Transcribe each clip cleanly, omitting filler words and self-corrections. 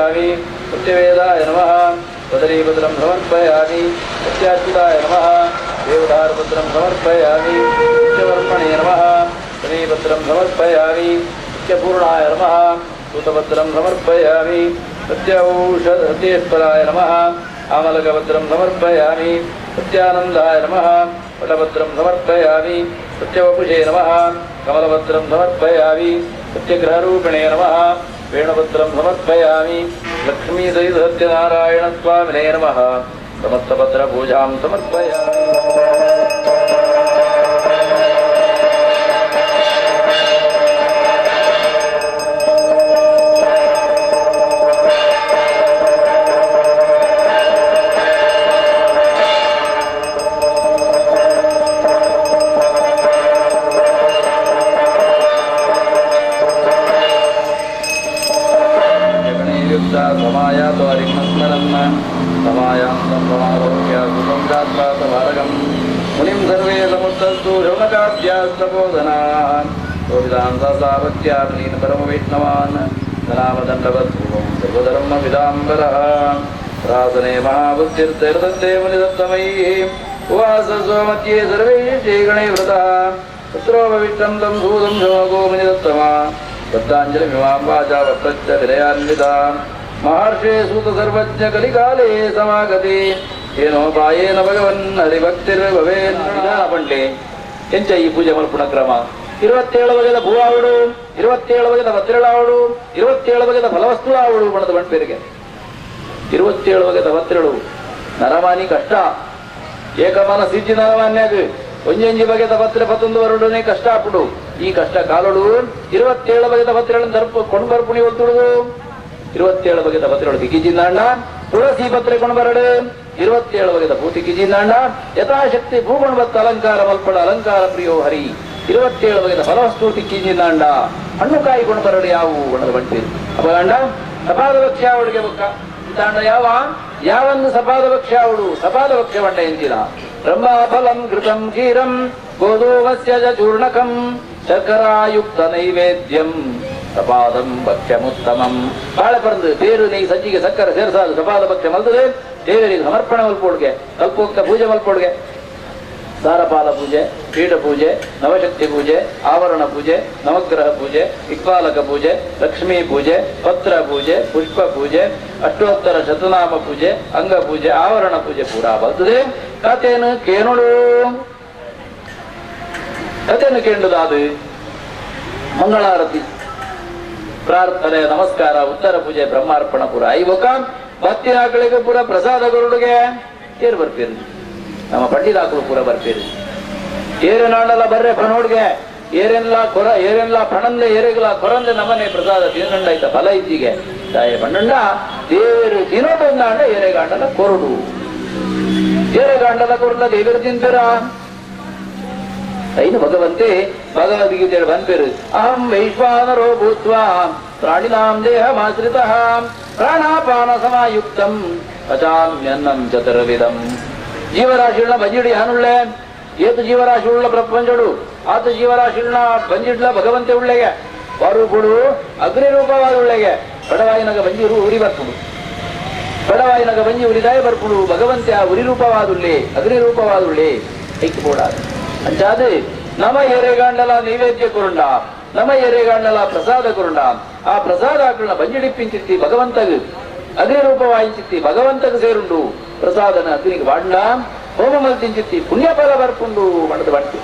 समर्पयामि। सत्यवेदाय नमः बदरीपत्रं समर्पयामि। सत्याच्युताय नमः देवदारपत्रं समर्पयामि। सत्यवर्मणे नमः शमीपत्रं समर्पयामि। सत्यपूर्णाय नमः सूतपत्रं समर्पयामि। सत्येश्वराय नमः आमलकपत्रं समर्पयामि। सत्यानन्दाय नमः वटपत्रं समर्पयामि। सत्यवपुषे नमः कमलपत्रं समर्पयामि। सत्यग्रहरूपिणे नमः वेणुपत्रं समर्पयामि। लक्ष्मीसहित सत्यनारायणस्वामिने नमः समस्तपत्रपूजां समर्पयामि। मुनिं सर्वे समुत्तस्तु शौनकाद्यास्तपोधनाः गोविदान्तासावत्यालीन परमवैष्णवान् धनामदण्डवत्पूर्वं सर्वधर्मविदाम्बरः रासने महाबुद्धिर्तैर्दत्ते मुनिदत्तमयीः उवास स्वमध्ये सर्वैः श्रीगणे व्रतः तत्रोपविष्टं तं सूदं शोको मुनिदत्तमा दत्ताञ्जलिमिमां वाचा वक्तश्च विनयान्विता महर्षे सूत सर्वज्ञ कलिकाले समागते ಏನೋಪಾಯೇನ ಭಗವನ್ ಹರಿಭಕ್ತಿರ್ಭವೇನ್ ಪಂಡ್ಲೆ ಎಂಚ ಈ ಪೂಜೆ ಮಲ್ಪುಣ ಕ್ರಮ 27 ಬಗೆದ ಭೂವಾವಡು 27 ಬಗೆದ ಪತ್ರೆಳಾವಡು 27 ಬಗೆದ ಫಲವಸ್ತುಳಾವಡು ಬಣದ ಬಂಡ್ಪೇರಿಗೆ 27 ಬಗೆದ ಪತ್ರೆಳು ನರಮಾನಿ ಕಷ್ಟ ಏಕಮಾನ ಸಿಜ್ಜಿ ನರಮಾನ್ಯಾಗ ಒಂಜೊಂಜಿ ಬಗೆದ ಪತ್ರೆ ಪತ್ತೊಂದು ವರುಡನೆ ಕಷ್ಟ ಆಪುಡು ಈ ಕಷ್ಟ ಕಾಲೋಡು 27 ಬಗೆದ ಪತ್ರೆಗಳನ್ನು ದರ್ಪ ಕೊಂಡು ಬರ್ಪುಣಿ ಒತ್ತುಡುದು 27 ಬಗೆದ ಪತ್ರೆಗಳು ದಿಕ್ಕಿಜಿಂದಾಂಡ ತುಳಸಿ ಪತ್ರೆ ಕೊಂಡು ಬರಡು 27 ಬಗೆದ ಭೂತಿ ಕಿಜಿಂದಾಂಡ ಯಥಾಶಕ್ತಿ ಭೂಗೊಂಡು ಬತ್ತ ಅಲಂಕಾರ ಮಲ್ಪಡ ಅಲಂಕಾರ ಪ್ರಿಯೋ ಹರಿ 27 ಬಗೆದ ಫಲವಸ್ತು ತಿಕ್ಕಿಜಿಂದಾಂಡ ಹಣ್ಣು ಕಾಯಿ ಕೊಂಡು ಬರಡು ಯಾವುವು ಬಣ್ಣದ ಬಂಟಿರು ಅಪಗಂಡ ಸಪಾದ ಭಕ್ಷ್ಯ ಅವಳಿಗೆ ಬೊಕ್ಕ ಇಂದಾಂಡ ಯಾವ ಯಾವನ್ನು ಸಪಾದ ಭಕ್ಷ್ಯ ಅವಳು ಸಪಾದ ಭಕ್ಷ್ಯ ಬಂಡ ಎಂಜಿನ ಬ್ರಹ್ಮಫಲಂ ಘೃತಂ ಕ್ಷೀರಂ ಗೋಧೂಮಸ್ಯ ಚ ಚೂರ್ಣಕಂ ಶರ್ಕರಾಯುಕ್ತ ನೈವೇದ್ಯಂ ಸಪಾದಂ ಭಕ್ಷ್ಯಮುತ್ತಮಂ ಬಾಳೆ ಪರಂದು ಬೇರು ನೈ ಸಜ್ಜಿಗೆ ಸಕ್ಕರೆ ಸೇರ್ಸಾದು ಸಪಾದ ಭಕ್ಷ್ಯ ಮಲ್ತದೆ ದೇವರಿಗೆ ಸಮರ್ಪಣೆ ಮಲ್ಪೋಡ್ಗೆ ಕಲ್ಪೋಕ್ತ ಪೂಜೆ ಮಲ್ಪೋಡ್ಗೆ ಸಾರಪಾಲ ಪೂಜೆ ಪೀಠ ಪೂಜೆ ನವಶಕ್ತಿ ಪೂಜೆ ಆವರಣ ಪೂಜೆ ನವಗ್ರಹ ಪೂಜೆ ಇಕ್ಪಾಲಕ ಪೂಜೆ ಲಕ್ಷ್ಮೀ ಪೂಜೆ ಪತ್ರ ಪೂಜೆ ಪುಷ್ಪ ಪೂಜೆ ಅಷ್ಟೋತ್ತರ ಶತನಾಮ ಪೂಜೆ ಅಂಗ ಪೂಜೆ ಆವರಣ ಪೂಜೆ ಪೂರಾ ಬರ್ತದೆ. ಕಥೆನು ಕೇನುಡು ಕಥೆನು ಕೇಳುದಾದು ಮಂಗಳಾರತಿ ಪ್ರಾರ್ಥನೆ ನಮಸ್ಕಾರ ಉತ್ತರ ಪೂಜೆ ಬ್ರಹ್ಮಾರ್ಪಣ ಪೂರ ಐವಕ ಭಕ್ತಿನಾಕಳಿಗೆ ಪೂರ ಪ್ರಸಾದ ಗುರುಡುಗೆ ಏರು ಬರ್ತೀರಿ ನಮ್ಮ ಪಂಡಿತಾಕಳು ಪೂರ ಬರ್ತೀರಿ ಏರೇನಾಡಲ್ಲ ಬರ್ರೆ ಫಣೋಡ್ಗೆ ಏರೆಲ್ಲ ಕೊರ ಏರೆಲ್ಲ ಫಣಂದೆ ಏರೆಗಲ ಕೊರಂದೆ ನಮ್ಮನೆ ಪ್ರಸಾದ ತಿನ್ನಂಡಾಯ್ತ ಫಲ ಇದ್ದೀಗೆ ತಾಯಿ ಪಣ್ಣಂಡ ದೇವರು ತಿನ್ನೋಟೊಂದಾಂಡ ಏರೆಗಾಂಡಲ ಕೊರಡು ಏರೆಗಾಂಡಲ ಕೊರಡ ದೇವರು ತಿಂತೀರ ಐನು ಭಗವಂತೆ ಭಗವದ್ಗೀತೆ ಬಂದ್ಪೇರು ಅಹಂ ವೈಶ್ವಾನರೋ ಭೂತ್ವಾ ಪ್ರಾಣಿನಾಂ ದೇಹಮಾಶ್ರಿತಃ ಪ್ರಾಣಾಪಾನ ಸಮಾಯುಕ್ತಂ ಪಚಾಮ್ಯನ್ನಂ ಚತುರ್ವಿಧಂ. ಜೀವರಾಶಿಗಳನ್ನ ಬಂಜಿಡಿ ಹಾನುಳ್ಳೆ ಏತು ಜೀವರಾಶಿಗಳ ಪ್ರಪಂಚಡು ಆತ ಜೀವರಾಶಿಗಳನ್ನ ಬಂಜಿಡ್ಲ ಭಗವಂತೆ ಉಳ್ಳೆಗೆ ಬರುಪುಡು ಅಗ್ನಿ ರೂಪವಾದ ಉಳ್ಳೆಗೆ ಬಡವಾಯಿನಾಗ ಬಂಜಿ ಉರಿ ಬರ್ಪುಡು ಬಡವಾಯಿನಾಗ ಬಂಜಿ ಉರಿದಾಯ ಬರ್ಪುಡು ಭಗವಂತೆ ಆ ಉರಿ ರೂಪವಾದುಳ್ಳೆ ಅಗ್ನಿ ರೂಪವಾದುಳ್ಳೆ ಐಕ್ ಬೋಡಾದ ಅಂಚಾದೆ ನಮ ಎರೆಗಾಂಡಲ ನೈವೇದ್ಯ ಕುರುಂಡ ನಮ ಎರೆಗಾಂಡಲ ಪ್ರಸಾದ ಕುರುಂಡ ಆ ಪ್ರಸಾದ ಆಕಳನ್ನ ಬಂಜಿಡಿಪ್ಪಿಂಚಿತ್ತಿ ಭಗವಂತಗ ಅಗ್ನಿ ರೂಪವಾయింಚಿತ್ತಿ ಭಗವಂತಗ ಸೇರುಂಡು ಪ್ರಸಾದನ ಅಗ್ನಿಗೆ ಬಾಂಡ ಹೋಮ ಮಲ್ತಿಂಚಿತ್ತಿ ಪುಣ್ಯಫಲ ಬರ್ಪುಂಡು ಮಣದ ಬಂಟು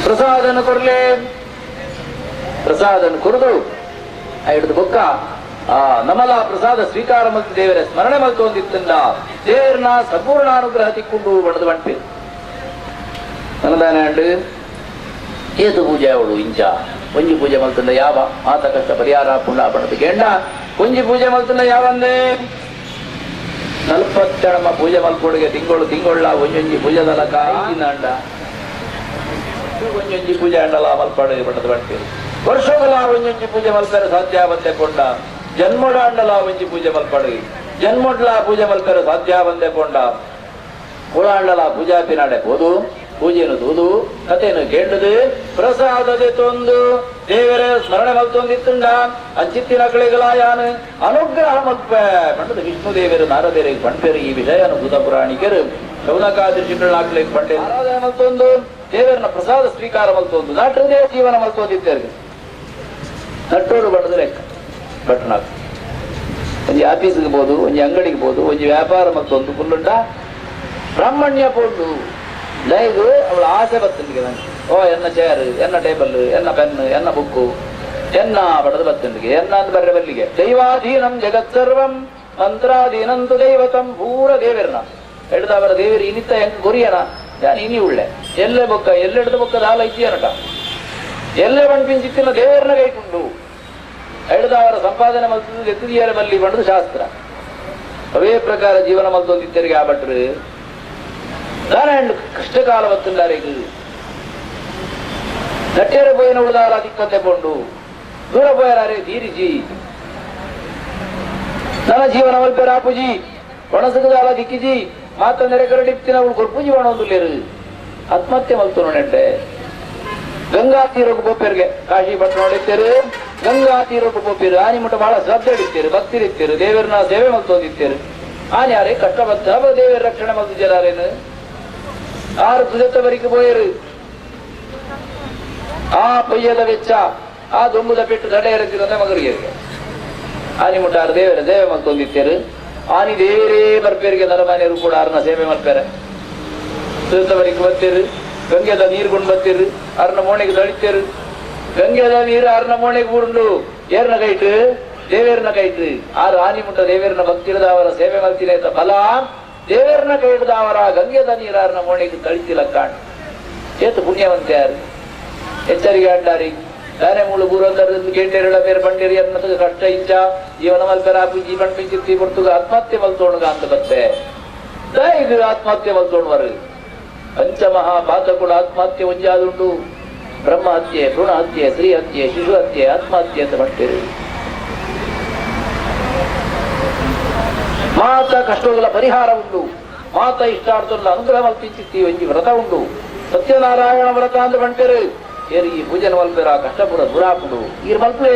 ಪ್ರಸಾದನ ಕೊರ್ಲೆ ಪ್ರಸಾದನ ಕೊರದು ಆ ಹಿಡಿದು ಬೊಕ್ಕ ಆ ನಮಲ ಪ್ರಸಾದ ಸ್ವೀಕಾರ ಮಲ್ತು ದೇವರ ಸ್ಮರಣೆ ಮಲ್ತೊಂದಿತ್ತಂದ ದೇವರನ್ನ ಸಂಪೂರ್ಣ ಅನುಗ್ರಹ ತಿಕ್ಕೊಂಡು ಬಣದ ಬಂಟು ನನದಾನೆ ಅಂಡು ಏತು ಪೂಜೆ ಅವಳು ಇಂಚ ಒಂಜಿ ಪೂಜೆ ಮಲ್ತಂದ ಯಾವ ಆತ ಕಷ್ಟ ಪರಿಹಾರ ಪುಣ್ಯ ಬಣದ ಗೇಂಡ ಒಂಜಿ ಪೂಜೆ ಮಲ್ತಂದ ಯಾವಂದೇ 47 ಪೂಜೆ ಮಲ್ಪೊಡುಗೆ ತಿಂಗಳು ತಿಂಗೊಳ್ಳ ಒಂಜೊಂಜಿ ಪೂಜೆದಲ ಕಾಯಿನಾಂಡ ಒಂಜೊಂಜಿ ಪೂಜೆ ಅಂಡಲ ಮಲ್ಪಾಡು ಬಣ್ಣದ ಬಂಟಿ ವರ್ಷಗಳ ಒಂಜೊಂಜಿ ಪೂಜೆ ಮಲ್ಪೆರೆ ಸಾಧ್ಯ ಬಂದೆ ಕೊಂಡ ಜನ್ಮೊಡ ಅಂಡಲ ಒಂಜಿ ಪೂಜೆ ಮಲ್ಪಾಡು ಜನ್ಮೊಡ್ಲ ಪೂಜೆ ಮಲ್ಪೆರೆ ಸಾಧ್ಯ ಬಂದೆ ಕೊಂಡ ಕುಳಾಂಡಲ ಪೂಜಾ ಪಿನಾಡೆ ಹೋದು ಪೂಜೆಯನ್ನು ತೂದು ಕಥೆಯನ್ನು ಕೇಂಡದು ಪ್ರಸಾದದೆ ತೊಂದು ದೇವರ ಸ್ಮರಣೆ ಮಲ್ತೊಂದಿತ್ತುಂಡ ಅಂಚಿತ್ತಿನ ಕಳೆಗಳಾಯಾನು ಅನುಗ್ರಹ ಮಲ್ಪೆ ಪಂಡದ ವಿಷ್ಣು ದೇವರು ನಾರದೇರಿಗೆ ಪಂಪೆರು ಈ ವಿಷಯನು ಭೂತ ಪುರಾಣಿಕರು ಶೌನಕಾದೃಶಿಗಳಾಗ್ಲಿಕ್ಕೆ ಪಂಡೆ ಆರಾಧನೆ ಮಲ್ತೊಂದು ದೇವರನ್ನ ಪ್ರಸಾದ ಸ್ವೀಕಾರ ಮಲ್ತೊಂದು ನಟದೇ ಜೀವನ ಮಲ್ತೊಂದಿದ್ದೇರಿಗೆ ನಟ್ಟೋಡು ಬಣ್ಣದ ಲೆಕ್ಕ ಭಟ್ನಾಗ್ ಒಂಜಿ ಆಫೀಸ್ಗೆ ಬೋದು ಒಂಜಿ ಅಂಗಡಿಗೆ ಬೋದು ಒಂಜಿ ವ್ಯಾಪಾರ ಮತ್ತೊಂದು ಕುಲ್ಲುಂಡ ಬ್ರಾಹ್ಮಣ್ಯ ಪೋಂಡು ದಯದು ಅವಳ ಆಸೆ ಬತ್ತಂಡಿಗೆ ನಂಗೆ ಓ ಎನ್ನ ಚೇರ್ ಎನ್ನ ಟೇಬಲ್ ಎನ್ನ ಪೆನ್ ಎನ್ನ ಬುಕ್ಕು ಎನ್ನ ಬಡದು ಬತ್ತಂಡಿಗೆ ಎನ್ನ ಅಂತ ಬರ್ರೆ ಬಲ್ಲಿಗೆ ದೈವಾಧೀನಂ ಜಗತ್ ಸರ್ವಂ ಮಂತ್ರಾಧೀನಂತು ದೈವತಂ ಪೂರ ದೇವಿರ್ನ ಹಿಡ್ದ ಅವರ ದೇವಿರು ಇನಿತ ಹೆಂಗ್ ಗುರಿಯಣ ನಾನು ಇನಿ ಉಳ್ಳೆ ಎಲ್ಲೆ ಬೊಕ್ಕ ಎಲ್ಲೆಡ್ದ ಬೊಕ್ಕ ದಾಲ ಇದ್ದೀಯನಟ ಎಲ್ಲೆ ಬಣ್ಪಿಂಚಿತ್ತಿನ ದೇವರನ್ನ ಕೈಕೊಂಡು ಹಿಡ್ದ ಅವರ ಸಂಪಾದನೆ ಮಲ್ತದ್ದು ಎತ್ತಿದಿಯರ ಬಲ್ಲಿ ಬಣ್ಣದ ಶಾಸ್ತ್ರ ಅವೇ ಪ್ರಕಾರ ಜೀವನ ಮಲ್ತೊಂದಿದ್ದರಿಗೆ ಆ ಭಟ್ರು ದಾನ ಕಷ್ಟಕಾಲ ಬತ್ತುಂಡಾರಿಗೆ ನಟ್ಟೇರ ಪೋಯಿನ ಉಳಿದಾರ ದಿಕ್ಕಂತೆ ಪೋಂಡು ದೂರ ಪೋಯರಾರೆ ತೀರಿಜಿ ನನ್ನ ಜೀವನ ಮಲ್ಪೆರ ಆಪುಜಿ ಒಣಸುಗದಾಲ ದಿಕ್ಕಿಜಿ ಮಾತ ನೆರೆ ಕರಡಿಪ್ತಿನ ಅವಳು ಕೊರ್ಪುಜಿ ಒಣೊಂದುಲ್ಲೇರು ಆತ್ಮಹತ್ಯೆ ಮಲ್ತು ನೆಂಟೆ ಗಂಗಾ ತೀರಕ್ಕೆ ಪೋಪೇರ್ಗೆ ಕಾಶಿ ಪಟ್ಟಣ ಹೊಡಿತೇರು ಗಂಗಾ ತೀರಕ್ಕೆ ಪೋಪೇರು ಆನಿ ಮುಟ್ಟ ಬಹಳ ಶ್ರದ್ಧೆ ಹಿಡಿತೇರು ಭಕ್ತಿರಿತ್ತೇರು ದೇವರನ್ನ ಸೇವೆ ಮಲ್ತೊಂದಿತ್ತೇರು ಆನಿ ಯಾರೇ ಕಷ್ಟ ಬತ್ತ ದೇವರ ರಕ್ಷಣೆ ಮಲ್ತಿದ್ದಾರೇನು ಆರು ತುಜತ್ತ ಬರಿಕೆ ಪೋಯರು ಆ ಪೊಯ್ಯದ ವೆಚ್ಚ ಆ ದೊಂಬುದ ಪೆಟ್ಟು ತಡೆ ಇರತ್ತಿರಂದ್ರೆ ಮಗರಿಗೆ ಆನಿ ಮುಟ್ಟಾರು ದೇವರ ಸೇವೆ ಮಲ್ತೊಂದಿತ್ತೇರು ಆನಿ ದೇವರೇ ಬರ್ಪೇರಿಗೆ ನರಮಾನ್ಯರು ಕೂಡ ಆರ್ನ ಸೇವೆ ಮಲ್ಪೇರೆ ತುಜತ್ತ ಬರಿಕೆ ಬತ್ತೇರು ಗಂಗೆದ ನೀರು ಕೊಂಡು ಬತ್ತೀರು ಅರ್ನ ಮೋಣೆಗೆ ದಳಿತೇರು ಗಂಗೆದ ನೀರು ಅರ್ನ ಮೋಣೆಗೆ ಊರುಂಡು ಏರ್ನ ಕೈಟು ದೇವೇರ್ನ ಕೈಟು ಆರು ಆನಿ ಮುಟ್ಟ ದೇವೇರ್ನ ಭಕ್ತಿರದ ಅವರ ಸೇವೆ ಮಲ್ತಿನ ಫಲ ದೇವೇರ್ನ ಕೈ ಹಿಡ್ದ ಅವರ ಗಂಗೆದ ನೀರಾರ್ನ ಮೋಣೆಗೆ ತಳಿತಿಲ್ಲ ಕಾಣ್ ಏತು ಪುಣ್ಯವಂತ ಯಾರು ಎಚ್ಚರಿಗೆ ಅಂಡಾರಿ ದಾನೆ ಮೂಳು ಬೂರಂದರಿಂದ ಕೇಂಡೇರಳ ಬೇರೆ ಬಂಡೇರಿ ಅನ್ನೋದು ಕಷ್ಟ ಇಚ್ಛ ಜೀವನ ಮಲ್ಪೆರ ಜೀವನ ಪಿಂಚಿತ್ತಿ ಕೊಡ್ತುಗ ಆತ್ಮಹತ್ಯೆ ಮಲ್ತೋಣಗ ಅಂತ ಬತ್ತೆ ಇದು ಆತ್ಮಹತ್ಯೆ ಮಲ್ತೋಣವರು ಪಂಚಮಹಾಪಾತಕುಳ ಆತ್ಮಹತ್ಯೆ ಒಂಜಾದುಂಟು ಬ್ರಹ್ಮ ಹತ್ಯೆ ಭ್ರೂಣ ಹತ್ಯೆ ಸ್ತ್ರೀ ಹತ್ಯೆ ಶಿಶು ಹತ್ಯೆ ಆತ್ಮಹತ್ಯೆ ಅಂತ ಮಾಡ್ತೀರಿ. ಮಾತ ಕಷ್ಟಗಳ ಪರಿಹಾರ ಉಂಟು, ಮಾತ ಇಷ್ಟಾರ್ಥಲ್ಲ ಅನುಗ್ರಹ ಮಲ್ಪಿಂಚಿತ್ತಿ ಒಂಜಿ ವ್ರತ ಉಂಟು, ಸತ್ಯನಾರಾಯಣ ವ್ರತ ಅಂತ ಬಂಟೇರು. ಏರು ಈ ಪೂಜನ ಮಲ್ಪೇರ ಕಷ್ಟಪುರ ದುರಾಪುಡು ಈರ್ ಮಲ್ಪಲೆ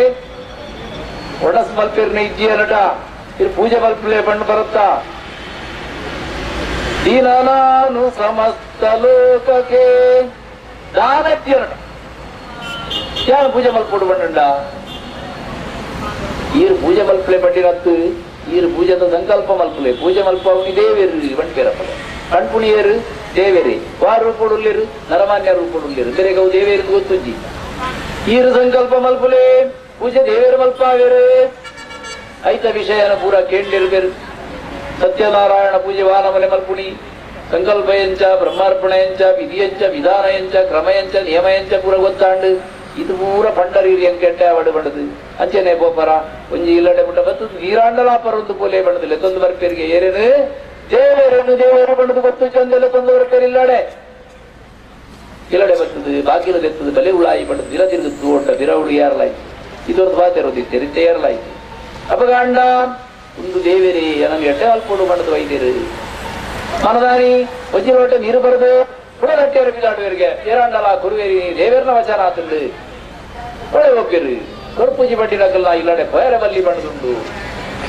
ಒಡಸ್ ಮಲ್ಪೇರ್ನ ಇಜ್ಜಿಯ ನಟ ಇರ್ ಪೂಜೆ ಮಲ್ಪಲೆ ಬಣ್ಣು ಬರುತ್ತಾ. ದೀನನಾನು ಸಮಸ್ತ ಲೋಕಕ್ಕೆ ದಾನಜ್ಞ ನಟ ಯಾರು ಪೂಜೆ ಮಲ್ಪೋಡು ಬಣ್ಣಂಡ ಈರು ಪೂಜೆ ಮಲ್ಪಲೆ ಬಂಡಿರತ್ತು ಈರು ಪೂಜೆದ ಸಂಕಲ್ಪ ಮಲ್ಪಲೆ ಪೂಜೆ ಮಲ್ಪವನಿ ದೇವೇರು ಬಂಡ್ಪೇರಪ್ಪಲೆ ಕಣ್ಪುಣಿಯರು ದೇವೇರಿ ವಾರ ರೂಪಡುಲ್ಲೇರು ನರಮಾನ್ಯ ರೂಪಡುಲ್ಲೇರು ಬೇರೆ ಗೌ ದೇವೇರು ಗೊತ್ತುಜ್ಜಿ ಈರು ಸಂಕಲ್ಪ ಮಲ್ಪಲೆ ಪೂಜೆ ದೇವೇರು ಮಲ್ಪಾವೇರು ಐತ ವಿಷಯನ ಪೂರ ಕೇಂಡಿರ್ಬೇರು. ಸತ್ಯನಾರಾಯಣ ಪೂಜೆ ವಾನಮಲೆ ಮಲ್ಪುಣಿ ಸಂಕಲ್ಪ ಎಂಚ ಬ್ರಹ್ಮಾರ್ಪಣೆ ಎಂಚ ವಿಧಿಯಂಚ ವಿಧಾನ ಎಂಚ ಕ್ರಮ ಎಂಚ ನಿಯಮ ಎಂಚ ಪೂರ ಗೊತ್ತಾಂಡು ಇದು ಪೂರ ಪಂಡರೀರಿ ಅಂಕೆಟ್ಟೆ ಅವಡು ಬಂಡದು ಅಂಚನೆ ಬೋಪರ ಒಂಜಿ ಇಲ್ಲಡೆ ಮುಟ್ಟ ಬತ್ತು ನೀರಾಂಡಲಾಪರ ಒಂದು ಪೋಲೆ ಬಂಡದಿಲ್ಲ ತೊಂದು ಬರ್ಪೇರಿಗೆ ಏರೇನು ದೇವೇರೇನು ದೇವೇರು ಬಂಡದು ಗೊತ್ತು ಚಂದೆಲ್ಲ ತೊಂದು ಬರ್ಪೇರು ಇಲ್ಲಡೆ ಇಲ್ಲಡೆ ಬರ್ತದೆ ಬಾಗಿಲು ಎತ್ತದ ಬಲೆ ಉಳಾಯಿ ಬಂಡದು ದಿನ ತಿರುಗುತ್ತು ಒಟ್ಟ ಬಿರವುಡು ಯಾರಲಾಯ್ತು ಇದೊಂದು ಬಾತಿರೋದಿತ್ತೆ ರೀತಿ ಏರಲಾಯ್ತು. ಅಪಗಾಂಡ ಒಂದು ದೇವೇರಿ ನಮ್ಗೆ ಎಟ್ಟೆ ಅಲ್ಪೋಡು ಬಂಡದು ವೈದ್ಯರು ಮನದಾನಿ ಒಂಜಿರೋಟೆ ನೀರು ಬರದು ಕುಡಗಟ್ಟಿಯರು ಬಿದಾಡುವರಿಗೆ ಏರಾಂಡಲ ಕುರುವೇರಿ ದೇವೇರ್ನ ವಚನ ಆತುಂಡು ಒಳ್ಳೆ ಹೋಗ್ಬೇರು ಕೊರ್ಪೂಜಿ ಬಟ್ಟಿನಕಲ್ಲ ಇಲ್ಲಡೆ ಪಯರ ಬಲ್ಲಿ ಬಣ್ಣದುಂಡು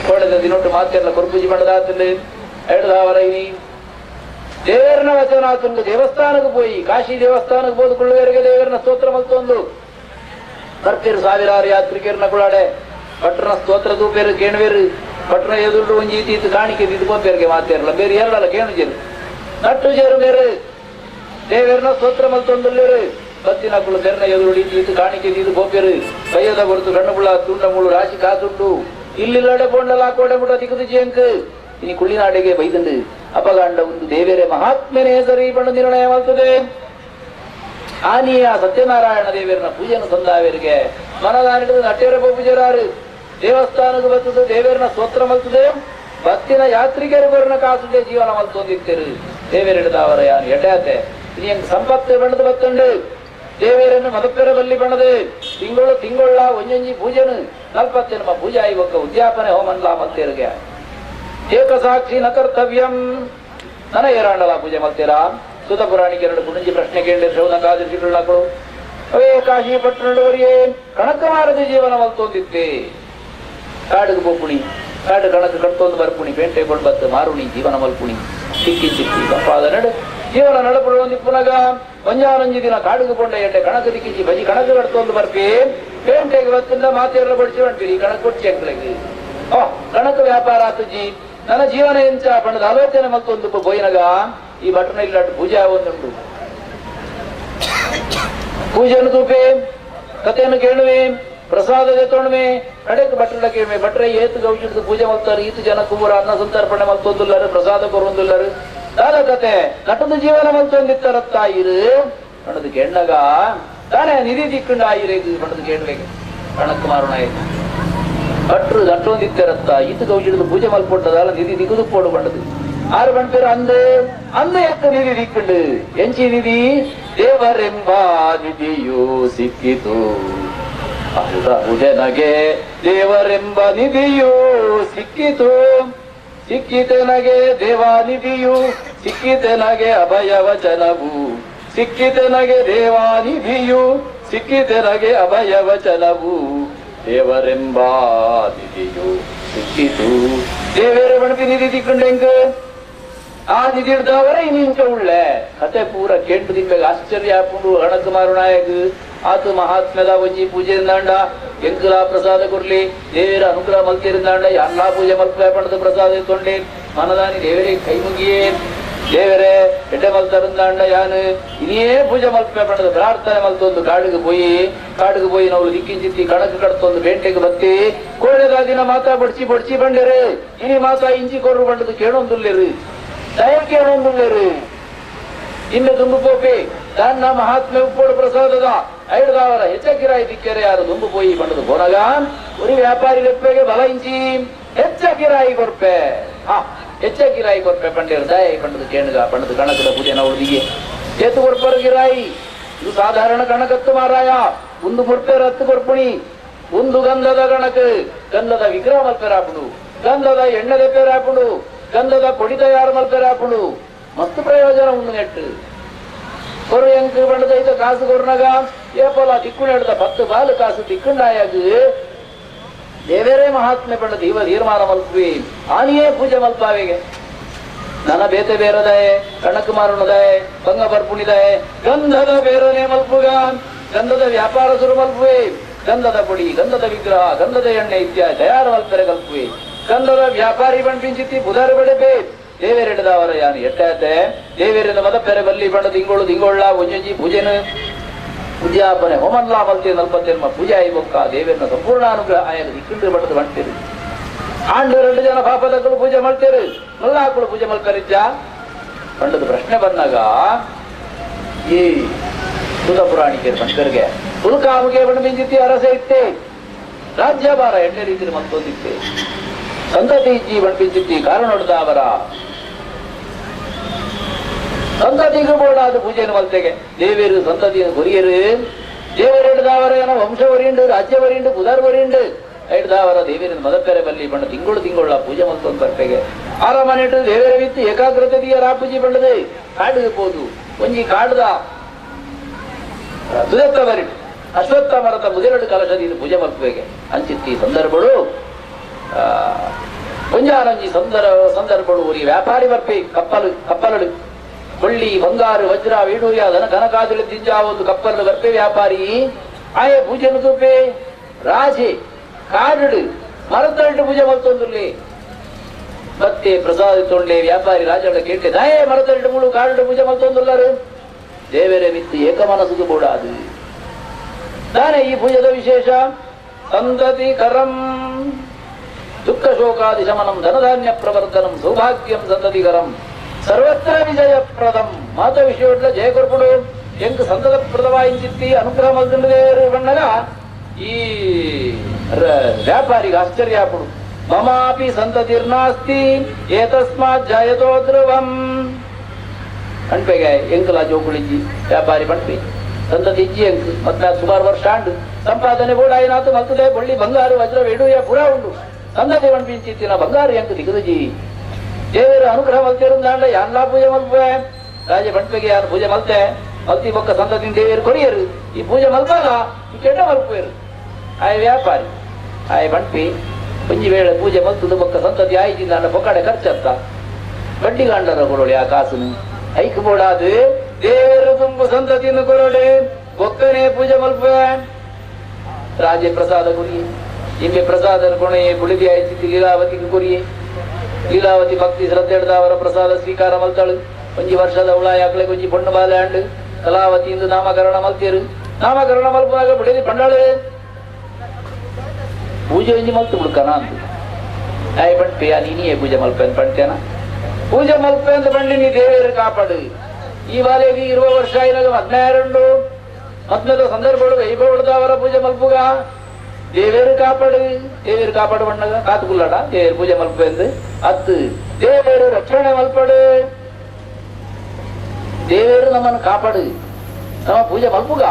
ಕೋಡೆದ ದಿನೊಟ್ಟು ಮಾತೆಲ್ಲ ಕೊರ್ಪೂಜಿ ಬಣ್ಣದ ಆತುಂಡು ಎಡ್ದಾವರೈನಿ ದೇವೇರ್ನ ವಚನ ಆತುಂಡು ದೇವಸ್ಥಾನಕ್ಕೆ ಪೋಯಿ ಕಾಶಿ ದೇವಸ್ಥಾನಕ್ಕೆ ಬೋದುಕೊಳ್ಳುವರಿಗೆ ದೇವೇರ್ನ ಸ್ತೋತ್ರ ಮಲ್ತೊಂದು ಬರ್ತೀರು ಸಾವಿರಾರು ಯಾತ್ರಿಕರನ್ನ ಕುಳಾಡೆ ಭಟ್ರನ ಸ್ತೋತ್ರ ತೂಪೇರು ಕೇಣುವೇರು ಭಟ್ರನ ಎದುರು ಒಂಜಿ ಇತ್ತು ಕಾಣಿಕೆ ಇದು ಗೋಪೇರಿಗೆ ಮಾತೇರಲ್ಲ ಬೇರೆ ಎರಡಲ್ಲ ಕೇಣು ಜೇರು ನಟ್ಟು ಜೇರು ಬೇರೆ ದೇವೇರ್ನ ಸ್ತೋತ್ರ ಮಲ್ತೊಂದುಲ್ಲೇರು ಬತ್ತಿನ ಕುಳು ಬೆರ್ನ ಎದುರು ಇತ್ತು ಕಾಣಿಕೆ ಇದು ಗೋಪೇರು ಕೈಯದ ಹೊರತು ಕಣ್ಣುಬುಳ ತುಂಡ ಮುಳು ರಾಶಿ ಕಾಸುಂಡು ಇಲ್ಲಿಲ್ಲಡೆ ಬೋಂಡಲ ಕೋಡೆ ಮುಟ ದಿಕ್ಕದು ಜೇಂಕ್ ಇನಿ ಕುಳ್ಳಿನಾಡಿಗೆ ಬೈದಂಡು ಅಪಗಾಂಡ ಒಂದು ದೇವೇರೆ ಮಹಾತ್ಮೆನೇ ಸರಿ ಬಣ್ಣ ನಿರ್ಣಯ ಮಾಡ್ತದೆ. ಆನಿಯ ಸತ್ಯನಾರಾಯಣ ದೇವರನ್ನ ಪೂಜೆಯನ್ನು ತಂದಾವರಿಗೆ ಮನದಾನಿಡಿದು ನಟ್ಟೇರ ಪೂಜೆರಾರು ದೇವಸ್ಥಾನಕ್ಕೆ ಬರ್ತದೆ ದೇವೇರನ ಸ್ತೋತ್ರ ಮಲ್ತದೆ ಭಕ್ತಿನ ಯಾತ್ರಿಕರು ಬರನ ಕಾಸುದೆ ಜೀವನ ಮಲ್ತೊಂದಿತ್ತೇರು ದೇವೇರಿಡದವರ ಯಾನು ಎಟೆ ಇನಿ ಹೆಂಗ್ ಸಂಪತ್ತು ಬಣ್ಣದ ಬತ್ತಂಡು ದೇವೇರನ್ನು ಮದಪೆರ ಬಲ್ಲಿ ಬಣ್ಣದು ತಿಂಗಳು ತಿಂಗೊಳ್ಳ ಒಂಜೊಂಜಿ ಪೂಜೆನು ನಲ್ಪತ್ತೆ ನಮ್ಮ ಪೂಜೆ ಆಯ್ಬೊಕ್ಕ ಉದ್ಯಾಪನೆ ಹೋಮನ್ಲಾ ಮಲ್ತೇರಿಗೆ ಏಕಸಾಕ್ಷಿ ನ ಕರ್ತವ್ಯಂ ನನ ಏರಾಂಡಲ ಪೂಜೆ ಮಲ್ತೀರಾ ಸುತ ಪುರಾಣಿಕರಡು ಕುಣಿಂಜಿ ಪ್ರಶ್ನೆ ಕೇಳಿ ಶೌನಕಾದಿರ್ಷಿಗಳಾಕಳು ಅವೇ ಕಾಶಿ ಪಟ್ಟಣದವರಿಗೆ ಕಣಕ ಮಾರದ ಜೀವನ ಮಲ್ತೊಂದಿತ್ತೆ ಕಾಡಿಗೆ ಬೋಪುಣಿ ಕಾಡು ಕಣಕ ಕಟ್ತೊಂದು ಬರ್ಪುಣಿ ಪೇಂಟೆ ಕೊಂಡು ಬತ್ತು ಮಾರುಣಿ ಜೀವನ ಮಲ್ಪುಣಿ ಸಿಕ್ಕಿ ಸಿಕ್ಕಿ ಸಂಪಾದ ನಡು ಜೀವನ ನಡಪುಣಿ ಪುನಗ ಒಂಜಾನೊಂಜಿ ದಿನ ಕಾಡಿಗೆ ಕೊಂಡ ಎಡ್ಡೆ ಕಣಕ ದಿಕ್ಕಿಂಚಿ ಬಜಿ ಕಣಕ ಕಟ್ತೊಂದು ಬರ್ಪಿ ಪೇಂಟೆಗೆ ಬತ್ತಿಂದ ಮಾತೆಲ್ಲ ಬಡಿಸಿ ಹೊಂಟಿರಿ ಕಣಕ ಕೊಡ್ಚಿ ಅಂಕ್ಳಿಗೆ ಓ ಕಣಕ ವ್ಯಾಪಾರ ಆತುಜಿ ನನ್ನ ಜೀವನ ಎಂಚ ಬಣ್ಣದ ಆಲೋಚನೆ ಮತ್ತೊಂದು ಪೋಯಿನಗ ಈ ಬಟನ ಇಲ್ಲಾಟು ಪೂಜೆ ಒಂದುಂಟು ಪೂಜೆಯನ್ನು ತೂಪೆ ಕಥೆಯನ್ನು ಕೇಳುವೆ ಪ್ರಸಾದ ತೋಣುವೆ ಕಡೆಗೆ ಭಟ್ರಲ ಕೇಳುವೆ ಭಟ್ರೆ ಏತು ಗೌಜಿಡ್ದು ಪೂಜೆ ಮಾಡ್ತಾರೆ ಈತು ಜನ ಕುಬುರ ಅನ್ನ ಸಂತರ್ಪಣೆ ಮಲ್ತೊಂದುಲ್ಲಾರು ಪ್ರಸಾದ ಕೊರೊಂದುಲ್ಲಾರು ದಾದ ಕತೆ ನಟದ ಜೀವನ ಮಲ್ತೊಂದಿತ್ತರತ್ತಾಯಿರು ಬಣ್ಣದ ಕೆಣ್ಣಗ ತಾನೇ ನಿಧಿ ದಿಕ್ಕಂಡ ಆಯಿರೇಗು ಬಣ್ಣದ ಕೇಳುವೆಗೆ ಕಣಕ್ ಮಾರುಣಾಯ ಭಟ್ರು ದಟ್ಟೊಂದಿತ್ತರತ್ತ ಈತು ಗೌಜಿಡ್ದು ಪೂಜೆ ಮಲ್ಪೊಟ್ಟದಲ್ಲ ನಿಧಿ ದಿಕ್ಕುದು ಪೋಡು ಬಣ್ಣದು ಆರು ಬಂಡ್ಪೇರು ಅಂದು ಅಂದು ಎಕ್ಕ ನಿಧಿ ದಿಕ್ಕಂಡು ಎಂಚಿ ನಿಧಿ ದೇವರೆಂಬ ನಿಧಿಯು ಸಿಕ್ಕಿತು ಅಹುದನಗೆ ದೇವರೆಂಬ ನಿಧಿಯು ಸಿಕ್ಕಿತು ಸಿಕ್ಕಿತೆನಗೆ ದೇವಾನಿಧಿಯು ಸಿಕ್ಕಿತೆನಗೆ ಅಭಯ ವಚನವು ಸಿಕ್ಕಿತೆನಗೆ ದೇವಾನಿಧಿಯು ಸಿಕ್ಕಿತೆನಗೆ ಅಭಯ ವಚನವು ದೇವರೆಂಬ ನಿಧಿಯು ಸಿಕ್ಕಿತು. ದೇವರ ಬಣಪಿ ನಿಧಿ ತಿಕ್ಕೊಂಡೆಂಗ ಆ ನಿಧಿ ಹಿಡ್ದವರೇ ಇನ್ನು ಉಳ್ಳೆ ಕತೆ ಪೂರ ಕೆಂಟು ತಿನ್ಬೇಕು ಆಶ್ಚರ್ಯ ಹಾಕೊಂಡು ಹಣಕ್ ಮಾರುಣಾಯಕ್ ಆತು ಮಹಾತ್ಮೆದ ಒಂಜಿ ಪೂಜೆ ಇಂದಾಂಡ ಎಂಕುಲ ಪ್ರಸಾದ ಕೊರ್ಲಿ ದೇವರ ಅನುಗ್ರಹ ಮಲ್ತಿರಿಂದಾಂಡ ಎಲ್ಲಾ ಪೂಜೆ ಮಲ್ಪೆ ಪಣದ ಪ್ರಸಾದ ತೊಂಡೆ ಮನದಾನಿ ದೇವರಿಗೆ ಕೈ ಮುಗಿಯೇ ದೇವರೇ ಎಡ್ಡೆ ಮಲ್ತರಿಂದಾಂಡ ಯಾನು ಇನಿಯೇ ಪೂಜೆ ಮಲ್ಪೆ ಪಣದ ಪ್ರಾರ್ಥನೆ ಮಲ್ತೊಂದು ಕಾಡಿಗೆ ಪೋಯಿ ಕಾಡಿಗೆ ಪೋಯಿ ನಾವು ದಿಕ್ಕಿಂಚಿತ್ತಿ ಕಣಕ್ ಕಡ್ತೊಂದು ಬೇಂಟೆಗೆ ಬತ್ತಿ ಕೋಳೆದ ದಿನ ಮಾತಾ ಬಡ್ಚಿ ಬಡ್ಚಿ ಬಂಡೆರು ಇನಿ ಮಾತಾ ಇಂಚಿ ಕೊರ್ರು ಬಂಡದು ಕೇಳೊಂದುಲ್ಲೇರು ದಯ ಕೇಳೊಂದುಲ್ಲೇರು ಇನ್ನು ದುಂಬು ಪೋಪಿ ತನ್ನ ಮಹಾತ್ಮೆ ಉಪ್ಪೋಡು ಪ್ರಸಾದದ ಐಡ್ದಾವರ ಹೆಚ್ಚ ಕಿರಾಯಿ ದಿಕ್ಕೇರೆ ಯಾರು ದುಂಬು ಪೋಯಿ ಬಂಡದು ಪೋನಗ ഒരു ವ್ಯಾಪಾರಿ ಲೆಪ್ಪೆಗೆ ಬಲ ಇಂಚಿ ಹೆಚ್ಚ ಕಿರಾಯಿ ಕೊರ್ಪೆ ಹಾ ಹೆಚ್ಚ ಕಿರಾಯಿ ಕೊರ್ಪೆ ಪಂಡೇರು ದಯ ಪಂಡದು ಕೇಣುಗ ಪಂಡದು ಕಣಕದ ಪೂಜೆನ ಉಳಿದಿಗೆ ಏತು ಕೊರ್ಪರು ಕಿರಾಯಿ ಇದು ಸಾಧಾರಣ ಕಣಕತ್ತು ಮಾರಾಯ ಒಂದು ಮುರ್ಪೇರು ಹತ್ತು ಕೊರ್ಪುಣಿ ಒಂದು ಗಂಧದ ಕಣಕ್ ಗಂಧದ ವಿಗ್ರಹ ಮಲ್ಪೆರಾಪುಡು ಗಂಧದ ಎಣ್ಣೆದ ಪೇರಾಪುಡು ಗಂಧದ ಪೊಡಿ ತಯಾರು ಮಲ್ಪೆರಾಪುಡು ಮಸ್ತ್ ಪ್ರಯೋಜನ ಉಂಡು ನೆಟ್ಟು ಕೊರು ಎಂಕ್ ಬಂಡದೈತ ಕಾಸು ಕೊರ್ನಗ ಏಪಲ ದಿಕ್ಕುಣೆಡ್ದ 10 ಬಾಲು ಕಾಸು ದಿಕ್ಕುಂಡಾಯಾಗ ದೇವರೇ ಮಹಾತ್ಮೆ ಪಂಡ ದೀವ ತೀರ್ಮಾನ ಮಲ್ಪುವಿ ಆನಿಯೇ ಪೂಜೆ ಮಲ್ಪಾವಿಗೆ ನನ್ನ ಬೇತೆ ಬೇರದಾಯೆ ಕಣಕ್ ಮಾರುಣದಾಯೆ ಬಂಗ ಬರ್ಪುಣಿದಾಯೆ ಗಂಧದ ಬೇರನೆ ಮಲ್ಪುಗ ಗಂಧದ ವ್ಯಾಪಾರ ಸುರು ಮಲ್ಪುವೆ ಗಂಧದ ಪೊಡಿ ಗಂಧದ ವಿಗ್ರಹ ಗಂಧದ ಎಣ್ಣೆ ಇತ್ಯಾದಿ ತಯಾರು ಮಲ್ಪೆರೆ ಕಲ್ಪುವೆ ಗಂಧದ ವ್ಯಾಪಾರಿ ಬಂಡ್ಪಿಂಚಿತ್ತಿ ಬುಧಾರು ಬಡೆಪೆ ದೇವೇರೆಡ್ದವರ ಯಾನು ಎಟ್ಟಾತೆ ದೇವೇರಿನ ಮದ ಪೆರೆ ಬಲ್ಲಿ ಬಣ್ಣ ತಿಂಗಳು ತಿಂಗೊಳ್ಳ ಒಂಜೊಂಜಿ ಪೂಜೆನು ಉದ್ಯಾಪನೆ ಹೋಮನ್ಲಾ ಮಲ್ತಿ ನಲ್ಪತ್ತೆನ್ಮ ಪೂಜೆ ಆಯ್ಬೊಕ್ಕ ದೇವೇರಿನ ಸಂಪೂರ್ಣ ಅನುಗ್ರಹ ಆಯನ ದಿಕ್ಕಿಂಡು ಬಣ್ಣದ ಬಂಡ್ತೀರಿ ಆಂಡು 2 ಜನ ಪಾಪದಕ್ಕಳು ಪೂಜೆ ಮಲ್ತೀರು ಮಲ್ಲಾಕಳು ಪೂಜೆ ಮಲ್ಪರಿಜ್ಜ ಬಣ್ಣದ ಪ್ರಶ್ನೆ ಬಂದಾಗ ಈ ಸುತ ಪುರಾಣಿಕರು ಬಂಟರಿಗೆ ಉಲ್ಕಾಮುಗೆ ಬಣ್ಣ ಮಿಂಜಿತಿ ಅರಸೆ ಇತ್ತೆ ರಾಜ್ಯಭಾರ ಎಣ್ಣೆ ರೀತಿ ಮತ್ತೊಂದಿತ್ತೆ ಸಂತತಿ ಇಜ್ಜಿ ಬಂಡ್ಪಿಂಚಿತ್ತಿ ಕಾರಣೊಡ್ದಾವರ ಸಂತತಿಗೂ ಬೋಡಾದ ಪೂಜೆಯನ್ನು ಮಲ್ತೆಗೆ ದೇವೇರು ಸಂತತಿಯನ್ನು ಕೊರಿಯರು ದೇವರು ಹಿಡ್ದಾವರ ಏನೋ ವಂಶ ವರಿಂಡು ರಾಜ್ಯ ವರಿಂಡು ಬುಧಾರ್ ವರಿಂಡು ಹಿಡ್ದಾವರ ದೇವೇರಿನ ಮದಪೆರೆ ಬಲ್ಲಿ ಬಣ್ಣ ತಿಂಗಳು ತಿಂಗಳ ಪೂಜೆ ಮಲ್ತೊಂದು ಬರ್ಪೆಗೆ ಆರಾಮನಿಟ್ಟು ದೇವೇರ ವಿತ್ತು ಏಕಾಗ್ರತೆ ರಾಪೂಜಿ ಬಂಡದೆ ಕಾಡಿಗೆ ಪೋದು ಒಂಜಿ ಕಾಡ್ದ ತುದತ್ತ ಬರಿಟ್ಟು ಅಶ್ವತ್ಥ ಮರದ ಮುದಿರಡು ಕಲಶದಿ ಪೂಜೆ ಮಲ್ಪುವೆಗೆ ಅಂಚಿತ್ತಿ ಸಂದರ್ಭಗಳು ಒಂಜಾನೊಂಜಿ ಸಂದರ್ಭಗಳು ಊರಿ ವ್ಯಾಪಾರಿ ಬರ್ಪೆ ಕಪ್ಪಲು ಕಪ್ಪಲಡು ಕೊಳ್ಳಿ ಬಂಗಾರು ವಜ್ರ ವೈಡೂರ್ಯ ಧನ ಕನಕಾದುಲಿ ದಿಂಜಾ ಒಂದು ಕಪ್ಪಲು ಬರ್ಪೆ ವ್ಯಾಪಾರಿ ಆಯೆ ಪೂಜೆನು ತೂಪೆ ರಾಜೆ ಕಾಡು ಮರತಳ್ಳು ಪೂಜೆ ಮಲ್ತೊಂದುರ್ಲಿ ಮತ್ತೆ ಪ್ರಸಾದ ತೊಂಡೆ ವ್ಯಾಪಾರಿ ರಾಜಡ ಕೇಟೆ ದಾಯೆ ಮರತಳ್ಳು ಮುಳು ಕಾಡು ಪೂಜೆ ಮಲ್ತೊಂದುಲ್ಲಾರು ದೇವರೇ ಮಿತ್ತು ಏಕ ಮನಸ್ಸುದು ಕೂಡಾದು ತಾನೇ ಈ ಪೂಜೆದ ವಿಶೇಷ ಸಂತತಿ ಕರಂ ದುಃಖ ಶೋಕಾದಿ ಶಮನಂ ಧನಧಾನ್ಯ ಪ್ರವರ್ತನಂ ಸೌಭಾಗ್ಯಂ ಸಂತತಿಕರಂ ಸರ್ವತ್ರ ವಿಜಯಪ್ರದಂ ಮಾತ ವಿಷಯೊಡ್ಲ ಜಯ ಕೊರ್ಪುಡು ಎಂಕ್ ಸಂತತ ಪ್ರದವಾಯಿಂಚಿತ್ತಿ ಅನುಗ್ರಹ ಮಲ್ತುಂಡು ಬಣ್ಣಗ ಈ ವ್ಯಾಪಾರಿಗೆ ಆಶ್ಚರ್ಯ ಆಪುಡು ಮಮಾಪಿ ಸಂತತಿರ್ನಾಸ್ತಿ ಏತಸ್ಮಾತ್ ಜಾಯತೋ ಧ್ರುವಂ ಅನ್ಪೆಗೆ ಎಂಕಲ ಜೋಕುಳಿಜ್ಜಿ ವ್ಯಾಪಾರಿ ಪಂಪೆ ಸಂತತಿ ಇಜ್ಜಿ ಎಂಕ್ ಮತ್ತೆ ಸುಮಾರು ವರ್ಷ ಆಂಡು ಸಂಪಾದನೆ ಬೋಡ ಏನಾತು ಮಲ್ತದೆ ಬಳ್ಳಿ ಬಂಗಾರು ವಜ್ರ ವೈಡೂರ್ಯ ಪುರ ಉಂಡು ಸಂತತಿ ಪಂಪಿಂಚಿತ್ತಿನ ಬಂಗಾರು ಎಂಕ್ ದಿಗದುಜಿ ದೇವರ ಅನುಗ್ರಹ ಮಲ್ತಿರುಂದಾಂಡ ಯಾನ್ಲಾ ಪೂಜೆ ಮಲ್ಪೆ ರಾಜ ಬಂಟ್ಪೆಗೆ ಯಾರು ಪೂಜೆ ಮಲ್ತೆ ಮಲ್ತಿ ಬೊಕ್ಕ ಸಂತತಿನ ದೇವಿಯರು ಕೊರಿಯರು ಈ ಪೂಜೆ ಮಲ್ಪಾಗ ಈ ಕೆಡ್ಡ ಮಲ್ಪುವೇರು ಆಯ್ ವ್ಯಾಪಾರಿ ಆಯ್ ಬಂಟ್ಪಿ ಒಂಜಿ ವೇಳೆ ಪೂಜೆ ಮಲ್ತದ ಬೊಕ್ಕ ಸಂತತಿ ಆಯ್ತಿಲ್ಲ ಅಂಡ ಪೊಕ್ಕಡೆ ಖರ್ಚತ್ತ ಬಡ್ಡಿ ಗಾಂಡರ ಕೊಡೋಳಿ ಆ ಕಾಸುನು ಐಕ್ ಬೋಡಾದು ದೇವರು ತುಂಬು ಸಂತತಿಯನ್ನು ಕೊರೊಡೆ ಬೊಕ್ಕನೆ ಪೂಜೆ ಮಲ್ಪೆ ರಾಜೆ ಪ್ರಸಾದ ಕುರಿಯೆ ಇಂಬೆ ಪ್ರಸಾದ ಕೊಣೆ ಬುಳಿದಿ ಆಯ್ತಿತ್ತು ಲೀಲಾವತಿಗೆ ಕುರಿಯೆ ಲೀಲಾವತಿ ಭಕ್ತಿ ಶ್ರದ್ಧೆ ಅವರ ಪ್ರಸಾದ ಸ್ವೀಕಾರ ಮಲ್ತಾಳು ಒಂಜಿ ವರ್ಷದ ಉಳಾಯ ಅಕ್ಲೆ ಒಂಜಿ ಪೊಣ್ಣು ಬಾಲೆ ಅಂಡು ಕಲಾವತಿ ಎಂದು ನಾಮಕರಣ ಮಲ್ತೇರು ನಾಮಕರಣ ಮಲ್ಪುವಾಗ ಬಿಡಲಿ ಪಂಡಾಳು ಪೂಜೆ ಒಂಜಿ ಮಲ್ತು ಬಿಡ್ಕನ ಅಂತ ಆಯ್ ಬಂಟ್ಪೆ ನೀನಿಯೇ ಪೂಜೆ ಮಲ್ಪೆ ಅಂತ ಪಂಡ್ತೇನ ಪೂಜೆ ಮಲ್ಪೆ ಅಂತ ಬಂಡಿ ನೀ ದೇವರು ಕಾಪಾಡು ಈ ಬಾಲೆಗೆ ಇರುವ ವರ್ಷ అయినాಗ 12 ಮದ್ಮೆದ ಸಂದರ್ಭಗಳು ವೈಭವದ ಪೂಜೆ ಮಲ್ಪುಗ ದೇವೇರು ಕಾಪಾಡು ದೇವೇರು ಕಾಪಾಡು ಬಣ್ಣಗ ಕಾತುಕುಲ್ಲಡ ದೇವೇರು ಪೂಜೆ ಮಲ್ಪೆ ಎಂದು ಅತ್ತು ದೇವೇರು ರಕ್ಷಣೆ ಮಲ್ಪಡು ದೇವೇರು ನಮ್ಮನ್ನು ಕಾಪಾಡು ನಮ್ಮ ಪೂಜೆ ಮಲ್ಪುಗ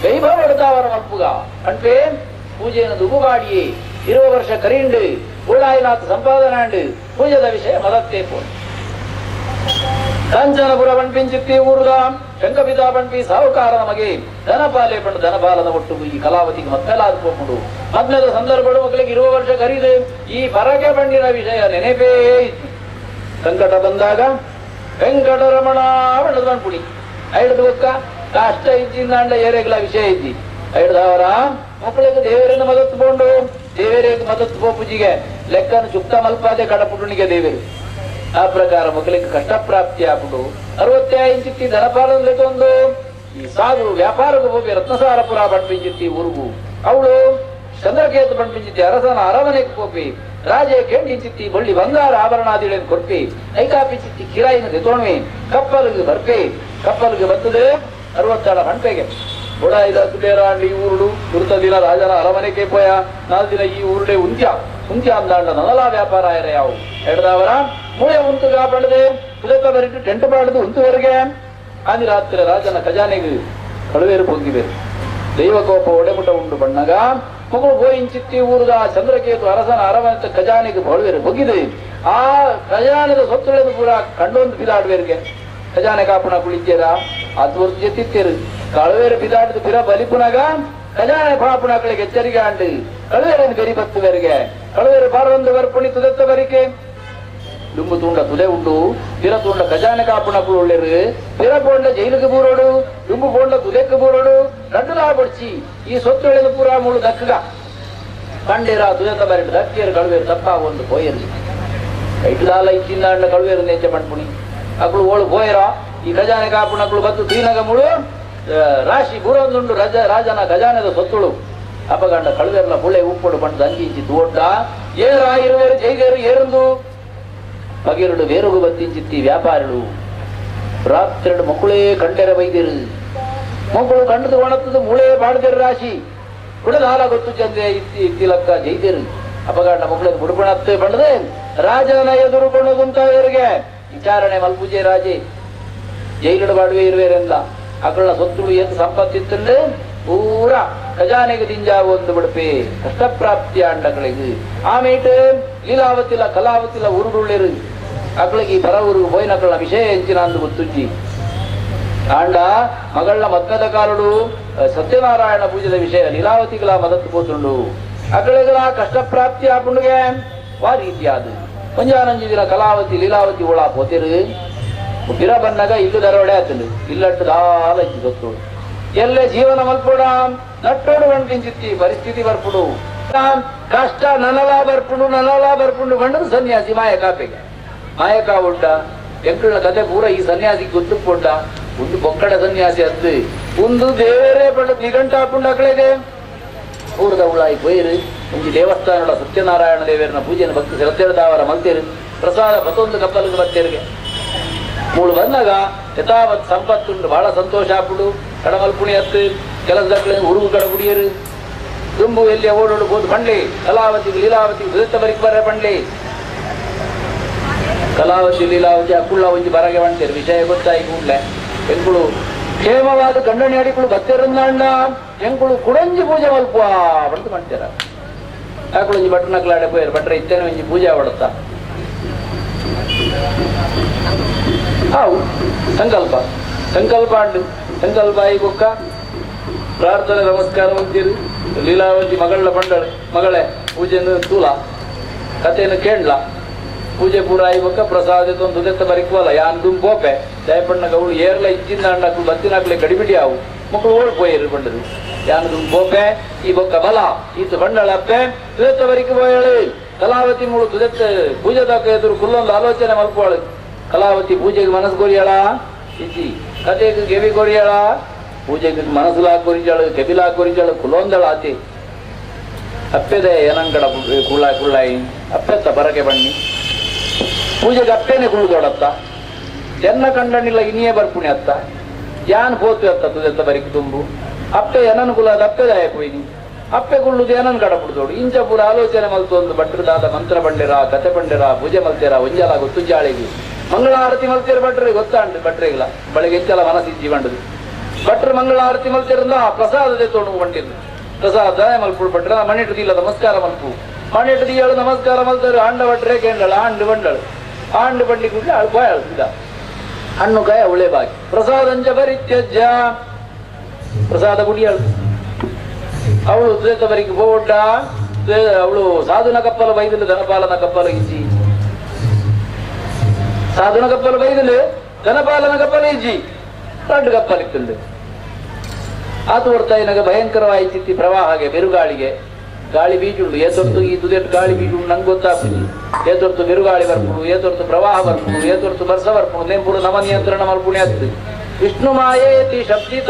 ವೈಭವ ಅವರ ಮಲ್ಪುಗ ಅಂದ್ರೆ ಪೂಜೆಯನ್ನು ದುಗುಗಾಡಿಯೇ ಇರುವ ವರ್ಷ ಕರೀಂಡು ಊಡಾಯಿನಾಥ ಸಂಪಾದನಾಂಡು ಪೂಜೆದ ವಿಷಯ ಮದತ್ತೇ ಪೋಣು ಕಾಂಚನಪುರ ಬಣ್ಪಿಂಚಿತ್ತಿ ಊರುದ ಶಂಕಪಿತಾ ಬಣ್ಪಿ ಸಾಹುಕಾರ ನಮಗೆ ಧನಪಾಲೆ ಪಂಡು ಧನಪಾಲನ ಒಟ್ಟು ಈ ಕಲಾವತಿಗೆ ಮಕ್ಕಳಾದ ಪೋಪುಂಡು ಮದ್ಮೆದ ಸಂದರ್ಭಗಳು ಮಕ್ಕಳಿಗೆ ಇರುವ ವರ್ಷ ಕರೀದು ಈ ಪರಕೆ ಬಂಡಿನ ವಿಷಯ ನೆನಪೇ ಇತ್ತು. ಸಂಕಟ ಬಂದಾಗ ವೆಂಕಟರಮಣ ಬಣ್ಣದ ಬಣ್ಪುಡಿ ಐಡ್ದು ಬೊಕ್ಕ ಕಾಷ್ಟ ಇಜ್ಜಿಂದಾಂಡ ಏರೆಗ್ಲ ವಿಷಯ ಇದ್ದಿ ಐಡ್ದವರ ಮಕ್ಕಳಿಗೆ ದೇವರನ್ನು ಮದತ್ತು ಪೋಂಡು ದೇವರಿಗೆ ಮದತ್ತು ಪೋಪುಜಿಗೆ ಲೆಕ್ಕನ ಚುಕ್ತ ಮಲ್ಪಾದೆ ಕಡಪುಟುಣಿಗೆ ದೇವರು ಆ ಪ್ರಕಾರ ಮಕ್ಕಳಿಗೆ ಕಷ್ಟ ಪ್ರಾಪ್ತಿ ಆಪುಡು 65 ಚಿತ್ತಿ ಧನಪಾಲನ ಲೆಕ್ಕೊಂದು ಈ ಸಾಧು ವ್ಯಾಪಾರಕ್ಕೆ ಹೋಗಿ ರತ್ನಸಾರಪುರ ಬಂಡ್ಪಿಂಚಿತ್ತಿ ಊರುಗು ಅವಳು ಚಂದ್ರಕೇತು ಬಂಡ್ಪಿಂಚಿತ್ತಿ ಅರಸನ ಅರಮನೆಗೆ ಪೋಪಿ ರಾಜೆ ಕೆಂಡಿಂಚಿತ್ತಿ ಬಳ್ಳಿ ಬಂಗಾರ ಆಭರಣಾದಿಗಳನ್ನು ಕೊರ್ಪಿ ಐಕಾಪಿ ಚಿತ್ತಿ ಕಿರಾಯಿನ ದೆತೋಣ್ವಿ ಕಪ್ಪಲಿಗೆ ಬರ್ಪಿ ಕಪ್ಪಲಿಗೆ ಬರ್ತದೆ 66 ಗಂಟೆಗೆ ಬುಡ ಇದ ಕುಬೇರಾಂಡಿ ಈ ಊರುಡು ಗುರುತ ದಿನ ರಾಜನ ಅರಮನೆಗೆ ಪೋಯ 4 ದಿನ ಈ ಊರುಡೆ ಉಂತ್ಯ ಉಂತ್ಯ ಅಂದಾಂಡ ನನಲಾ ವ್ಯಾಪಾರ ಆಯರ ಯಾವು ಎಡದವರ ಮೂಳೆ ಉಂತು ಕಾಪಾಡದೆ ಕುದಕ ಬರಿಟ್ಟು ಟೆಂಟ್ ಪಾಡದು ಉಂತುವರೆಗೆ ಆದಿ ರಾತ್ರಿ ರಾಜನ ಖಜಾನೆಗೆ ಕಳುವೇರು ಪೊಂಗಿಬೇರು ದೈವಕೋಪ ಒಡೆಮುಟ ಉಂಡು ಬಣ್ಣಗ ಮಗಳು ಗೋಯಿಂಚಿತ್ತಿ ಊರುದ ಚಂದ್ರಕೇತು ಅರಸನ ಅರಮನೆ ಖಜಾನೆಗೆ ಬಳುವೇರು ಬೊಗಿದೆ ಆ ಖಜಾನೆದ ಸೊತ್ತುಗಳನ್ನು ಪೂರ ಕಂಡೊಂದು ಬಿದಾಡುವೇರಿಗೆ ಖಜಾನೆ ಕಾಪುಣ ಕುಳಿತೀರ ಅದು ವರ್ಷ ಜೊತಿತ್ತೇರು ಕಳುವೇರು ಬಿದಾಡಿದ ಬಿರ ಬಲಿಪುನಗ ಖಜಾನೆ ಕಾಪುಣಗಳಿಗೆ ಎಚ್ಚರಿಕೆ ಅಂಡು ಕಳುವೇರನ್ನು ಬೆರಿ ಬತ್ತುವರಿಗೆ ಕಳುವೇರು ಬಾರೊಂದು ಬರ್ಪುಣಿ ತುದತ್ತ ಬರಿಕೆ ದುಂಬು ತೂಂಡ ತುದೆ ಉಂಡು ಪಿರ ತೂಂಡ ಖಜಾನೆ ಕಾಪುಣಕುಳು ಉಳ್ಳೇರು ಪಿರ ಪೋಂಡ ಜೈಲಿಗೆ ಬೂರೋಡು ದುಂಬು ಪೋಂಡ ತುದೆಕ್ಕೆ ಬೂರೋಡು ರಡ್ಡುಲಾ ಬಡ್ಚಿ ಈ ಸೊತ್ತು ಎಳೆದು ಪೂರಾ ಮೂಳು ದಕ್ಕಗ ಕಂಡೇರ ತುದೆತ್ತ ಬರಿಟ್ಟು ದಕ್ಕೇರು ಕಳುವೇರು ತಪ್ಪ ಒಂದು ಪೋಯರು ಐಟುದಾಲ ಇಚ್ಚಿಂದಾಂಡ ಕಳುವೇರು ನೆಂಚ ಪಂಡ್ಪುಣಿ ಅಕ್ಕಳು ಓಳು ಪೋಯರ ಈ ಖಜಾನೆ ಕಾಪುಣಕುಳು ಬತ್ತು ತೀನಗ ಮುಳು ರಾಶಿ ಬೂರೊಂದುಂಡು ರಜ ರಾಜನ ಖಜಾನೆದ ಸೊತ್ತುಳು ಅಪಗಂಡ ಕಳುವೇರ್ಲ ಬುಳೆ ಉಪ್ಪುಡು ಪಂಡು ದಂಗಿಂಚಿ ತೋಟ ಏರ ಇರುವೇರು ಜೈಗೇರು ಏರುಂದು ಬಗೆರುಡು ಬೇರುಗು ಬತ್ತಿಂಚಿತ್ತಿ ವ್ಯಾಪಾರಿಳು ರಾತ್ರಿಡು ಮಕ್ಕಳೇ ಕಂಡೆರ ಬೈದಿರು ಮಕ್ಕಳು ಕಂಡದು ಒಣತ್ತದು ಮೂಳೆ ಬಾಡ್ದಿರು ರಾಶಿ ಕುಡದಾಲ ಗೊತ್ತು ಚಂದೆ ಇತ್ತಿ ಇತ್ತಿಲಕ್ಕ ಜೈದಿರು ಅಪಗಂಡ ಮಕ್ಕಳನ್ನು ಬುಡುಪಣತ್ತೆ ಬಂಡದೆ ರಾಜನ ಎದುರು ಕೊಂಡು ವಿಚಾರಣೆ ಮಲ್ಪೂಜೆ ರಾಜೆ ಜೈಲುಡು ಬಾಡುವೆ ಇರುವೇರೆಂದ ಅಕ್ಕಳ ಸೊತ್ತುಳು ಎಂದು ಸಂಪತ್ತಿತ್ತಂದು ಪೂರ ಖಜಾನೆಗೆ ದಿಂಜಾವು ಒಂದು ಬಿಡುಪೆ ಕಷ್ಟಪ್ರಾಪ್ತಿಯ ಅಂಡಗಳಿಗೆ ಆಮೇಟು ಲೀಲಾವತಿಲ ಕಲಾವತಿಲ ಉರುಡುಳ್ಳಿರು ಅಕ್ಕಳಿಗೆ ಈ ಬರ ಊರು ಬೋಯ್ನಕ್ಕಳ ವಿಷಯ ಹೆಂಚಿನ ಅಂದು ಗೊತ್ತುಜ್ಜಿ ಆಂಡ ಮಗಳ ಮದ್ಮೆದ ಕಾಲುಡು ಸತ್ಯನಾರಾಯಣ ಪೂಜೆದ ವಿಷಯ ಲೀಲಾವತಿಗಳ ಮದತ್ತು ಪೋತುಂಡು ಅಕ್ಕಳಿಗಳ ಕಷ್ಟಪ್ರಾಪ್ತಿ ಆಪುಂಡುಗೆ ವಾ ರೀತಿಯಾದ ಒಂಜಾನಂಜಿ ದಿನ ಕಲಾವತಿ ಲೀಲಾವತಿ ಒಳ ಪೋತಿರು ಬಿರ ಬನ್ನಗ ಇಲ್ಲು ದರೋಡೆ ಆತಂಡು ಇಲ್ಲಟ್ಟು ದಾಲ ಇಜ್ಜಿ ಗೊತ್ತೋಡು ಎಲ್ಲೆ ಜೀವನ ಮಲ್ಪೋಡ ನಟ್ಟೋಡು ಬಂಟಿಂಚಿತ್ತಿ ಪರಿಸ್ಥಿತಿ ಬರ್ಪುಡು ಕಷ್ಟ ನನಲಾ ಬರ್ಪುಂಡು ನನಲಾ ಬರ್ಪುಂಡು ಬಂಡದು ಸನ್ಯಾಸಿ ಮಾಯಕಾಪೆಗೆ ಮಾಯಕ ಉಂಡ ಎಂಕುಳ ಕತೆ ಪೂರ ಈ ಸನ್ಯಾಸಿ ಗೊತ್ತುಪೊಂಡ ಒಂದು ಬೊಕ್ಕಡ ಸನ್ಯಾಸಿ ಅದ್ದು ಒಂದು ದೇವರೇ ಪಂಡ ನಿಘಂಟ ಹಾಪುಂಡು ಅಕಳೆಗೆ ಊರದ ಉಳಾಯಿ ಪೋಯಿರು ಒಂಜಿ ದೇವಸ್ಥಾನದ ಸತ್ಯನಾರಾಯಣ ದೇವರನ ಪೂಜೆಯನ್ನು ಭಕ್ತಿ ಶ್ರದ್ಧೆದಾವರ ಮಲ್ತೇರು ಪ್ರಸಾದ ಮತ್ತೊಂದು ಕಪ್ಪಲಿಗೆ ಬರ್ತೇರಿಗೆ ಮೂಳು ಬಂದಾಗ ಯಥಾವತ್ ಸಂಪತ್ತುಂಡು ಬಹಳ ಸಂತೋಷ ಆಪುಡು ಕಡಮಲ್ಪುಣಿ ಹತ್ತು ಕೆಲಸದಕ್ಕಳ ಉರುಗು ಕಡ ಕುಡಿಯರು ದುಂಬು ಎಲ್ಲಿ ಓಡೋಡು ಬೋದು ಬಂಡ್ಲಿ ಕಲಾವತಿ ಲೀಲಾವತಿ ದುರಿತ ಬರಿಕ್ ಬರ ಬಂಡ್ಲಿ ಕಲಾವತಿ ಲೀಲಾವತಿ ಅಕ್ಕುಳ್ಳ ಒಂಜಿ ಬರಗೆ ಬಂತೇರು ವಿಷಯ ಗೊತ್ತಾಯಿ ಕೂಡ್ಲೆ ಎಂಕುಳು ಕ್ಷೇಮವಾದ ಗಂಡಣಿ ಅಡಿಕುಳು ಬತ್ತೇರಂದಾಂಡ ಎಂಕುಳು ಕುಡಂಜಿ ಪೂಜೆ ಮಲ್ಪ ಬಡ್ದು ಮಾಡ್ತೀರ ಆಕುಳೊಂಜಿ ಬಟ್ರನಕ್ಲಾಡೆ ಪೋಯರು ಬಟ್ರೆ ಇತ್ತೇನೆ ಒಂಜಿ ಪೂಜೆ ಹೊಡತ್ತ ಅವು ಸಂಕಲ್ಪ ಸಂಕಲ್ಪ ಅಂಡು ಸಂಕಲ್ಪ ಆಯಿ ಬೊಕ್ಕ ಪ್ರಾರ್ಥನೆ ನಮಸ್ಕಾರ ಅಂತೀರಿ. ಲೀಲಾವತಿ ಮಗಳ ಬಂಡಳು, ಮಗಳೇ ಪೂಜೆಯನ್ನು ತೂಲ ಕಥೆಯನ್ನು ಕೇಳಲ, ಪೂಜೆ ಪೂರ ಆಯಿ ಬೊಕ್ಕ ಪ್ರಸಾದ ಒಂದು ಬರಿಕ್ವಲ್ಲ ಯಾನ್ ದುಂಬ್ ಪೋಪೆ ದಯಪಣ್ಣ ಗೌಳು ಏರ್ಲ ಇಜ್ಜಿಂದ ಅಂಡಕ್ಲು ಬತ್ತಿನಾಕ್ಲೆ ಗಡಿಬಿಡಿ ಆವು ಮಕ್ಕಳು ಓಡ್ ಪೋಯರು ಬಂಡದು ಯಾನ್ ದುಂಬ್ ಪೋಪೆ ಈ ಬೊಕ್ಕ ಬಲ ಈತ ಬಂಡಳ ಅಪ್ಪೆ ತುದೆತ್ತ ಬರಿಕ್ ಪೋಯಳು. ಕಲಾವತಿ ಮೂಳು ತುದೆತ್ತ ಪೂಜೆದಾಕ ಎದುರು ಕುಲ್ಲೊಂದು ಆಲೋಚನೆ ಮಲ್ಪೋಳು. ಕಲಾವತಿ ಪೂಜೆಗೆ ಮನಸ್ಸು ಕೊರಿಯಳ ಇಜ್ಜಿ, ಕತೆಗೆ ಗೆವಿ ಕೊರಿಯಳ, ಪೂಜೆಗೆ ಮನಸ್ಸುಲಾ ಕೊರಿಜಳು ಕೆಬಿಲಾ ಕೊರಿಜಳು ಕುಲೊಂದಳ ಆತಿ ಅಪ್ಪೆದೆ ಏನಂಗಡ ಕುಳ್ಳ ಕುಳ್ಳಾಯಿ ಅಪ್ಪೆತ್ತ ಬರಕೆ ಬಣ್ಣಿ ಪೂಜೆಗೆ ಅಪ್ಪೇನೆ ಕುಳ್ಳುದೋಡತ್ತ ಎನ್ನ ಕಂಡನಿಲ್ಲ ಇನಿಯೇ ಬರ್ಪುಣಿ ಅತ್ತ ಯಾನ್ ಪೋತು ಅತ್ತ ತುದೆತ್ತ ಬರಿಕ್ ತುಂಬು ಅಪ್ಪೆ ಏನನ್ ಕುಲಾದ ಅಪ್ಪೆದಾಯ ಕೊಯ್ನಿ ಅಪ್ಪೆ ಕುಳ್ಳುದು ಏನನ್ ಕಡಪುಡ್ದೋಡು ಇಂಚ ಪೂರ ಆಲೋಚನೆ ಮಲ್ತು ಒಂದು ಭಟ್ರದಾದ ಮಂತ್ರ ಬಂಡಿರ ಕತೆ ಬಂಡಿರ ಪೂಜೆ ಮಲ್ತೇರ ಒಂಜಲ ಗೊತ್ತು ಜಾಳಿಗೆ ಮಂಗಳಾರತಿ ಮಲ್ತೇರ ಭಟ್ರಿಗೆ ಗೊತ್ತಾಂಡು ಭಟ್ರಿಗಿಲ್ಲ ಬೆಳಗ್ಗೆ ಎಂಚಲ ಮನಸ್ಸಿಜ್ಜಿ ಬಂಡದು ಭಟ್ರು ಮಂಗಳಾರತಿ ಮಲ್ತಿರಂದ ಪ್ರಸಾದದೆ ತೋಡು ಬಂಡಿರು ಪ್ರಸಾದ ಮಲ್ಪುಡು ಭಟ್ರ ಮಣಿಟ್ಟು ಇಲ್ಲ ನಮಸ್ಕಾರ ಮಲ್ಪು ಮಣಿಟ್ಟು ದಿಯಳು ನಮಸ್ಕಾರ ಮಲ್ತಾರೆ ಆಂಡ ಭಟ್ರೆ ಕೇಂಡಳು ಆಂಡು ಬಂಡಳು ಆಂಡು ಬಂಡಿ ಕೂಡಲೇ ಅಳು ಬಾಯಳು ಇದ ಹಣ್ಣು ಕಾಯ ಅವಳೇ ಬಾಕಿ ಪ್ರಸಾದಂಚ ಪರಿತ್ಯಜ್ಯ ಪ್ರಸಾದ ಕುಡಿಯಳು. ಅವಳು ದ್ವೇತ ಬರಿಗೆ ಬೋಡ್ಡ ಅವಳು ಸಾಧುನ ಕಪ್ಪಲು ಬೈದಲು ಧನಪಾಲನ ಕಪ್ಪಲು ಇಜ್ಜಿ ಸಾಧುನ ಕಪ್ಪಲು ಬೈದಲು ಧನಪಾಲನ ಕಪ್ಪಲು ಇಜ್ಜಿ ದೊಡ್ಡ ಕಪ್ಪಲಿತ್ತುಂಡು ಆತು ಬರ್ತಾ ಭಯಂಕರವಾಯಿತಿತ್ತಿ ಪ್ರವಾಹಗೆ ಬಿರುಗಾಳಿಗೆ ಗಾಳಿ ಬೀಜುಂಡು ಏತೊರ್ತು ಈ ತುದೆಟ್ಟು ಗಾಳಿ ಬೀಜುಂಡು ನಂಗೆ ಗೊತ್ತಾಗ್ತದೆ ಏತೊರ್ತು ಬಿರುಗಾಳಿ ಬರ್ಪುಡು ಏತೊರ್ತು ಪ್ರವಾಹ ಬರ್ಪುಡು ಏತೊರ್ತು ಬರ್ಸ ಬರ್ಪುಡು ನೆಂಪುಡು ನಮ ನಿಯಂತ್ರಣ ಮಲ್ಪುಣಿ ಆಗ್ತದೆ. ವಿಷ್ಣು ಮಾಯೇತಿ ಶಬ್ದಿತ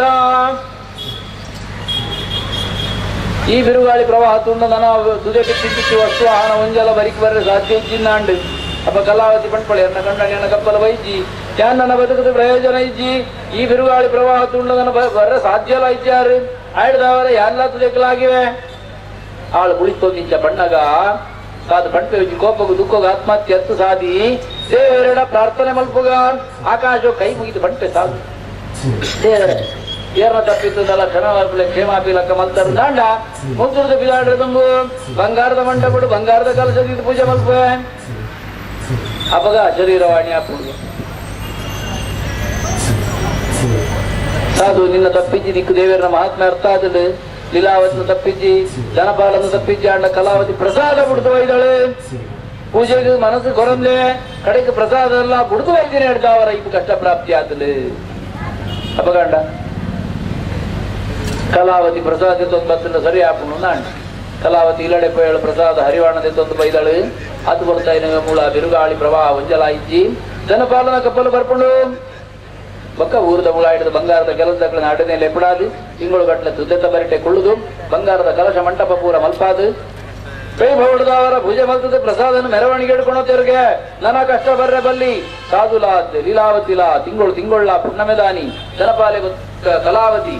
ಈ ಬಿರುಗಾಳಿ ಪ್ರವಾಹ ತುಂಡ ನನ್ನ ತುದೆಟ್ಟು ತಿಂತಿತ್ತು ವಸ್ತು ಆಹನ ಒಂಜಲ ಬರಿಕ್ ಬರ್ರೆ ಸಾಧ್ಯ ಇಜ್ಜಿನ್ನಾಂಡು ಅಪ್ಪ ಕಲಾವತಿ ಪಂಡ್ಪಳೆ ಎನ್ನ ಕಂಡಣ್ಣ ಎನ್ನ ಕಪ್ಪಲ ವೈಜಿ ಯಾನ್ ನನ್ನ ಬದುಕದ ಪ್ರಯೋಜನ ಇಜ್ಜಿ ಈ ಬಿರುಗಾಳಿ ಪ್ರವಾಹ ತುಂಡ ನನ್ನ ಬರ್ರೆ ಸಾಧ್ಯ ಅಲ್ಲ ಇಜ್ಜಾರು ಆಯ್ದವರ ಯಾರೆಲ್ಲ ತುದೆಕಲಾಗಿವೆ ಆಳು ಕುಳಿತೊಂದಿಂಚ ಬಣ್ಣಗ ಸಾದ ಬಂಟೆ ಕೋಪಗು ದುಃಖಗ ಆತ್ಮಹತ್ಯೆ ಹತ್ತು ಸಾದಿ ದೇವರೆಡ ಪ್ರಾರ್ಥನೆ ಮಲ್ಪುಗ ಆಕಾಶ ಕೈ ಮುಗಿದು ಬಂಟೆ ಸಾಧು ದೇವರೇ ಏರ್ನ ತಪ್ಪಿತ್ತದಲ್ಲ ಕ್ಷಣ ಕ್ಷೇಮಾಪಿ ಲಕ್ಕ ಮಲ್ತಾರು ದಾಂಡ ಮುದ್ರದ ಬಿದಾಡ್ರೆ ತುಂಬು ಬಂಗಾರದ ಮಂಟಪಡು ಬಂಗಾರದ ಕಲಶದ ಪೂಜೆ ಮಲ್ಪುವೆ ಅಪಗ ಶರೀರವಾಣಿ ಅಪ್ಪುಗೆ ಸಾಧು ನಿನ್ನ ತಪ್ಪಿಜ್ಜಿ ದಿಕ್ಕು ದೇವರನ ಮಹಾತ್ಮ ಅರ್ಥ ಆದಳು ಲೀಲಾವತಿನ ತಪ್ಪಿಜ್ಜಿ ಜನಪಾಲನ ತಪ್ಪಿಜ್ಜಿ ಅಣ್ಣ ಕಲಾವತಿ ಪ್ರಸಾದ ಬಿಡ್ತು ಒಯ್ದಳು ಪೂಜೆಗೆ ಮನಸ್ಸು ಕೊರಂದೆ ಕಡೆಗೆ ಪ್ರಸಾದ ಎಲ್ಲ ಬಿಡ್ತು ಒಯ್ದಿನ ಹಿಡ್ದಾವರ ಇಪ್ಪು ಕಷ್ಟ ಪ್ರಾಪ್ತಿ ಆದಳು ಅಪಗಂಡ ಕಲಾವತಿ ಪ್ರಸಾದ ತೊಂದು ಬತ್ತಿನ ಸರಿ ಹಾಪುನು ನಾಂಡ ಕಲಾವತಿ ಇಲ್ಲಡೆ ಪೋಯಳು ಪ್ರಸಾದ ಹರಿವಾಣದೆ ತೊಂದು ಬೈದಳು ಅದು ಬರ್ತಾ ಮೂಲ ಬಿರುಗಾಳಿ ಪ್ರವಾಹ ಒಂಜಲಾಯಿಜ್ಜಿ ಜನಪಾಲನ ಕಪ್ಪಲು ಬರ್ಪುಂಡು ಬೊಕ್ಕ ಊರದ ಮುಳ ಹಿಡಿದು ಬಂಗಾರದ ಕೆಲಸದ ಅಡನೆ ಲೆಪಡಾದು ತಿಂಗಳು ಗಟ್ಟಲೆ ತುದೆತ ಬರಿಟೆ ಕೊಳ್ಳುದು ಬಂಗಾರದ ಕಲಶ ಮಂಟಪ ಪೂರ ಮಲ್ಪಾದು ಕೈ ಹೊಡೆದವರ ಭುಜ ಮಲ್ತದ ಪ್ರಸಾದನ ಮೆರವಣಿಗೆ ಹಿಡ್ಕೊಂಡು ತೆರಿಗೆ ನನ್ನ ಕಷ್ಟ ಬರ್ರೆ ಬಲ್ಲಿ ಸಾಧುಲಾ ಲೀಲಾವತಿಲಾ ತಿಂಗಳು ತಿಂಗೊಳ್ಳ ಪುಣ್ಣಮೆದಾನಿ ಜನಪಾಲೆ ಕಲಾವತಿ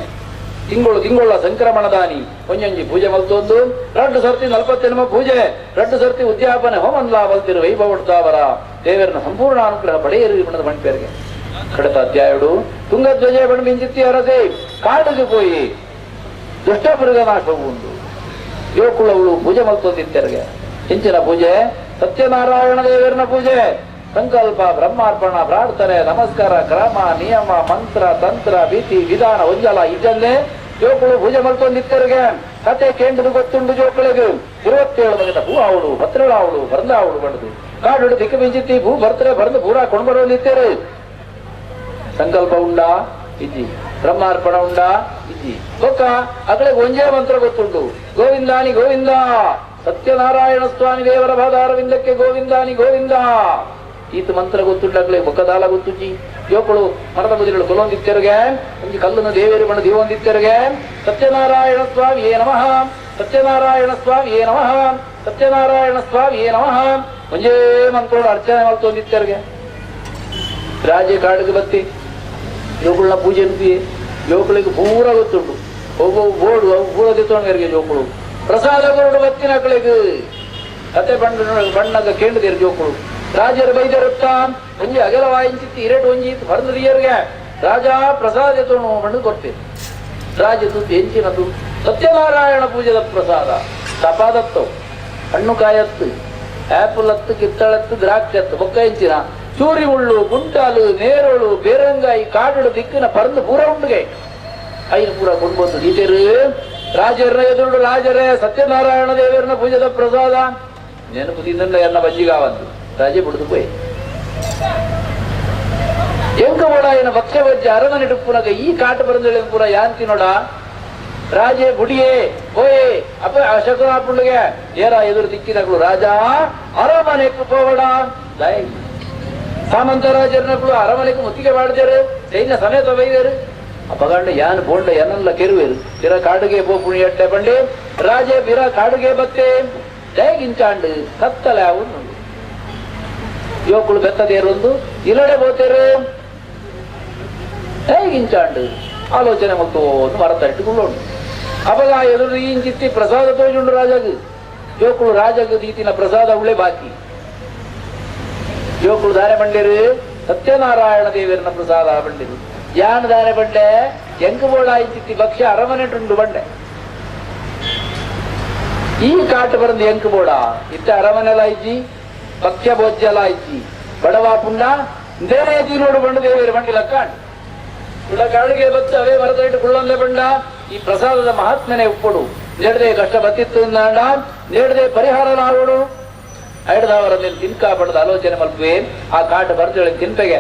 ತಿಂಗಳು ತಿಂಗೊಳ್ಳ ಸಂಕ್ರಮಣದಾನಿ ಒಂಜೊಂಜಿ ಪೂಜೆ ಮಲ್ತೊಂದು ರಡ್ಡು ಸರ್ತಿ 48 ಪೂಜೆ ರಡ್ಡು ಸರ್ತಿ ಉದ್ಯಾಪನೆ ಹೋಮನ್ಲಾ ಬಲ್ತಿರು ವೈಭವಡ್ತಾವರ ದೇವರನ್ನ ಸಂಪೂರ್ಣ ಅನುಗ್ರಹ ಪಡೆಯರು ಬಣ್ಣದ ಮಣಿಪೇರಿಗೆ ಕಡತ ಅಧ್ಯಾಯುಡು ತುಂಗಧ್ವಜ ಬಣ್ಣ ಮಿಂಚಿತ್ತಿ ಅರಸೆ ಕಾಡಿಗೆ ಪೋಯಿ ದುಷ್ಟಮೃಗನಾಶ ಉಂಡು ಯೋಕುಳವಳು ಪೂಜೆ ಮಲ್ತೊಂದಿತ್ತೆರ್ಗೆ ಹೆಂಚಿನ ಪೂಜೆ ಸತ್ಯನಾರಾಯಣ ದೇವರನ ಪೂಜೆ ಸಂಕಲ್ಪ ಬ್ರಹ್ಮಾರ್ಪಣ ಪ್ರಾರ್ಥನೆ ನಮಸ್ಕಾರ ಕ್ರಮ ನಿಯಮ ಮಂತ್ರ ತಂತ್ರ ವಿಧಿ ವಿಧಾನ ಒಂಜಲ ಇದ್ದಲ್ಲೇ ಜೋಕುಳು ಪೂಜೆ ಮಲ್ತೊಂದಿತ್ತೆರ್ಗೆ ಕತೆ ಕೇಂದ್ರ ಗೊತ್ತುಂಡು ಜೋಕುಳಿಗೆ 27 ಬಗೆದ ಹೂ ಆವಡು ಭದ್ರಳಾವಡು ಬರಂದಾವಡು ಬಡದು ಕಾಡು ದಿಕ್ಕು ಮಿಂಚಿತ್ತಿ ಭೂ ಬರ್ತಾರೆ ಬರೆದು ಪೂರಾ ಕೊಂಡ್ಬರೋದಿತ್ತೇರು ಸಂಕಲ್ಪ ಉಂಡಾ ಇಜ್ಜಿ ಬ್ರಹ್ಮಾರ್ಪಣ ಉಂಡಾ ಇಜ್ಜಿ ಬೊಕ್ಕ ಅಕಡೆ ಒಂಜೇ ಮಂತ್ರ ಗೊತ್ತುಂಟು ಗೋವಿಂದಾನಿ ಗೋವಿಂದ ಸತ್ಯನಾರಾಯಣ ಸ್ವಾಮಿ ದೇವರ ಭಾದಾರವಿಂದಕ್ಕೆ ಗೋವಿಂದಾನಿ ಗೋವಿಂದ ಈತ ಮಂತ್ರ ಗೊತ್ತುಂಟು ಅಕಲೆ ಬೊಕ್ಕದಾಲ ಗೊತ್ತುಜ್ಜಿ ಜೋಕುಳು ಮರದ ಮುದಿಗಳು ಕೊಲೊಂದಿತ್ತೆರ್ಗೆ ಒಂಜಿ ಕಲ್ಲನ್ನು ದೇವೇರು ಬಣ್ಣ ದೇವೊಂದಿತ್ತೆರ್ಗೆ ಸತ್ಯನಾರಾಯಣ ಸ್ವಾಮಿಯೇ ನಮಃ ಸತ್ಯನಾರಾಯಣ ಸ್ವಾಮಿಯೇ ನಮಃ ಸತ್ಯನಾರಾಯಣ ಸ್ವಾಮಿಯೇ ನಮಃ ಒಂಜೇ ಮಂತ್ರೋಡು ಅರ್ಚನೆ ಮಲ್ತೊಂದಿತ್ತೆರ್ಗೆ ರಾಜ್ಯ ಕಾಡಿಗೆ ಬತ್ತಿ ಜೋಕುಳನ ಪೂಜೆ ಅಂತೀಯೇ ಜೋಕುಳಿಗೆ ಪೂರ ಗೊತ್ತುಂಟು ಒಬ್ಬೊಬ್ಬ ಬೋರ್ಡು ಅವು ಪೂರ ತಿತ್ತೊಂಡರಿಗೆ ಜೋಕುಳು ಪ್ರಸಾದ ಕೊರಡು ಬತ್ತಿನ ಕಳೆಗೆ ಕತೆ ಬಣ್ಣ ಬಣ್ಣದ ಕೇಂದ್ರದೇರು ಜೋಕುಳು ರಾಜರು ಬೈದರುತ್ತ ಒಂಜಿ ಅಗಲ ವಾಯಿಂಚಿತ್ತು ಇರಡು ಒಂಜಿ ಬರಂದ್ರಿಯರಿಗೆ ರಾಜ ಪ್ರಸಾದ ತೋಣು ಬಣ್ಣು ಕೊಡ್ತೀರಿ ರಾಜ ತುತ್ತು ಹೆಂಚಿನದು ಸತ್ಯನಾರಾಯಣ ಪೂಜೆದ ಪ್ರಸಾದ ತಪಾದತ್ತು ಹಣ್ಣು ಕಾಯತ್ತು ಆಪಲ್ ಹತ್ತು ಕಿತ್ತಳತ್ತು ದ್ರಾಕ್ಷಿ ಹತ್ತು ಬೊಕ್ಕ ಹೆಂಚಿನ ಚೂರಿ ಮುಳ್ಳು ಗುಂಟಾಲು ನೇರಳು ಬೇರಂಗಾಯಿ ಕಾಡುಡು ದಿಕ್ಕಿನ ಪರಂದು ಪೂರ ಉಂಡುಗೆ ಐನು ಪೂರ ಕೊಂಡ್ಬಂದು ದೀತೇರು ರಾಜರ ಎದುರುಡು ರಾಜರೇ ಸತ್ಯನಾರಾಯಣ ದೇವರನ ಪೂಜೆದ ಪ್ರಸಾದ ನೆನಪು ತಿಂದ ಎನ್ನ ಬಜ್ಜಿಗಾವಂತು ರಾಜೆ ಬಿಡುದು ಪೋಯ್ ಎಂಕ ಓಡಾಯನ ಭಕ್ಷ್ಯ ಬಜ್ಜ ಅರಮನೆ ಡುಪ್ಪುನಗ ಈ ಕಾಟು ಬರಂದೇಳಿ ಪೂರ ಯಾಂತಿ ನೋಡ ರಾಜೆ ಬುಡಿಯೇ ಓಯೇ ಅಪ್ಪ ಅಶಕನ ಪುಳ್ಳಿಗೆ ಏರ ಎದುರು ದಿಕ್ಕಿನಗಳು ರಾಜ ಅರಮನೆಗೆ ಪೋವಡ ಲೈ ಸಾಮಂತ ರಾಜರನಗಳು ಅರಮನೆಗೆ ಮುತ್ತಿಗೆ ಮಾಡಿದರು ಸೈನ್ಯ ಸಮೇತ ಬೈದರು ಅಪ್ಪಗಂಡ ಯಾನ್ ಬೋಂಡ ಎನ್ನೆಲ್ಲ ಕೆರುವೇರು ಬಿರ ಕಾಡುಗೆ ಪೋಪುಣಿ ಎಟ್ಟೆ ಬಂಡೆ ರಾಜೆ ಬಿರ ಕಾಡುಗೆ ಬತ್ತೆ ಜಯಗಿಂಚಾಂಡು ಕತ್ತಲೆ ಅವನು ಯುವಕಳು ಬೆತ್ತದೇರೊಂದು ಇಲ್ಲಡೆ ಬೋತೇರು ಹೇಗಿಂಚಾಂಡು ಆಲೋಚನೆ ಮತ್ತು ಮರತ ಇಟ್ಟುಕೊಳ್ಳೋಣ ಅಪಗ ಎದುರು ಇಂಚಿತ್ತಿ ಪ್ರಸಾದ ತೋಜುಂಡು ರಾಜಾಗ ಜೋಕುಳು ರಾಜಾಗ ದೀತಿನ ಪ್ರಸಾದ ಉಳ್ಳೆ ಬಾಕಿ ಜೋಕುಳು ದಾರೆ ಬಂಡೇರು ಸತ್ಯನಾರಾಯಣ ದೇವರನ ಪ್ರಸಾದ ಬಂಡಿರು ಯಾನ್ ದಾರೆ ಬಂಡೆ ಎಂಕ ಬೋಡ ಇಂಚಿತ್ತಿ ಭಕ್ಷ್ಯ ಅರಮನೆಟುಂಡು ಬಂಡೆ ಈ ಕಾಟು ಬರಂದು ಎಂಕ ಬೋಡ ಇತ್ತ ಅರಮನೆಲ ಇಜ್ಜಿ ಭಕ್ಷ್ಯ ಭೋಜ್ಯಲ ಇಜ್ಜಿ ಬಡವಾ ಪುಂಡ ದೇನೇ ನೋಡು ಬಂಡು ದೇವೇರು ಬಂಡಿ ಲಕ್ಕಾಂಡು ಕುಳ ಕಾಡಿಗೆ ಬತ್ತು ಅವೇ ಮರದ ಇಟ್ಟು ಕುಳ್ಳಂದೆ ಬಂಡ ಈ ಪ್ರಸಾದದ ಮಹಾತ್ಮನೆ ಉಪ್ಪಡು ನೇಡದೆ ಕಷ್ಟ ಬತ್ತಿತ್ತು ಅಂದಾಂಡ ನೇಡದೆ ಪರಿಹಾರ ನಾಡೋಡು ಐಡದವರಲ್ಲಿ ತಿನ್ಕ ಬಡದ ಆಲೋಚನೆ ಮಲ್ಪುವೆ ಆ ಕಾಟು ಬರ್ದೇಳಿ ತಿನ್ಪೆಗೆ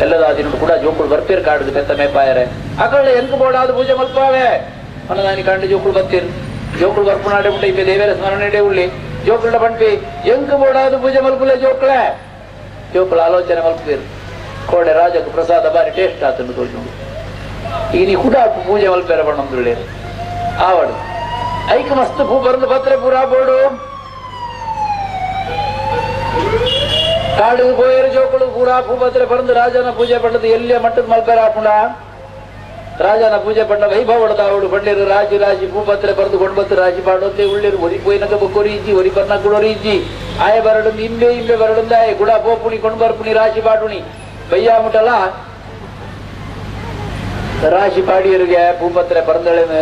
ಎಲ್ಲದ ದಿನ ಕೂಡ ಜೋಕುಳು ಬರ್ತೀರ್ ಕಾಡುದು ಬೆತ್ತ ಮೇಪಾಯರೆ ಆಕಡೆ ಎಂಕ ಬೋಡಾದ ಪೂಜೆ ಮಲ್ಪಾವೆ ಮನದಾನಿ ಕಂಡು ಜೋಕುಳು ಬತ್ತೀರ್ ಜೋಕುಳು ಬರ್ಪುನಾಡೆ ಉಂಟು ಇಪ್ಪೆ ದೇವರ ಸ್ಮರಣೆ ಉಳ್ಳಿ ಜೋಕುಳ ಬಂಡ್ಪಿ ಎಂಕ ಬೋಡಾದ ಪೂಜೆ ಮಲ್ಪುಲೆ ಜೋಕುಳೆ ಜೋಕುಳು ಆಲೋಚನೆ ಮಲ್ಪೀರ್ ಕೋಡೆ ರಾಜಕ್ಕೆ ಪ್ರಸಾದ ಬಾರಿ ಟೇಸ್ಟ್ ಆತನು ತೋಜು ಈಗ ನೀ ಕೂಡ ಪೂಜೆ ಮಲ್ಪೇರ ಬಣ್ಣೊಂದುಳ್ಳಿ ಆವಡು ಐಕ್ ಮಸ್ತ್ ಪೂ ಬರಂದು ಪತ್ರೆ ಪೂರಾ ಬೋಡು ಕಾಡು ಪೋಯರು ಜೋಕುಳು ಪೂರಾ ಪೂ ಪತ್ರೆ ಬರಂದು ರಾಜನ ಪೂಜೆ ಪಂಡದು ಎಲ್ಲಿಯ ಮಟ್ಟದ ಮಲ್ಪೇರ ಹಾಪುಂಡ ರಾಜನ ಪೂಜೆ ಪಂಡ ವೈಭವ ಹೊಡೆದ ಬಂಡೇರು ರಾಜಿ ರಾಜಿ ಪೂ ಪತ್ರೆ ಬರೆದು ಕೊಂಡ್ಬತ್ತು ರಾಜಿ ಪಾಡೋತೆ ಉಳ್ಳೇರು ಒರಿ ಪೋಯಿನಗ ಬೊಕ್ಕೊರಿ ಇಜ್ಜಿ ಒರಿ ಬರ್ನ ಕುಡೋರಿ ಇಜ್ಜಿ ಆಯ ಬರಡು ಇಂಬೆ ಇಂಬೆ ಬರಡುಂದಾಯ ಗುಡ ಪೋಪುಣಿ ಕೊಂಡು ಬರ್ಪುಣಿ ರಾಶಿ ಪಾಡುಣಿ ಬಯ್ಯ ಮುಟ್ಟಲ್ಲ ರಾಶಿ ಪಾಡಿಯರಿಗೆ ಭೂಪತ್ರೆ ಪರಂದಳೆನು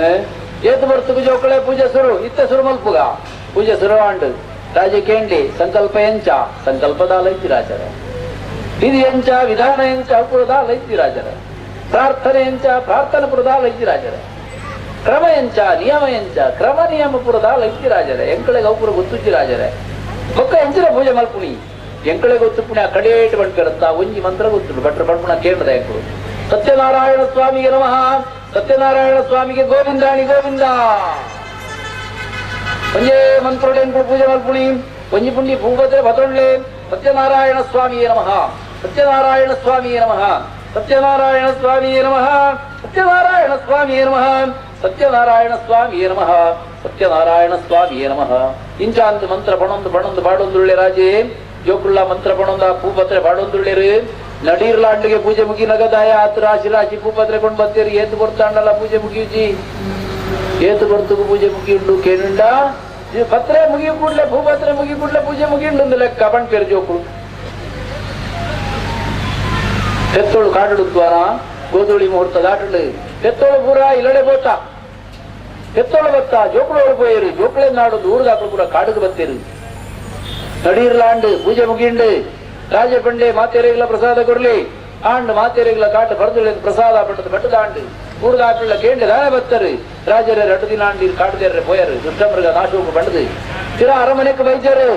ಏತು ಬರ್ತುಗು ಜೋಕಳೆ ಪೂಜೆ ಸುರು ಇತ್ತ ಸುರು ಮಲ್ಪುಗ ಪೂಜೆ ಸುರು ಆಂಡು ರಾಜ ಕೇಂಡಿ ಸಂಕಲ್ಪ ಎಂಚ ಸಂಕಲ್ಪದಾಲ ಇತ್ತಿ ರಾಜರ ವಿಧಿ ಎಂಚ ವಿಧಾನ ಎಂಚ ಪುರದಾಲ ಇತ್ತಿ ರಾಜರ ಪ್ರಾರ್ಥನೆ ಎಂಚ ಪ್ರಾರ್ಥನೆ ಪುರದಾಲ ಇತ್ತಿ ರಾಜರ ಕ್ರಮ ಎಂಚ ನಿಯಮ ಎಂಚ ಕ್ರಮ ನಿಯಮ ಪುರದಾಲ ಇತ್ತಿ ರಾಜರ ಎಂಕಳೆಗೆ ಅವು ಪುರ ಗೊತ್ತುಜ್ಜಿ ರಾಜರೇ ಬೊಕ್ಕ ಎಂಚಿನ ಪೂಜೆ ಮಲ್ಪುಣಿ ಎಂಕಳೆ ಗೊತ್ತು ಪುಣ್ಯ ಕಡೇಟು ಬಂಡ್ಪಿರುತ್ತ ಒಂಜಿ ಮಂತ್ರ ಗೊತ್ತುಂಡು ಭಟ್ರ ಬಣ್ಪುಣ ಕೇಂದ್ರದ ಎಂಕಳು ಸತ್ಯನಾರಾಯಣ ಸ್ವಾಮಿಗೆ ನಮಃ ಸತ್ಯನಾರಾಯಣ ಸ್ವಾಮಿಗೆ ಗೋವಿಂದಾಣಿ ಗೋವಿಂದ ಒಂಜೇ ಮಂತ್ರೋಡೆ ಎಂಕಳು ಪೂಜೆ ಮಲ್ಪುಣಿ ಒಂಜಿ ಪುಂಡಿ ಭೂಪತ್ರೆ ಬತೊಳ್ಳೆ ಸತ್ಯನಾರಾಯಣ ಸ್ವಾಮಿಯೇ ನಮಃ ಸತ್ಯನಾರಾಯಣ ಸ್ವಾಮಿಯೇ ನಮಃ ಸತ್ಯನಾರಾಯಣ ಸ್ವಾಮಿಯೇ ನಮಃ ಸತ್ಯನಾರಾಯಣ ಸ್ವಾಮಿಯೇ ನಮಃ ಸತ್ಯನಾರಾಯಣ ಸ್ವಾಮಿಯೇ ನಮಃ ಸತ್ಯನಾರಾಯಣ ಸ್ವಾಮಿಯೇ ನಮಃ ಇಂಚಾಂತ ಮಂತ್ರ ಬಣೊಂದು ಬಣೊಂದು ಬಾಡೊಂದುಳ್ಳೆ ರಾಜೇ ಜೋಕುಳ್ಳ ಮಂತ್ರ ಪಣೊಂದ ಪೂಪತ್ರೆ ಬಾಡೊಂದುಳ್ಳಿರು ನಡೀರ್ಲಾಂಡಿಗೆ ಪೂಜೆ ಮುಗಿ ನಗದಾಯ ಆತು ರಾಶಿ ರಾಶಿ ಪೂಪತ್ರೆ ಕೊಂಡು ಬತ್ತೀರಿ ಏತು ಬರ್ತಾಂಡಲ್ಲ ಪೂಜೆ ಮುಗಿಯುಜಿ ಏತು ಬರ್ತುಗು ಪೂಜೆ ಮುಗಿಯುಂಡು ಕೇನುಂಡ ಪತ್ರೆ ಮುಗಿಯು ಕೂಡ್ಲೆ ಭೂಪತ್ರೆ ಮುಗಿ ಕೂಡ್ಲೆ ಪೂಜೆ ಮುಗಿಯುಂಡು ಲೆಕ್ಕ ಬಂಡ್ಪೇರು ಜೋಕುಳು ಪೆತ್ತೋಳು ಕಾಡುಡುದ್ವಾರ ಗೋಧೂಳಿ ಮುಹೂರ್ತ ದಾಟುಂಡು ಪೆತ್ತೋಳು ಪೂರ ಇಲ್ಲಡೆ ಬೋತ ಪೆತ್ತೋಳು ಬತ್ತ ಜೋಕುಳು ಪೋಯರು ಜೋಕುಳೆ ನಾಡು ದೂರದಾಕಳು ಪೂರ ಕಾಡುಗೆ ಬತ್ತೀರು ನಡೀರ್ಲಾಂಡು ಪೂಜೆ ಮುಗಿಂಡು ರಾಜಪಂಡೆ ಮಾತೆರೆಗಳ ಪ್ರಸಾದ ಕೊರ್ಲಿ ಆಂಡು ಮಾತೆರೆಗಳ ಕಾಟ ಬರೆದು ಪ್ರಸಾದ ಪಟ್ಟದ ಬೆಟ್ಟದಾಂಡು ಕೂಡದಾಪಿಳ್ಳ ಕೇಂದ್ರ ದಾನೆ ಬತ್ತರು ರಾಜರ ರಟ್ಟು ದಿನ ಆಂಡಿ ಕಾಡುದೇರ್ರೆ ಪೋಯರು ದುಷ್ಟಮೃಗ ನಾಶೋಗು ಬಂಡದು ತಿರ ಅರಮನೆಗೆ ಬೈಜರು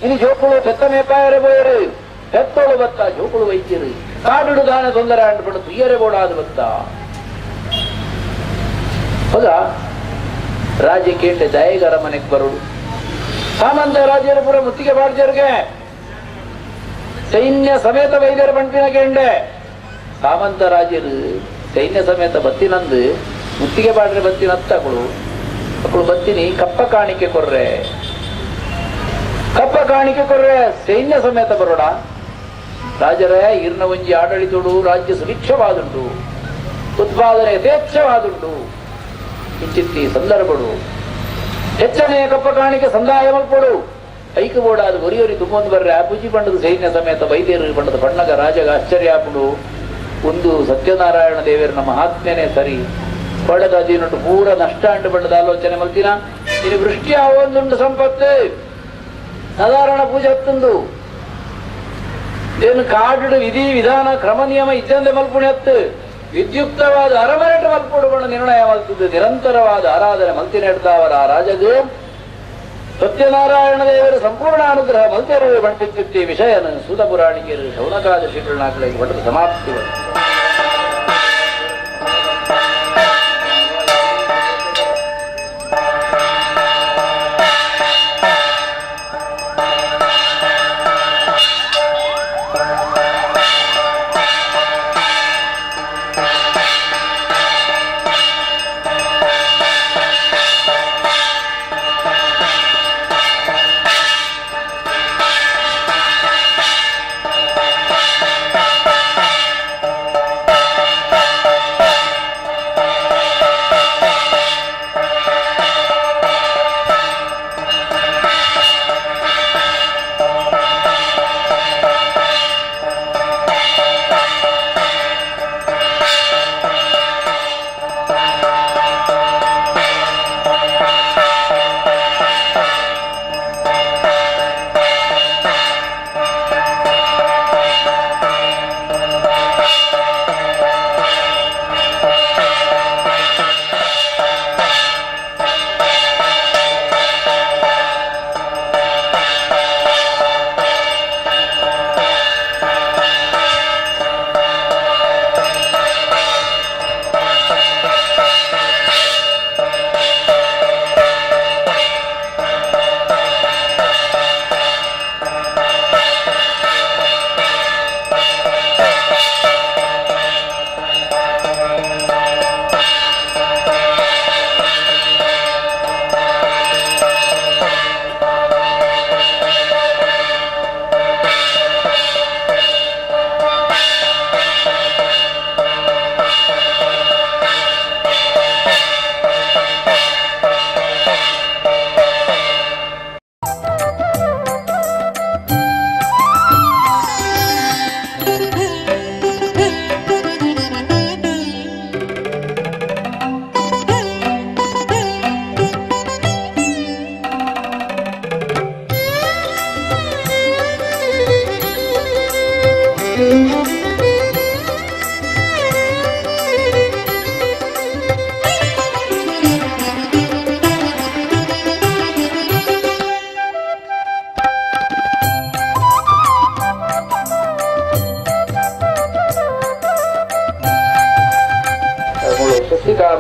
ಇನಿ ಜೋಕುಳು ಪೆತ್ತ ಮೇಪಾಯರೆ ಪೋಯರು ಪೆತ್ತೋಳು ಬತ್ತ ಜೋಕುಳು ವೈದ್ಯರು ಕಾಡುಡು ದಾನೆ ತೊಂದರೆ ಆಂಡು ಪಂಡು ತುಯ್ಯರೆ ಬೋಡಾದ ಬತ್ತ ಹೌದಾ ರಾಜ್ಯ ಕೇಂದ್ರ ದಯಗ ಅರಮನೆಗೆ ಬರುಡು ಸಾಮಂತ ರಾಜ್ಯರ ಪುರ ಮುತ್ತಿಗೆ ಬಾಡ್ಜರ್ಗೆ ಸೈನ್ಯ ಸಮೇತ ವೈದ್ಯರ ಬಂಟಿನ ಕೇಂಡೆ ಸಾಮಂತ ರಾಜರು ಸೈನ್ಯ ಸಮೇತ ಬತ್ತಿನಂದು ಮುತ್ತಿಗೆ ಬಾಡ್ರೆ ಬತ್ತಿನ ಅತ್ತಗಳು ಅಕ್ಕಳು ಬತ್ತಿನಿ ಕಪ್ಪ ಕಾಣಿಕೆ ಕೊರ್ರೆ ಕಪ್ಪ ಕಾಣಿಕೆ ಕೊರ್ರೆ ಸೈನ್ಯ ಸಮೇತ ಬರೋಡ ರಾಜರೇ ಇರ್ನ ಒಂಜಿ ಆಡಳಿತೋಡು ರಾಜ್ಯ ಸುಭಿಕ್ಷವಾದುಂಟು ಉತ್ಪಾದನೆ ಯಥೇಚ್ಛವಾದುಂಟು ಇಂಚಿತ್ತಿ ಸಂದರ್ಭಡು ಹೆಚ್ಚನೆ ಕಪ್ಪ ಕಾಣಿಕೆ ಸಂದಾಯ ಮಲ್ಪಡು ಐಕ ಬೋಡಾದ ಒರಿಯೊರಿ ತುಂಬೊಂದು ಬರ್ರೆ ಆ ಪೂಜಿ ಪಂಡದ ಸೈನ್ಯ ಸಮೇತ ವೈದ್ಯರು ಪಂಡದ ಬಣ್ಣಗ ರಾಜಗ ಆಶ್ಚರ್ಯ ಆಪುಡು ಒಂದು ಸತ್ಯನಾರಾಯಣ ದೇವರನ ಮಹಾತ್ಮೆನೇ ಸರಿ ಪಡೆದ ಅದಿನುಂಟು ಪೂರ ನಷ್ಟ ಅಂಡು ಬಣ್ಣದ ಆಲೋಚನೆ ಮಲ್ತಿನ ಇದು ವೃಷ್ಟಿ ಆವೊಂದುಂಟು ಸಂಪತ್ತು ಸಾಧಾರಣ ಪೂಜೆ ಹತ್ತೊಂದು ಏನು ಕಾಡು ವಿಧಿ ವಿಧಾನ ಕ್ರಮ ನಿಯಮ ಇದ್ದಂತೆ ಮಲ್ಪುಣೆತ್ತು ವಿದ್ಯುಕ್ತವಾದ ಅರಮನೆಟ ಮಲ್ಪುಡುಗೊಂಡು ನಿರ್ಣಯ ಮಲ್ತದ್ದು ನಿರಂತರವಾದ ಆರಾಧನೆ ಮಲ್ತಿ ನಡೆದವರ ಆ ರಾಜಗೆ ಸತ್ಯನಾರಾಯಣ ದೇವರು ಸಂಪೂರ್ಣ ಅನುಗ್ರಹ ಮಲ್ತೆರು ಬಂಟಿತ್ತಿ ವಿಷಯನ ಸೂತ ಪುರಾಣಿಕರು ಶೌನಕಾದ ಶ್ರೀಕೃಷ್ಣಾಕಳಿಗೆ ಬಂದು ಸಮಾಪ್ತಿ.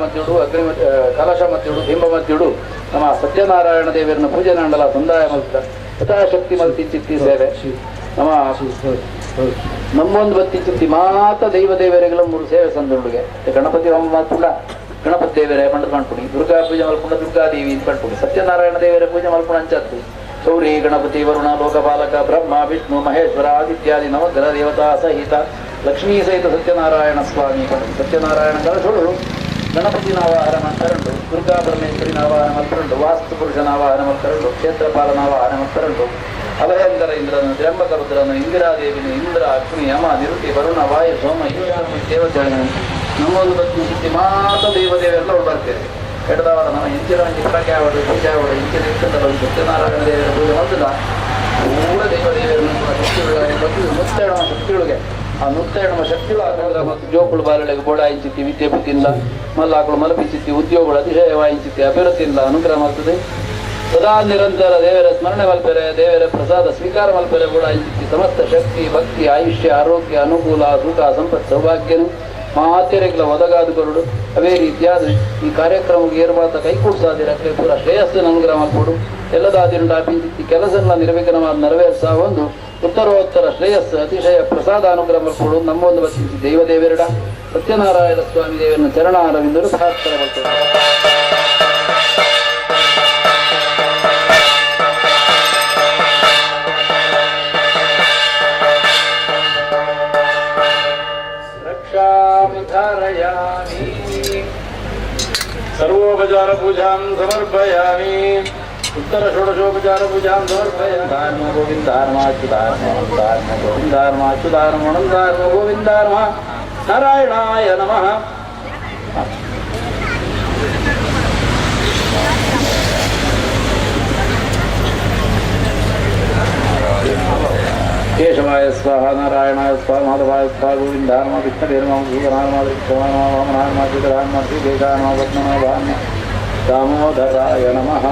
ಮಧ್ಯುಡು ಅಗ್ನಿ ಕಲಶ ಮಧ್ಯುಡು ಬಿಂಬ ಮಧ್ಯುಡು ನಮ್ಮ ಸತ್ಯನಾರಾಯಣ ದೇವರನ್ನ ಪೂಜೆ ನಾಂಡಲ ಸಂದಾಯ ಮಲ್ತ ಯಥಾಶಕ್ತಿ ಮಲ್ತಿ ಚಿತ್ತಿ ಸೇವೆ ನಮ್ಮ ನಮ್ಮೊಂದು ಬತ್ತಿ ಚಿತ್ತಿ ಮಾತ ದೈವ ದೇವರೆಗಳ ಮೂರು ಸೇವೆ ಸಂದುಡುಗೆ ಗಣಪತಿ ಹೋಮ ಮಾತ್ರ ಗಣಪತಿ ದೇವರೇ ಪಂಡದ ಮಾಡ್ಪುಣಿ ದುರ್ಗಾ ಪೂಜೆ ಮಲ್ಪುಣ ದುರ್ಗಾದೇವಿ ಪಂಡ್ಪುಣಿ ಸತ್ಯನಾರಾಯಣ ದೇವರ ಪೂಜೆ ಮಲ್ಪುಣ ಅಂಚತ್ತು ಸೌರಿ ಗಣಪತಿ ವರುಣ ಲೋಕಪಾಲಕ ಬ್ರಹ್ಮ ವಿಷ್ಣು ಮಹೇಶ್ವರ ಆದಿತ್ಯಾದಿ ನವಗ್ರಹ ದೇವತಾ ಸಹಿತ ಲಕ್ಷ್ಮೀ ಸಹಿತ ಸತ್ಯನಾರಾಯಣ ಸ್ವಾಮಿ ಸತ್ಯನಾರಾಯಣ ಕಲಶುಳು ಗಣಪತಿ ನಾವಾಹನ ಮಾಡ್ತಾರಂಡು ದುರ್ಗಾ ಪರಮೇಶ್ವರಿ ನಾವಾಹನ ಮಾಡ್ತಾರಂಡು ವಾಸ್ತು ಪುರುಷ ನಾವಾಹನ ಮಾಡ್ತಾರಂಡು ಕ್ಷೇತ್ರಪಾಲ ನಾವಾಹನ ಮಾಡ್ತಾರಂಡು ಅಲಯಂಕರ ಇಂದ್ರನು ತ್ರ್ಯಂಬಕ ರುದ್ರನು ಇಂದಿರಾದೇವಿನ ಇಂದ್ರ ಅಗ್ನಿ ಯಮ ನಿರುತಿ ವರುಣ ವಾಯು ಸೋಮ ದೇವತೆಗಳನ್ನು ನಮ್ಮೊಂದು ಬತ್ತಿ ಸಿದ್ಧಿ ಮಾತ ದೇವದೇವೆಲ್ಲ ಅವ್ರು ಬರ್ತಾರೆ. ಎಡದವರ ನಮ್ಮ ಇಂಚಿನ ಒಂಜಿ ಪಟಾಕಿ ಆವಡು ಪೂಜೆ ಆವಡು ಇಂಚಿನ ಇತ್ತಂದಲ್ಲ ಒಂದು ಸತ್ಯನಾರಾಯಣ ದೇವರ ಪೂಜೆ ಮಾಡ್ತದ ಪೂರ ದೇವದೇವರನ್ನು ಶಕ್ತಿಗಳ ಮುತ್ತೆರಣ ಶಕ್ತಿಗಳಿಗೆ ಆ ನುತ್ತೆರಣ ಶಕ್ತಿಗಳು ಮತ್ತು ಜೋಕುಳು ಬಾಲಳಿಗೆ ಬೋಡ ಇಂಚಿತ್ತಿ ವಿದ್ಯೆ ಬುದ್ಧಿಲ್ಲ ಮಲ್ಲಾಕುಳು ಮಲಪಿಚಿತ್ತಿ ಉದ್ಯೋಗಗಳು ಅತಿಶಯವಾಯಿಂಚಿತ್ತಿ ಅಭಿವೃದ್ಧಿ ಇಲ್ಲ ಅನುಗ್ರಹ ಮಾಡ್ತದೆ. ಸದಾ ನಿರಂತರ ದೇವರ ಸ್ಮರಣೆ ಮಲ್ಪೆರೆ ದೇವರ ಪ್ರಸಾದ ಸ್ವೀಕಾರ ಮಲ್ಪೆರೆ ಬೋಡ ಇಂಚಿತ್ತಿ ಸಮಸ್ತ ಶಕ್ತಿ ಭಕ್ತಿ ಆಯುಷ್ಯ ಆರೋಗ್ಯ ಅನುಕೂಲ ಸುಖ ಸಂಪತ್ ಸೌಭಾಗ್ಯನು ಮಾತೆರೆಗಳ ಒದಗಾದ ಕೊರಡು. ಅದೇ ರೀತಿಯಾದ ಈ ಕಾರ್ಯಕ್ರಮಕ್ಕೆ ಏರ್ವಾತ ಕೈಗೂಡಿಸಾದಿರಕ್ಕೆ ಪೂರ ಶ್ರೇಯಸ್ಸನ್ನು ಅನುಗ್ರಹ ಮಾಡಿಕೊಡು. ಎಲ್ಲದಾದಿರುಂಡ ಪಿಂಚಿತ್ತಿ ಕೆಲಸನ್ನ ನಿರ್ವಿಘ್ನವಾದ ನೆರವೇರಿಸ ಒಂದು ಉತ್ತರೋತ್ತರ ಶ್ರೇಯಸ್ಸು ಅತಿಶಯ ಪ್ರಸಾದ ಅನುಗ್ರಹ ಮಾಡಿಕೊಡು. ನಮ್ಮೊಂದು ಬತ್ತಿಸಿ ದೈವದೇವರಡ ಸತ್ಯನಾರಾಯಣ ಸ್ವಾಮಿ ದೇವರನ್ನ ಚರಣಾರವಿಂದರು ಪ್ರಾರ್ಥನೆ ಮಾಡ್ತಾರೆ. ಸರ್ವೋಪಚಾರ ಪೂಜಾಂ ಸಮರ್ಪಯಾಮಿ. ಉತ್ತರ ಷೋಡಶೋಪಚಾರ ಪೂಜಾಂ ಸಮರ್ಪಯಾಮಿ. ಧರ್ಮ ಗೋವಿಂದಾರ್ಮ ಅಚ್ಯುತಾರ್ಮ ಧರ್ಮ ಗೋವಿಂದಾರ್ಮ ಅಚ್ಯುತಾರ್ಮ ಧರ್ಮ ಗೋವಿಂದಾರ್ಮ ನಾರಾಯಣಾಯ ನಮಃ. ಕೇಶವಾಯ ಸ್ವಾಹ ನಾರಾಯಣಾಯ ಸ್ವಾಹ ಮಾಧವಾಯ ಸ್ವಾಹ ಗೋವಿಂದಾಯ ನಮಃ ವಿಷ್ಣವೇ ನಮಃ ಮಧುಸೂದನಾಯ ನಮಃ ತ್ರಿವಿಕ್ರಮಾಯ ನಮಃ ವಾಮನಾಯ ನಮಃ ಶ್ರೀಧರಾಯ ನಮಃ ಶ್ರೀಕೇಶಾಯ ನಮಃ ಪದ್ಮನಾಭಾಯ ನಮಃ ದಾಮೋದರಾಯ ನಮಃ.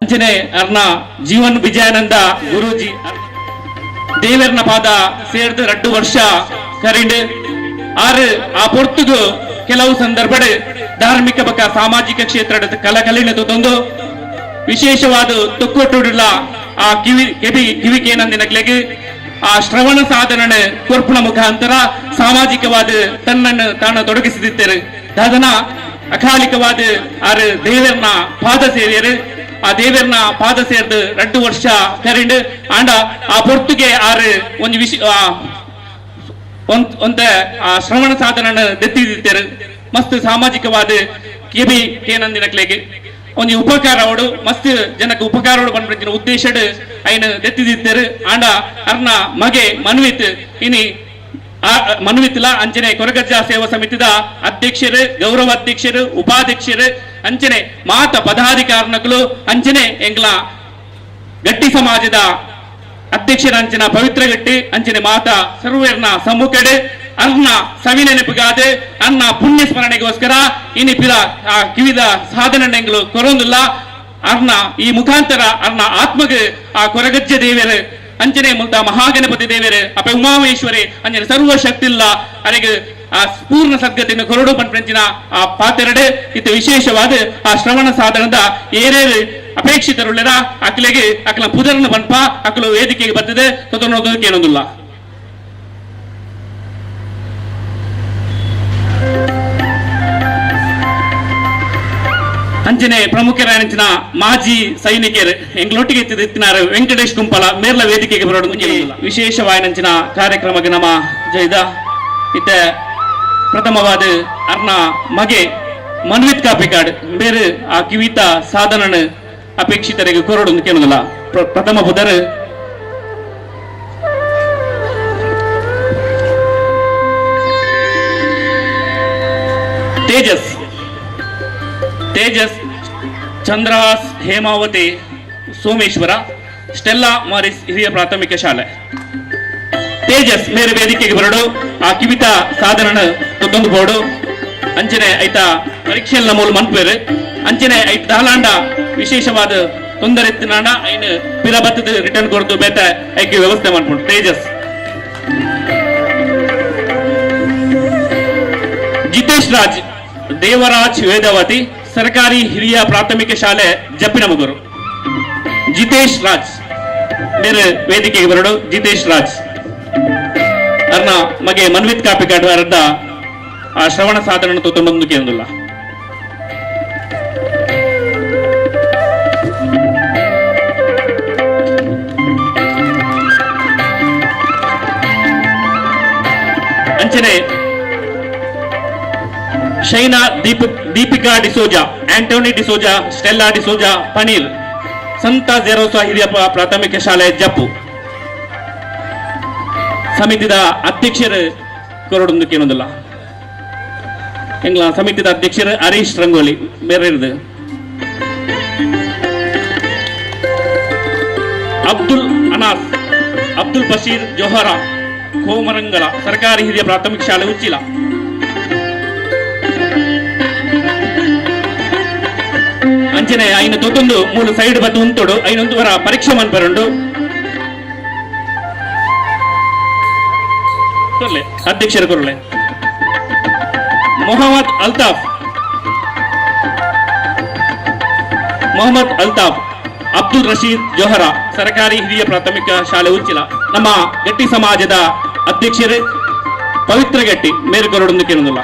ಅಂಚನೆ ಅರ್ನ ಜೀವನ್ ವಿಜಯಾನಂದ ಗುರೂಜಿ ದೇವರ್ನ ಪಾದ ಸೇರ್ದು 2 ವರ್ಷ ಕರಿಂಡ್ ಆರು ಆ ಪೊರ್ತುಗು ಕೆಲವು ಸಂದರ್ಭಡ್ ಧಾರ್ಮಿಕ ಬಕ ಸಾಮಾಜಿಕ ಕ್ಷೇತ್ರದ ಕಲಕಲಿನ ತೊಂದು ವಿಶೇಷವಾದ ತೊಕ್ಕೊಟ್ಟುಡುಲ ಆ ಕಿವಿ ಕೆಬಿ ಕಿವಿ ಕೇನಂದಿನಕ್ಲೆಗ್ ಆ ಶ್ರವಣ ಸಾಧನ ಕೊರ್ಪುನ ಮುಖಾಂತರ ಸಾಮಾಜಿಕವಾದ ತನ್ನನ್ನು ತಾನು ತೊಡಗಿಸಿದಿತ್ತರು. ದಾದನ ಅಕಾಲಿಕವಾದ ಆರು ದೇವರ್ನ ಪಾದ ಸೇರಿಯರು. ಆ ದೇವರ್ನ ಪಾದ ಸೇರ್ದು 2 ವರ್ಷ ಕರಿಂಡ್ ಆಂಡ ಆ ಪೊರ್ತುಗೆ ಆರು ಒಂಜಿ ವಿಶ್ ಒಂತ ಆ ಶ್ರವಣ ಸಾಧನ ದೆತ್ತಿದಿತ್ತರು. ಮಸ್ತ್ ಸಾಮಾಜಿಕವಾದ ಕೆಬಿ ಕೇನಂದಿನಕ್ಲೆಗ್ ಒಂಜಿ ಉಪಕಾರ ಅವಡು ಮಸ್ತ್ ಜನಕ್ಕೆ ಉಪಕಾರ ಅವಡು ಪನ್ಪಿನ ಉದ್ದೇಶಡ್ ಐನ ದೆತ್ತಿದಿತ್ತರು. ಆಂಡ ಅರ್ನ ಮಗೆ ಮನ್ವಿತ್ ಇನಿ ಮನ್ವಿತ್ಲ ಅಂಚನೆ ಕೊರಗಜ್ಜ ಸೇವಾ ಸಮಿತಿದ ಅಧ್ಯಕ್ಷರು, ಗೌರವ ಅಧ್ಯಕ್ಷರು, ಉಪಾಧ್ಯಕ್ಷರು, ಅಂಚನೆ ಮಾತ ಪದಾಧಿಕಾರನಕುಲು, ಅಂಚನೆ ಎಂಗ್ಲ ಗಟ್ಟಿ ಸಮಾಜದ ಅಧ್ಯಕ್ಷರ ಅಂಚಿನ ಪವಿತ್ರ ಗಟ್ಟಿ ಅಂಚನೆ ಮಾತ ಸರ್ವೇರ್ನ ಸಮ್ಮುಖಡೆ ಅರ್ನ ಸವಿ ನೆನಪಿಗಾದೆ ಅನ್ನ ಪುಣ್ಯ ಸ್ಮರಣೆಗೋಸ್ಕರ ಇನಿ ಪಿರ ಆ ಕಿವಿದ ಸಾಧನೆಗಳು ಕೊರೊಂದಿಲ್ಲ. ಅರ್ನ ಈ ಮುಖಾಂತರ ಅರ್ನ ಆತ್ಮಗ್ ಆ ಕೊರಗಜ್ಜ ದೇವರು ಅಂಚನೆ ಮುಲ್ತ ಮಹಾಗಣಪತಿ ದೇವರು ಅಪ ಉಮಾಮೇಶ್ವರಿ ಅಂಚನೆ ಸರ್ವ ಶಕ್ತಿ ಇಲ್ಲ ಅರೆಗ್ ಆ ಪೂರ್ಣ ಸದ್ಗತಿಯನ್ನು ಕೊರಡು ಪಂಚಿನ ಆ ಪಾತೆರಡೆ ಇತ್ತು. ವಿಶೇಷವಾದ ಆ ಶ್ರವಣ ಸಾಧನದ ಏರೇರು ಅಪೇಕ್ಷಿತರುಳ್ಳರ ಅಕ್ಲೆಗೆ ಅಕ್ಲ ಪುದರ್ನ ಪನ್ಪ ಅಕ್ಲು ವೇದಿಕೆಗೆ ಬರ್ತದೆ ತೊಂದರೆ ಕೇಳೊಂದಿಲ್ಲ. ಅಂಚನೆ ಪ್ರಮುಖರಾದಂಚಿನ ಮಾಜಿ ಸೈನಿಕರು ಎಂಗ್ಲೊಟ್ಟಿಗೆ ಎತ್ತಿನಾರು ವೆಂಕಟೇಶ್ ಕುಂಪಲ ಮೇರ್ಲ ವೇದಿಕೆಗೆ ಬರೋಡು. ವಿಶೇಷವಾಯಿನಂಚಿನ ಕಾರ್ಯಕ್ರಮಕ್ಕೆ ನಮ್ಮ ಜೈದ ಇತ್ತ ಪ್ರಥಮವಾದ ಅರ್ನ ಮಗೆ ಮನ್ವಿತ್ ಕಾಪಿಕಾಡ್ ಬೇರೆ ಆ ಕಿವಿತ ಸಾಧನನ ಅಪೇಕ್ಷಿತರಿಗೆ ಕೊರಡು ಕೇಳುದಿಲ್ಲ. ಪ್ರಥಮ ಬುಧರು ತೇಜಸ್ ತೇಜಸ್ ಚಂದ್ರಹಾಸ್ ಹೇಮಾವತಿ ಸೋಮೇಶ್ವರ, ಸ್ಟೆಲ್ಲಾ ಮಾರಿಸ್ ಹಿರಿಯ ಪ್ರಾಥಮಿಕ ಶಾಲೆ. ತೇಜಸ್ ಮೇರೆ ವೇದಿಕೆಗೆ ಬರಡು, ಆ ಕಿವಿತ ಸಾಧನನ ತೊಂದು ಬೋಡು. ಅಂಚನೆ ಐತ ಪರೀಕ್ಷೆಲ್ಲ ಮೂಲ ಮನ್ಪೇರು. ಅಂಚನೆ ಐತ ದಾಲಾಂಡ ವಿಶೇಷವಾದ ತೊಂದರೆ ಇತ್ತಿನಾಂಡ ಐನ್ ಪಿರ ಬತ್ತದ ರಿಟರ್ನ್ ಕೊಡ್ತು ಬೇತ ಐಕೆ ವ್ಯವಸ್ಥೆ ಮಾಡ್ಕೊಂಡು. ತೇಜಸ್. ಜಿತೇಶ್ ರಾಜ್, ದೇವರಾಜ್ ವೇದಾವತಿ, ಸರ್ಕಾರಿ ಹಿರಿಯ ಪ್ರಾಥಮಿಕ ಶಾಲೆ ಜಪ್ಪಿನಮುಗುರು. ಜಿತೇಶ್ ರಾಜ್ ಮೇರೆ ವೇದಿಕೆಗೆ ಬರಡು. ಜಿತೇಶ್ ರಾಜ್ ಅರ್ನ ಮಗೆ ಮನ್ವಿತ್ ಕಾಪಿಕಾಡ್ ಅರ್ಧ ಆ ಶ್ರವಣ ಸಾಧನ ತೊಂದೊಂದು ಕೇಂದಿಲ್ಲ. ಅಂಚನೆ ಶೈನಾ ದೀಪಿಕಾ ಡಿಸೋಜಾ, ಆಂಟೋನಿ ಡಿಸೋಜಾ, ಸ್ಟೆಲ್ಲಾ ಡಿಸೋಜಾ, ಪನೀರ್, ಸಂತ ಜೆರೋಸಾ ಹಿರಿಯ ಪ್ರಾಥಮಿಕ ಶಾಲೆ ಜಪ್ಪು. ಸಮಿತಿದ ಅಧ್ಯಕ್ಷರು ಕೊರಡೊಂದು ಕೇಳೋದಿಲ್ಲ. ಎಂಗ್ಲ ಸಮಿತಿದ ಅಧ್ಯಕ್ಷರು ಹರೀಶ್ ರಂಗೋಲಿ ಬೇರೆ ಇರುದು. ಅಬ್ದುಲ್ ಅನಾಸ್, ಅಬ್ದುಲ್ ಬಶೀರ್ ಜೊಹರಾ, ಕೋಮರಂಗಲ, ಸರ್ಕಾರಿ ಹಿರಿಯ ಪ್ರಾಥಮಿಕ ಶಾಲೆ ಉಚ್ಚಿಲ. ಅಂಚನೆ ಐನ ತೊತ್ತೊಂದು ಮೂಲು ಸೈಡ್ ಬತ್ತು ಉಂತುಡು ಐನೊಂದು ವರ ಪರೀಕ್ಷೆ ಮನ್ಪರುಂಡು. ಕೊರ್ಲೆ ಅಧ್ಯಕ್ಷರು ಕೊರ್ಲೆ. ಮೊಹಮ್ಮದ್ ಅಲ್ತಾಫ್, ಮೊಹಮ್ಮದ್ ಅಲ್ತಾಫ್, ಅಬ್ದುಲ್ ರಶೀದ್ ಜೊಹರಾ, ಸರ್ಕಾರಿ ಹಿರಿಯ ಪ್ರಾಥಮಿಕ ಶಾಲೆ ಉಚ್ಚಿಲ. ನಮ್ಮ ಗಟ್ಟಿ ಸಮಾಜದ ಅಧ್ಯಕ್ಷರು ಪವಿತ್ರ ಗಟ್ಟಿ ಮೇರು ಕೊರಡೊಂದು ಕೇಳುದಿಲ್ಲ.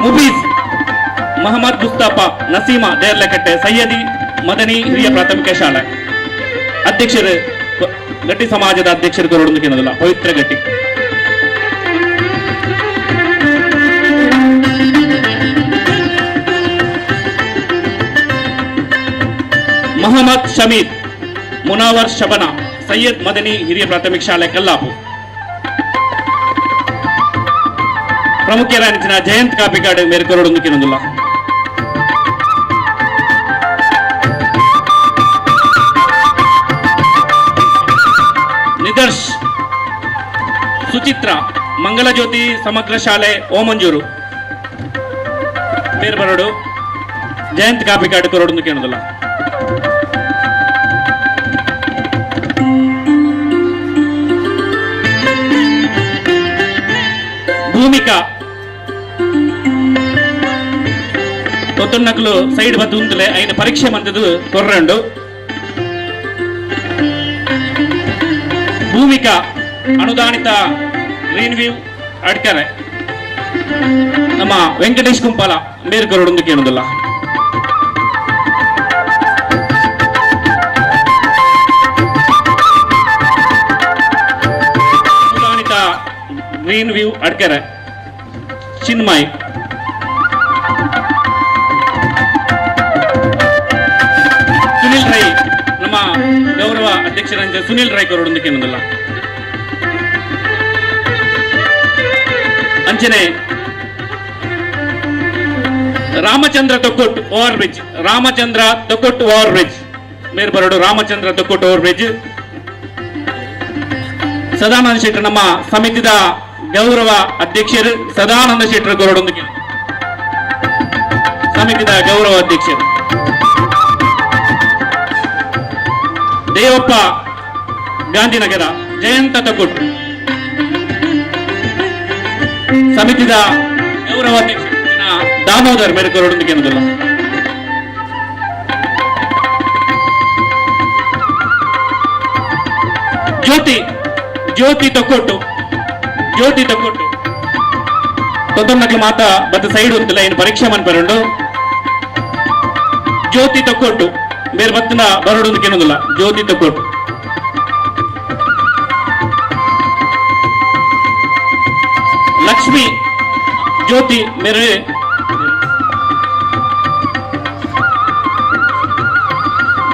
ಮುಬೀಜ್ ಮಹಮ್ಮದ್ ಮುಸ್ತಾಫಾ, ನಸೀಮಾ ದೇರ್ಲಕಟ್ಟೆ, ಸೈಯದಿ ಮದನಿ ಹಿರಿಯ ಪ್ರಾಥಮಿಕ ಶಾಲೆ. ಅಧ್ಯಕ್ಷರು ಗಟ್ಟಿ ಸಮಾಜದ ಅಧ್ಯಕ್ಷರು ಕೊರಡೊಂದು ಕೇಳುದಿಲ್ಲ ಪವಿತ್ರ ಗಟ್ಟಿ. ಮೊಹಮ್ಮದ್ ಶಮೀದ್, ಮುನಾವರ್ ಶಬನಾ, ಸೈಯದ್ ಮದನಿ ಹಿರಿಯ ಪ್ರಾಥಮಿಕ ಶಾಲೆ ಕಲ್ಲಾಪು. ಪ್ರಮುಖರಾದಂಚಿನ ಜಯಂತ್ ಕಾಪಿಕಾಡ್ ಮೇರೆ ಕೊರಡೊಂದು ಕೇಳುದಿಲ್ಲ. ನಿದರ್ಶ್, ಸುಚಿತ್ರ, ಮಂಗಲಜ್ಯೋತಿ ಸಮಗ್ರ ಶಾಲೆ ಓಮಂಜೂರು ಮೇರ್ ಬರಡು. ಜಯಂತ್ ಕಾಪಿಕಾಡ್ ಕೊರಡೊಂದು ಕೇಳುದಿಲ್ಲ. ಭೂಮಿಕಾ ತೊತ್ತೊನ್ನಕ್ಲು ಸೈಡ್ ಬತ್ತು ಉಂತಲೆ ಐನ ಪರೀಕ್ಷೆ ಮಂತದ್ದು ಕೊರ್ರಂಡು. ಭೂಮಿಕಾ, ಅನುದಾನಿತ ಗ್ರೀನ್ ವ್ಯೂ ಅಡ್ಕರೆ. ನಮ್ಮ ವೆಂಕಟೇಶ್ ಕುಂಪಾಲ ಮೇರು ಕೊರಡೊಂದು ಕೇಳುದಿಲ್ಲ. ಅನುದಾನಿತ ಗ್ರೀನ್ ವ್ಯೂ ಅಡ್ಕರೆ ಚಿನ್ಮಯ್. ಸುನಿಲ್ ರೈ, ನಮ್ಮ ಗೌರವ ಅಧ್ಯಕ್ಷರಂಜ ಸುನಿಲ್ ರೈ ಕೊರಡೊಂದು ಕೇಳುದಿಲ್ಲ. ಅಂಚನೆ Ramachandra Thokkottu over bridge, Ramachandra Thokkottu over bridge ಮೇರ್ ಬರಡು. Ramachandra Thokkottu over bridge. ಸದಾನಂದ ಶೆಟ್ಟರ್, ನಮ್ಮ ಸಮಿತಿದ ಗೌರವ ಅಧ್ಯಕ್ಷರು ಸದಾನಂದ ಶೆಟ್ಟರ್ ಕೊರಡೊಂದು. ಸಮಿತಿದ ಗೌರವ ಅಧ್ಯಕ್ಷರು ದೇವಪ್ಪ ಗಾಂಧಿನಗರ, ಜಯಂತ ತಕೊಟ್. ಸಮಿತಿದ ಗೌರವ ಅಧ್ಯಕ್ಷ ದಾಮೋದರ್ ಮೇರೆ ಕೊರಡೊಂದು ಕೇಳುದಿಲ್ಲ. ಜ್ಯೋತಿ, ಜ್ಯೋತಿ ತೊಕ್ಕೊಟ್ಟು. ಜ್ಯೋತಿ ತಕ್ಕೊಟ್ಟು ತೊಂದೊಂದಕ್ಲು ಮಾತ ಬತ್ತ ಸೈಡ್ ಉಂತುಲ ಏನು ಪರೀಕ್ಷೆ ಮನ್ಪರುಂಡು. ಜ್ಯೋತಿ ತಕ್ಕೊಟ್ಟು ಬೇರೆ ಬತ್ತಿನ ಬರಡು ಕೇಳೋದಿಲ್ಲ. ಜ್ಯೋತಿ ತಕ್ಕೊಟ್ಟು, ಲಕ್ಷ್ಮಿ ಜ್ಯೋತಿ ಮೇರೆ,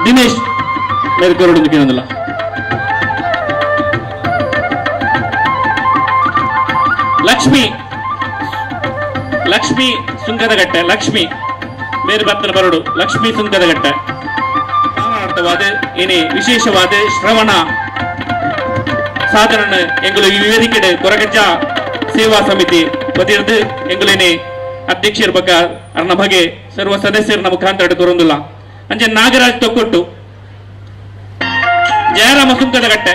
ದಿನೇಶ್ ಮೇರೆ ಕೊರಡು ಕೇಳೋದಿಲ್ಲ. ಲಕ್ಷ್ಮಿ, ಲಕ್ಷ್ಮಿ ಸುಂಕದಗಟ್ಟೆ, ಲಕ್ಷ್ಮಿ ಮೇರು ಬತ್ತನ ಬರಡು. ಲಕ್ಷ್ಮಿ ಸುಂಕದಗಟ್ಟೆ. ಅರ್ಥವಾದ ಏನೇ ವಿಶೇಷವಾದ ಶ್ರವಣ ಸಾಧಾರಣ ಎಂಗಳು ಈ ವೇದಿಕೆ ಕೊರಗಜ್ಜ ಸೇವಾ ಸಮಿತಿ ವತಿರ್ದು ಎಂಗುಲೇನೆ ಅಧ್ಯಕ್ಷರ ಬಗ್ಗ ಅರ್ನ ಬಗೆ ಸರ್ವ ಸದಸ್ಯರ ಮುಖಾಂತರ ಕೊರೊಂದುಲ್ಲ. ಅಂಚೆ ನಾಗರಾಜ್ ತೊಕ್ಕೊಟ್ಟು, ಜಯರಾಮ ಸುಂಕದಗಟ್ಟೆ,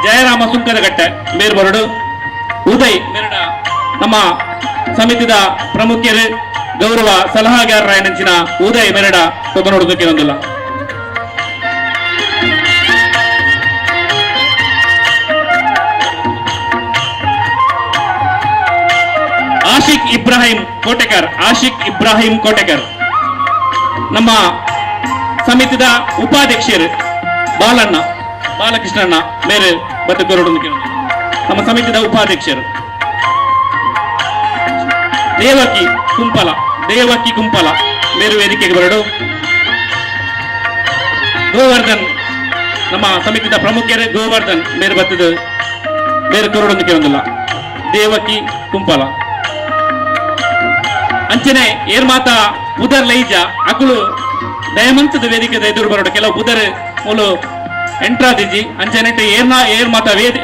ಜಯರಾಮ ಸುಂಕದಗಟ್ಟೆ ಮೇರ್ ಬರಡು. ಉದಯ್ ಮೇರಡ ನಮ್ಮ ಸಮಿತಿದ ಪ್ರಮುಖರು ಗೌರವ ಸಲಹಾಗಾರರ ನೆಂಚಿನ ಉದಯ್ ಮೆರಡ ನೋಡೋದಕ್ಕೆ ಒಂದಿಲ್ಲ. ಆಶಿಕ್ ಇಬ್ರಾಹಿಂ ಕೋಟೆಕರ್, ಆಶಿಕ್ ಇಬ್ರಾಹಿಂ ಕೋಟೆಕರ್ ನಮ್ಮ ಸಮಿತಿದ ಉಪಾಧ್ಯಕ್ಷರು ಬಾಲಣ್ಣ, ಬಾಲಕೃಷ್ಣಣ್ಣ ಮೇರೆ ಬತ್ತಕೊರಡು ನಮ್ಮ ಸಮಿತಿದ ಉಪಾಧ್ಯಕ್ಷರು. ದೇವಕಿ ಕುಂಪಲ, ದೇವಕಿ ಕುಂಪಲ ಮೇರು ವೇದಿಕೆಗೆ ಬರಡು. ಗೋವರ್ಧನ್ ನಮ್ಮ ಸಮಿತಿದ ಪ್ರಮುಖರು ಗೋವರ್ಧನ್ ಮೇರು ಬತ್ತದ ಬೇರೆ ಕೊರಡೊಂದಿಗೆ ಒಂದಿಲ್ಲ. ದೇವಕಿ ಕುಂಪಲ. ಅಂಚನೆ ಏರ್ಮಾತ ಬುದರ್ ಲೈಜ ಅಕುಲು ದಯಮಂತದ ವೇದಿಕೆದ ಎದುರು ಬರಡು. ಕೆಲವು ಬುದರ್ ಮೂಲು ಎಂಟ್ರಾದಿಜಿ. ಅಂಚನೆ ಏರ್ನ ಏರ್ ಮಾತ ವೇದಿ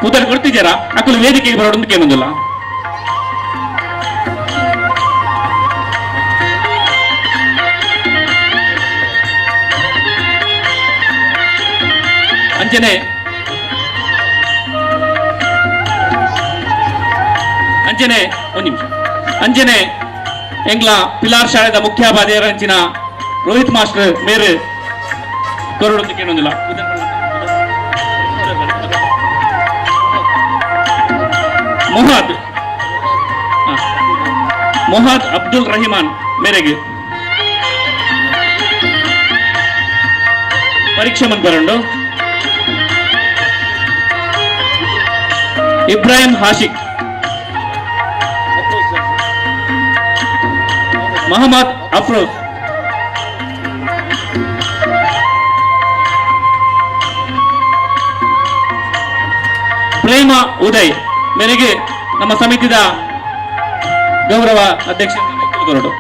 ಪುದರ್ ಕೊಡ್ತಿದ್ದೀರಾ, ಅಕುಲು ವೇದಿಕೆಗೆ ಬರೋಡೊಂದಕ್ಕೆ ಏನೊಂದಿಲ್ಲ. ಅಂಚನೆ ಅಂಚನೆ ಒಂದು ನಿಮಿಷ. ಅಂಚನೆ ಎಂಗ್ಲ ಪಿಲಾರ್ ಶಾಲೆದ ಮುಖ್ಯೋಪಾಧ್ಯಾಯರ ಅಂಚಿನ ರೋಹಿತ್ ಮಾಸ್ಟರ್ ಮೇರು ಕೊರಡೊಂದಕ್ಕೆ ಏನೊಂದಿಲ್ಲ. ಮೊಹದ್ ಮೊಹದ್ ಅಬ್ದುಲ್ ರಹಿಮಾನ್ ಮೇರೆಗೆ ಪರೀಕ್ಷೆ ಬರಂಡು. ಇಬ್ರಾಹಿಂ ಹಾಶಿಕ್, ಮೊಹಮ್ಮದ್ ಅಫ್ರೋಜ್, ಪ್ರೇಮ ಉದಯ್ ಮೇರೆಗೆ ನಮ್ಮ ಸಮಿತಿದ ಗೌರವ ಅಧ್ಯಕ್ಷ ಹೊರಡು.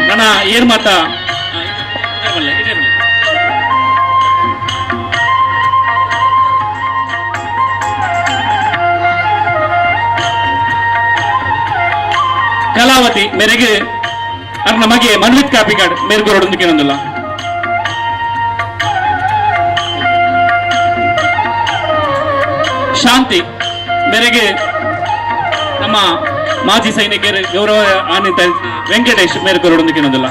ನನ್ನ ಏರ್ ಮಾತ ಕಲಾವತಿ ಮೇರೆಗೆ ಅರ್ನ ಮಗೆ ಮನ್ವಿತ್ ಕಾಪಿಕಾಡ್ ಮೇರ್ಗೊರಡೊಂದಿಗೆ ಒಂದಿಲ್ಲ. ಶಾಂತಿ ಮೇರೆಗೆ ನಮ್ಮ ಮಾಜಿ ಸೈನಿಕರು ಗೌರವ ಆನಿತ ವೆಂಕಟೇಶ್ ಮೇರ್ಗೊರಡೊಂದಿಗೆ ಒಂದಿಲ್ಲ.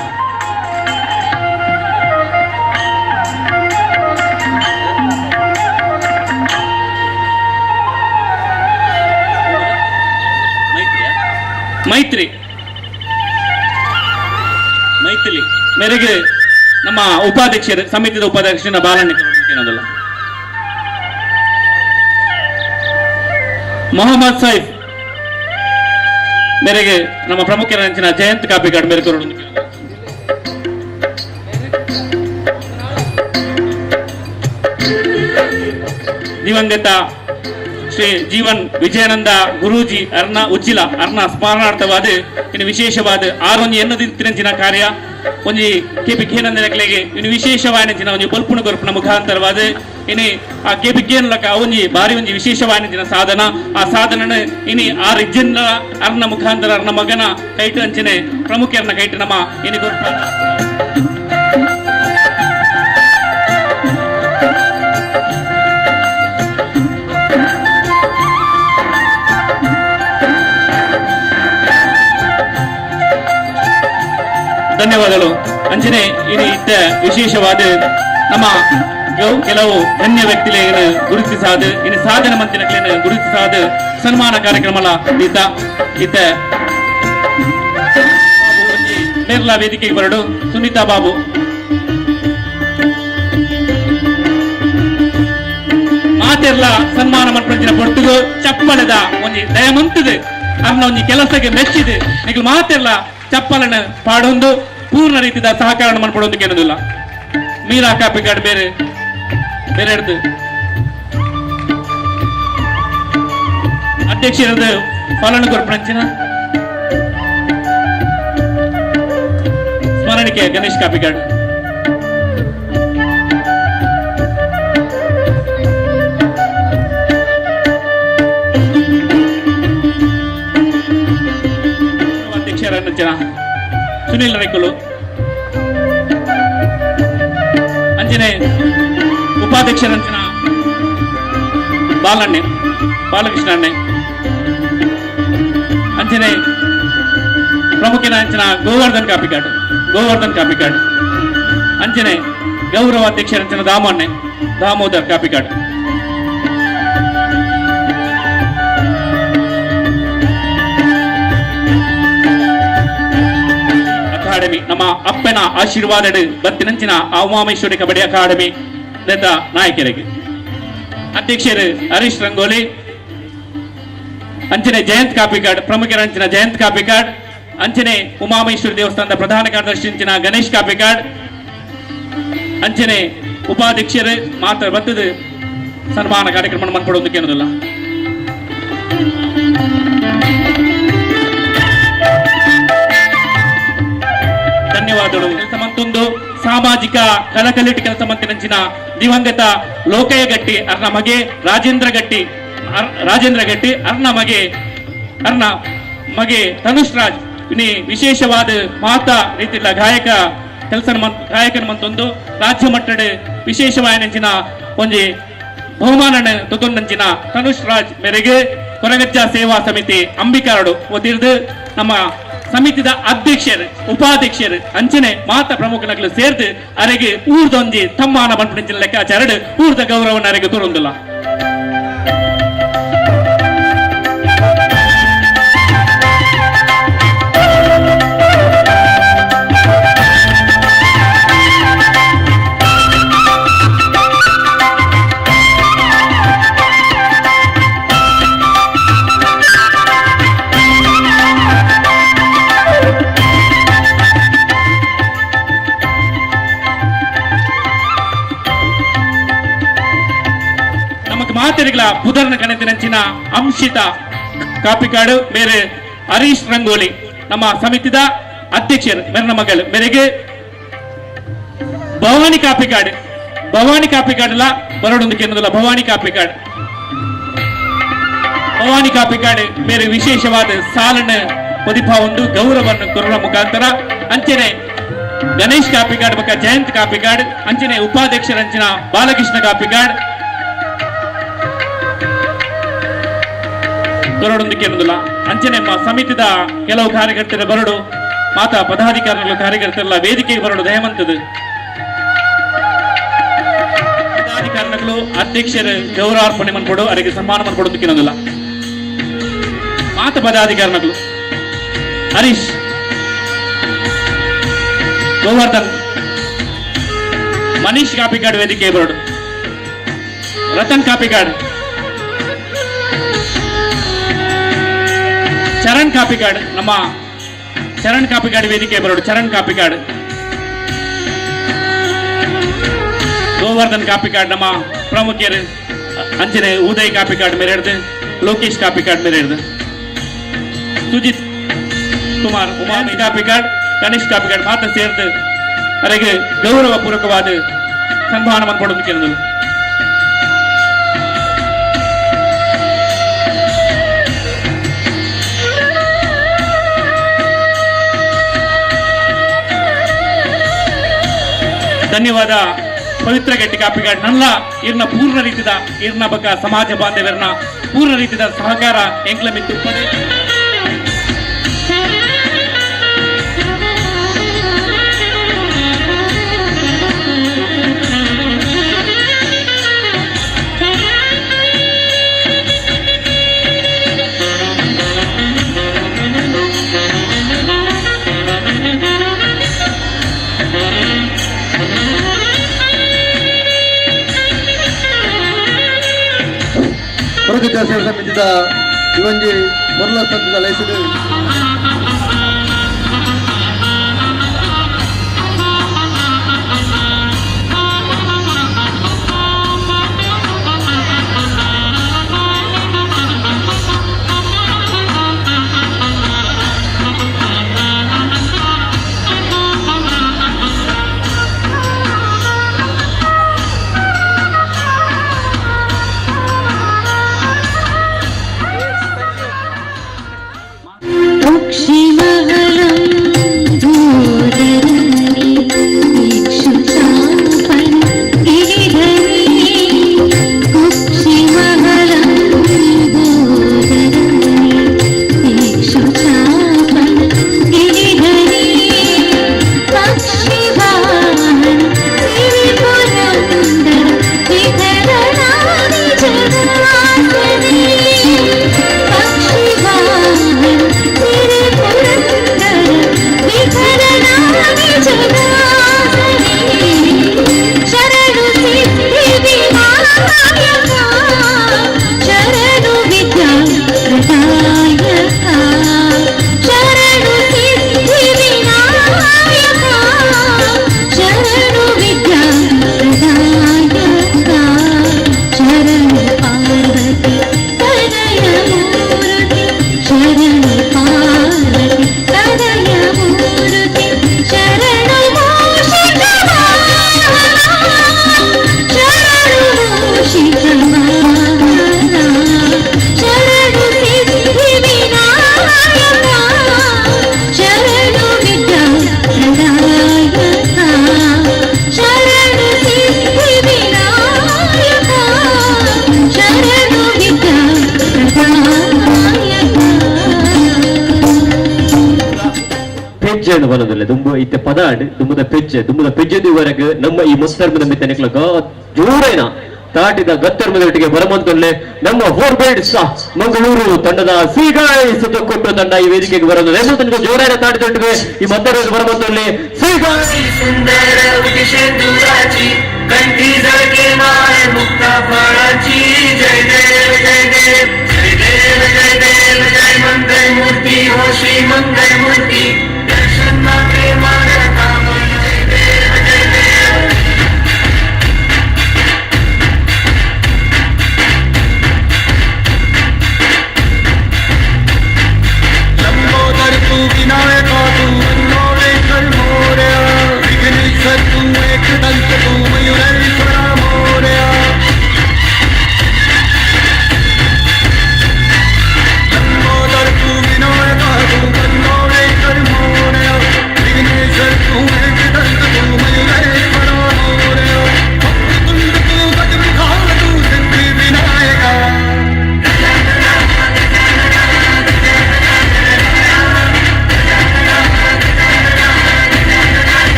ಮೈತ್ರಿ ಮೈಥಿಲಿ ಮೇರೆಗೆ ನಮ್ಮ ಉಪಾಧ್ಯಕ್ಷರು ಸಮಿತಿದ ಉಪಾಧ್ಯಕ್ಷನ ಬಾಲಣ್ಣ ಏನದಲ್ಲ. ಮೊಹಮ್ಮದ್ ಸೈಫ್ ಮೇರೆಗೆ ನಮ್ಮ ಪ್ರಮುಖರ ಅಂಚಿನ ಜಯಂತ್ ಕಾಪಿಕಾಡ್ ಮೇರೆ ಕೊರಡು. ದಿವಂಗತ ಶ್ರೀ ಜೀವನ್ ವಿಜಯಾನಂದ ಗುರೂಜಿ ಅರ್ಣ ಉಜ್ಜಿಲ ಅರ್ಣ ಸ್ಮರಣಾರ್ಥವಾದ ಇನ್ನು ವಿಶೇಷವಾದ ಆರೊಂಜಿ ಎನ್ನದಿತ್ತಿನಂಚಿನ ಕಾರ್ಯ ಒಂಜಿ ಕೆಪಿ ಖೇನಂದನಕ್ಲೆಗೆ ಇನ್ನು ವಿಶೇಷವಾಯಿನ ಒಂಜಿ ಬೊಲ್ಪುಣ ಕೊರ್ಪುನ ಮುಖಾಂತರವಾದ ಇನಿ ಆ ಕೆಪಿ ಕೇನ್ಲಕ ಒಂಜಿ ಬಾರಿ ಒಂಜಿ ವಿಶೇಷವಾಯಿನ ಸಾಧನ. ಆ ಸಾಧನ ಇನಿ ಆ ರಿಜ್ಜನ ಅರ್ನ ಮುಖಾಂತರ ಅರ್ನ ಮಗನ ಕೈಟು ಅಂಚನೆ ಪ್ರಮುಖರನ್ನ ಕೈಟು ನಮ್ಮ ಇನಿ ಕೊರ್ಪ. ಧನ್ಯವಾದಗಳು. ಅಂಚನೆ ಇದು ಇತ್ತ ವಿಶೇಷವಾದ ನಮ್ಮ ಕೆಲವು ಗಣ್ಯ ವ್ಯಕ್ತಿಲೇನು ಗುರುತಿಸಾದ ಇನ್ನು ಸಾಧನ ಮಂತಿನಕ್ಲೇನು ಗುರುತಿಸಾದ ಸನ್ಮಾನ ಕಾರ್ಯಕ್ರಮ ಇತ್ತ ಇತ್ತ ಮೇರ್ಲಾ ವೇದಿಕೆಗೆ ಬರಡು ಸುನೀತಾ ಬಾಬು ಮಾತೆರ್ಲ ಸನ್ಮಾನ ಮನ್ಪಂಚಿನ ಪೊರ್ತುಗು ಚಪ್ಪಳದ ಒಂಜಿ ದಯಮಂತದು ಅರ್ನ ಒಂಜಿ ಕೆಲಸಕ್ಕೆ ಮೆಚ್ಚಿದು ನಿಗಲು ಮಾತೆರ್ಲ ಚಪ್ಪಲನ ಪಾಡೊಂದು ಪೂರ್ಣ ರೀತಿದ ಸಹಕಾರ ಮನ್ಪಡೊಂದು ಕೇಳೋದಿಲ್ಲ. ಮೀರಾ ಕಾಪಿಕಾಡ್ ಬೇರೆ ಬೇರೆ ಹಿಡ್ದು ಅಧ್ಯಕ್ಷರದು ಫಲನ ಕೊರ್ಪಂಚಿನ ಸ್ಮರಣಿಕೆ ಗಣೇಶ್ ಕಾಪಿಕಾಡ್. ಅಧ್ಯಕ್ಷರ ಸುನಿಲ್ ರೈಕುಲು, ಅಂಜನೆ ಉಪಾಧ್ಯಕ್ಷರಂಚಿನ ಬಾಲಣ್ಣೆ ಬಾಲಕೃಷ್ಣ ಅಣ್ಣೆ, ಅಂಚನೆ ಪ್ರಮುಖನ ಅಂಚಿನ ಗೋವರ್ಧನ್ ಕಾಪಿಕಾಡ್, ಗೋವರ್ಧನ್ ಕಾಪಿಕಾಡ್, ಅಂಚನೆ ಗೌರವ ಅಧ್ಯಕ್ಷರಂಚಿನ ದಾಮಣ್ಣೆ ದಾಮೋದರ್ ಕಾಪಿಕಾಡ್. ಅಕಾಡೆಮಿ ನಮ್ಮ ಅಪ್ಪನ ಆಶೀರ್ವಾದ ಬತ್ತಿನಂಚಿನ ಉಮಾಮೇಶ್ವರಿ ಕಬಡ್ಡಿ ಅಕಾಡೆಮಿ ನೇತ ನಾಯಕರಿಗೆ ಅಧ್ಯಕ್ಷರು ಹರೀಶ್ ರಂಗೋಲಿ, ಅಂಚನೆ ಜಯಂತ್ ಕಾಪಿಕಾಡ್, ಪ್ರಮುಖರ ಅಂಚಿನ ಜಯಂತ್ ಕಾಪಿಕಾಡ್, ಅಂಚನೆ ಉಮಾಮೇಶ್ವರಿ ದೇವಸ್ಥಾನದ ಪ್ರಧಾನ ಕಾರ್ಯದರ್ಶಿ ಅಂಚಿನ ಗಣೇಶ್ ಕಾಪಿಕಾಡ್, ಅಂಚನೆ ಉಪಾಧ್ಯಕ್ಷರು ಮಾತ್ರ ಬತ್ತದ ಸನ್ಮಾನ ಕಾರ್ಯಕ್ರಮ ಮನ್ಪಡೋದಕ್ಕೆ ಏನದಿಲ್ಲ. ಧನ್ಯವಾದಗಳು. ಕೆಲಸ ಮಂತೊಂದು ಸಾಮಾಜಿಕ ಕಲಕಲಿಟಿ ಕೆಲಸ ಮಂತಿನಂಚಿನ ದಿವಂಗತ ಲೋಕಯ್ಯ ಗಟ್ಟಿ ಅರ್ನ ಮಗೆ ರಾಜೇಂದ್ರ ಗಟ್ಟಿ, ರಾಜೇಂದ್ರ ಗಟ್ಟಿ ಅರ್ನ ಮಗೆ ಅರ್ನ ಮಗೆ ತನುಷ್ ರಾಜ್ ಇನಿ ವಿಶೇಷವಾದ ಮಾತಾ ರೀತಿಯ ಗಾಯಕ ಕೆಲಸ ಗಾಯಕನ ಮಂತೊಂದು ರಾಜ್ಯ ಮಟ್ಟದ ವಿಶೇಷವಾದ ಒಂಜಿ ಬಹುಮಾನ ತುತೊಂದಂಚಿನ ತನುಷ್ ರಾಜ್ ಮೇರೆಗೆ ಕೊರಗಜ್ಜ ಸೇವಾ ಸಮಿತಿ ಅಂಬಿಕಾರಡು ಒದಿರ್ದು ನಮ್ಮ ಸಮಿತಿದ ಅಧ್ಯಕ್ಷರು ಉಪಾಧ್ಯಕ್ಷರು ಅಂಚನೆ ಮಾತ ಪ್ರಮುಖನಗಳು ಸೇರ್ದು ಅರೆಗೆ ಊರ್ದೊಂಜಿ ತಮ್ಮಾನ ಬಂಪುನಂಚಿನ ಲೆಕ್ಕಾಚಾರಡು ಊರ್ದ ಗೌರವನ ಅರೆಗೆ ತೋರೊಂದಿಲ್ಲ. ಮಾತೆರಿಗಳ ಪುದರ್ನ ಕಣತಿನಂಚಿನ ಅಂಶಿತ ಕಾಪಿಕಾಡು ಮೇರೆ ಹರೀಶ್ ರಂಗೋಲಿ ನಮ್ಮ ಸಮಿತಿದ ಅಧ್ಯಕ್ಷರು ಮೆರನ ಮಗಳು ಮೇರೆಗೆ ಭವಾನಿ ಕಾಪಿಕಾಡ್, ಭವಾನಿ ಕಾಪಿಕಾಡ್ಲ ಬರೋಡೊಂದು ಕೇಂದ್ರದಲ್ಲ ಭವಾನಿ ಕಾಪಿಕಾಡ್, ಭವಾನಿ ಕಾಪಿಕಾಡ್ ಮೇರೆ ವಿಶೇಷವಾದ ಸಾಲನ್ನು ಪದಿಪ ಒಂದು ಗೌರವವನ್ನು ಕೊರುವ ಮುಖಾಂತರ ಅಂಚನೆ ಗಣೇಶ್ ಕಾಪಿಕಾಡ್ ಬಕ್ಕ ಜಯಂತ್ ಕಾಪಿಕಾಡ್, ಅಂಚನೆ ಉಪಾಧ್ಯಕ್ಷರಂಚಿನ ಬಾಲಕೃಷ್ಣ ಕಾಪಿಕಾಡ್ ಬರಡೊಂದಕ್ಕೆ ಅನ್ನೋದಿಲ್ಲ. ಅಂಚನೆ ಸಮಿತಿದ ಕೆಲವು ಕಾರ್ಯಕರ್ತರ ಬರಡು, ಮಾತಾ ಪದಾಧಿಕಾರಿಗಳು ಕಾರ್ಯಕರ್ತರೆಲ್ಲ ವೇದಿಕೆಗೆ ಬರಡು ದಯಮಂತದ್ದು. ಪದಾಧಿಕಾರಿಗಳು ಅಧ್ಯಕ್ಷರು ಗೌರವಾರ್ಪಣೆ ಮನ್ಪಡು ಅವರಿಗೆ ಸನ್ಮಾನ ಮನ್ಪಡೋದಕ್ಕೆ ಅನ್ನೋದಿಲ್ಲ. ಮಾತ ಪದಾಧಿಕಾರಿಗಳು ಹರೀಶ್ ಗೋವರ್ಧನ್ ಮನೀಶ್ ಕಾಪಿಕಾಡ್ ವೇದಿಕೆ ಬರಡು, ರತನ್ ಕಾಪಿಕಾಡ್, ಚರಣ್ ಕಾಪಿಕಾಡ್, ನಮ್ಮ ಚರಣ್ ಕಾಪಿಕಾಡ್ ವೇದಿಕೆ ಬರೋಡು, ಚರಣ್ ಕಾಪಿಕಾಡ್, ಗೋವರ್ಧನ್ ಕಾಪಿಕಾಡ್ ನಮ್ಮ ಪ್ರಮುಖರು, ಅಂಚನೆ ಉದಯ್ ಕಾಪಿಕಾಡ್ ಮೇರೆ ಹಿಡ್ದು, ಲೋಕೇಶ್ ಕಾಪಿಕಾಡ್ ಮೇರೆ ಹಿಡ್ದು, ಸುಜಿತ್ ಕುಮಾರ್, ಉಮಾಮಿ ಕಾಪಿಕಾಡ್, ಗಣೇಶ್ ಕಾಪಿಕಾಡ್ ಮಾತ್ರ ಸೇರ್ದು ಅವರಿಗೆ ಗೌರವ ಪೂರ್ವಕವಾದ ಸನ್ಮಾನ ಮನ್ಪಡೋದಕ್ಕೆ. ಧನ್ಯವಾದ ಪವಿತ್ರ ಗಟ್ಟಿ ಕಾಪಿಗಾಡ್ ನಲ್ಲ ಇರ್ನ ಪೂರ್ಣ ರೀತಿದ ಇರ್ನ ಬಕ ಸಮಾಜ ಬಾಂಧವ್ಯರ್ನ ಪೂರ್ಣ ರೀತಿದ ಸಹಕಾರ ಎಂಕ್ಲ ಮಿತ್ತು ಉಪ್ಪಡೆ. ಮೂಡುಬಿದ್ದ ಸೇವಾ ಸಮಿತಿದ ಈ ಒಂಜಿ ಮೊರ್ಲ ಸಂತದ ಲೈಸೆನ್ಸ್. कुक्षिमहलं भूधरनि इक्षुचापन गिरिधरि, कुक्षिमहलं भूधरनि इक्षुचापन गिरिधरि, पक्षिवाहन सिरिपुरन्दर विठलनादि जगासने, पक्षिवाहन सिरिपुरन्दर विठलनादि जगासने, शरणु सिद्धि विनायका, शरणु विद्या प्रदायका, शरणु सिद्धि विनायका, शरणु विद्या प्रदायका, शरणु पार्वती तनय मूर्ति, शरणु पार्वती तनय मूर्ति, शरणु मूषिक वाहना, शरणु मूषिक वाहना, शरणु सिद्धि विनायका, शरणु विद्या प्रदायका, शरणु सिद्धि विनायका, शरणु विद्या प्रदायका. ಪೆಜ್ಜೆಯನ್ನು ಬರೋದಿಲ್ಲ ದುಂಬು ಇತ್ತೆ ಪದಾಡ್ ದುಂಬುದ ಪೆಜ್ಜೆ ದುಂಬುದ ಪೆಜ್ಜೆದಿವರೆಗೆ ನಮ್ಮ ಈ ಮುಸ್ತರ್ಮದ ಮಿತ್ತನೆಕ್ಲ ಜೋರೇನ ತಾಟಿದ ಗತ್ತರ್ಮದೊಟ್ಟಿಗೆ ಬರಮಂತೊಲ್ಲೆ. ನಮ್ಮ ಫೋರ್ ಬೇಡ್ಸ್ ಮಂಗಳೂರು ತಂಡದ ಸೀಗಾಯ್ ಸುತ್ತಕೊಟ್ಟು ತಂಡ ಈ ವೇದಿಕೆಗೆ ಬರೋದು. ತನಕ ಜೋರೇನ ತಾಟಿದೊಟ್ಟಿಗೆ ಈ ಮದ್ದರ ಬರಮಂತೊಲ್ಲೆ ಸೀಗಾಯ್. सुंदर उदिशेंदुराची, कंठी झळके माळ मुक्ता फळाची. जय देव जय देव जय देव जय देव जय मंगल मूर्ती हो श्री मंगल मूर्ती, दर्शन मात्रे मानता जय देव जय देव. लंबोदर तू, विनायका तू, मनोरेश्वर मोरया, विघ्नेश्वर तू, एकदंत तू, मयुरेश्वरा मोरया. लंबोदर तू, विनायका तू, मनोरेश्वर मोरया, विघ्नेश्वर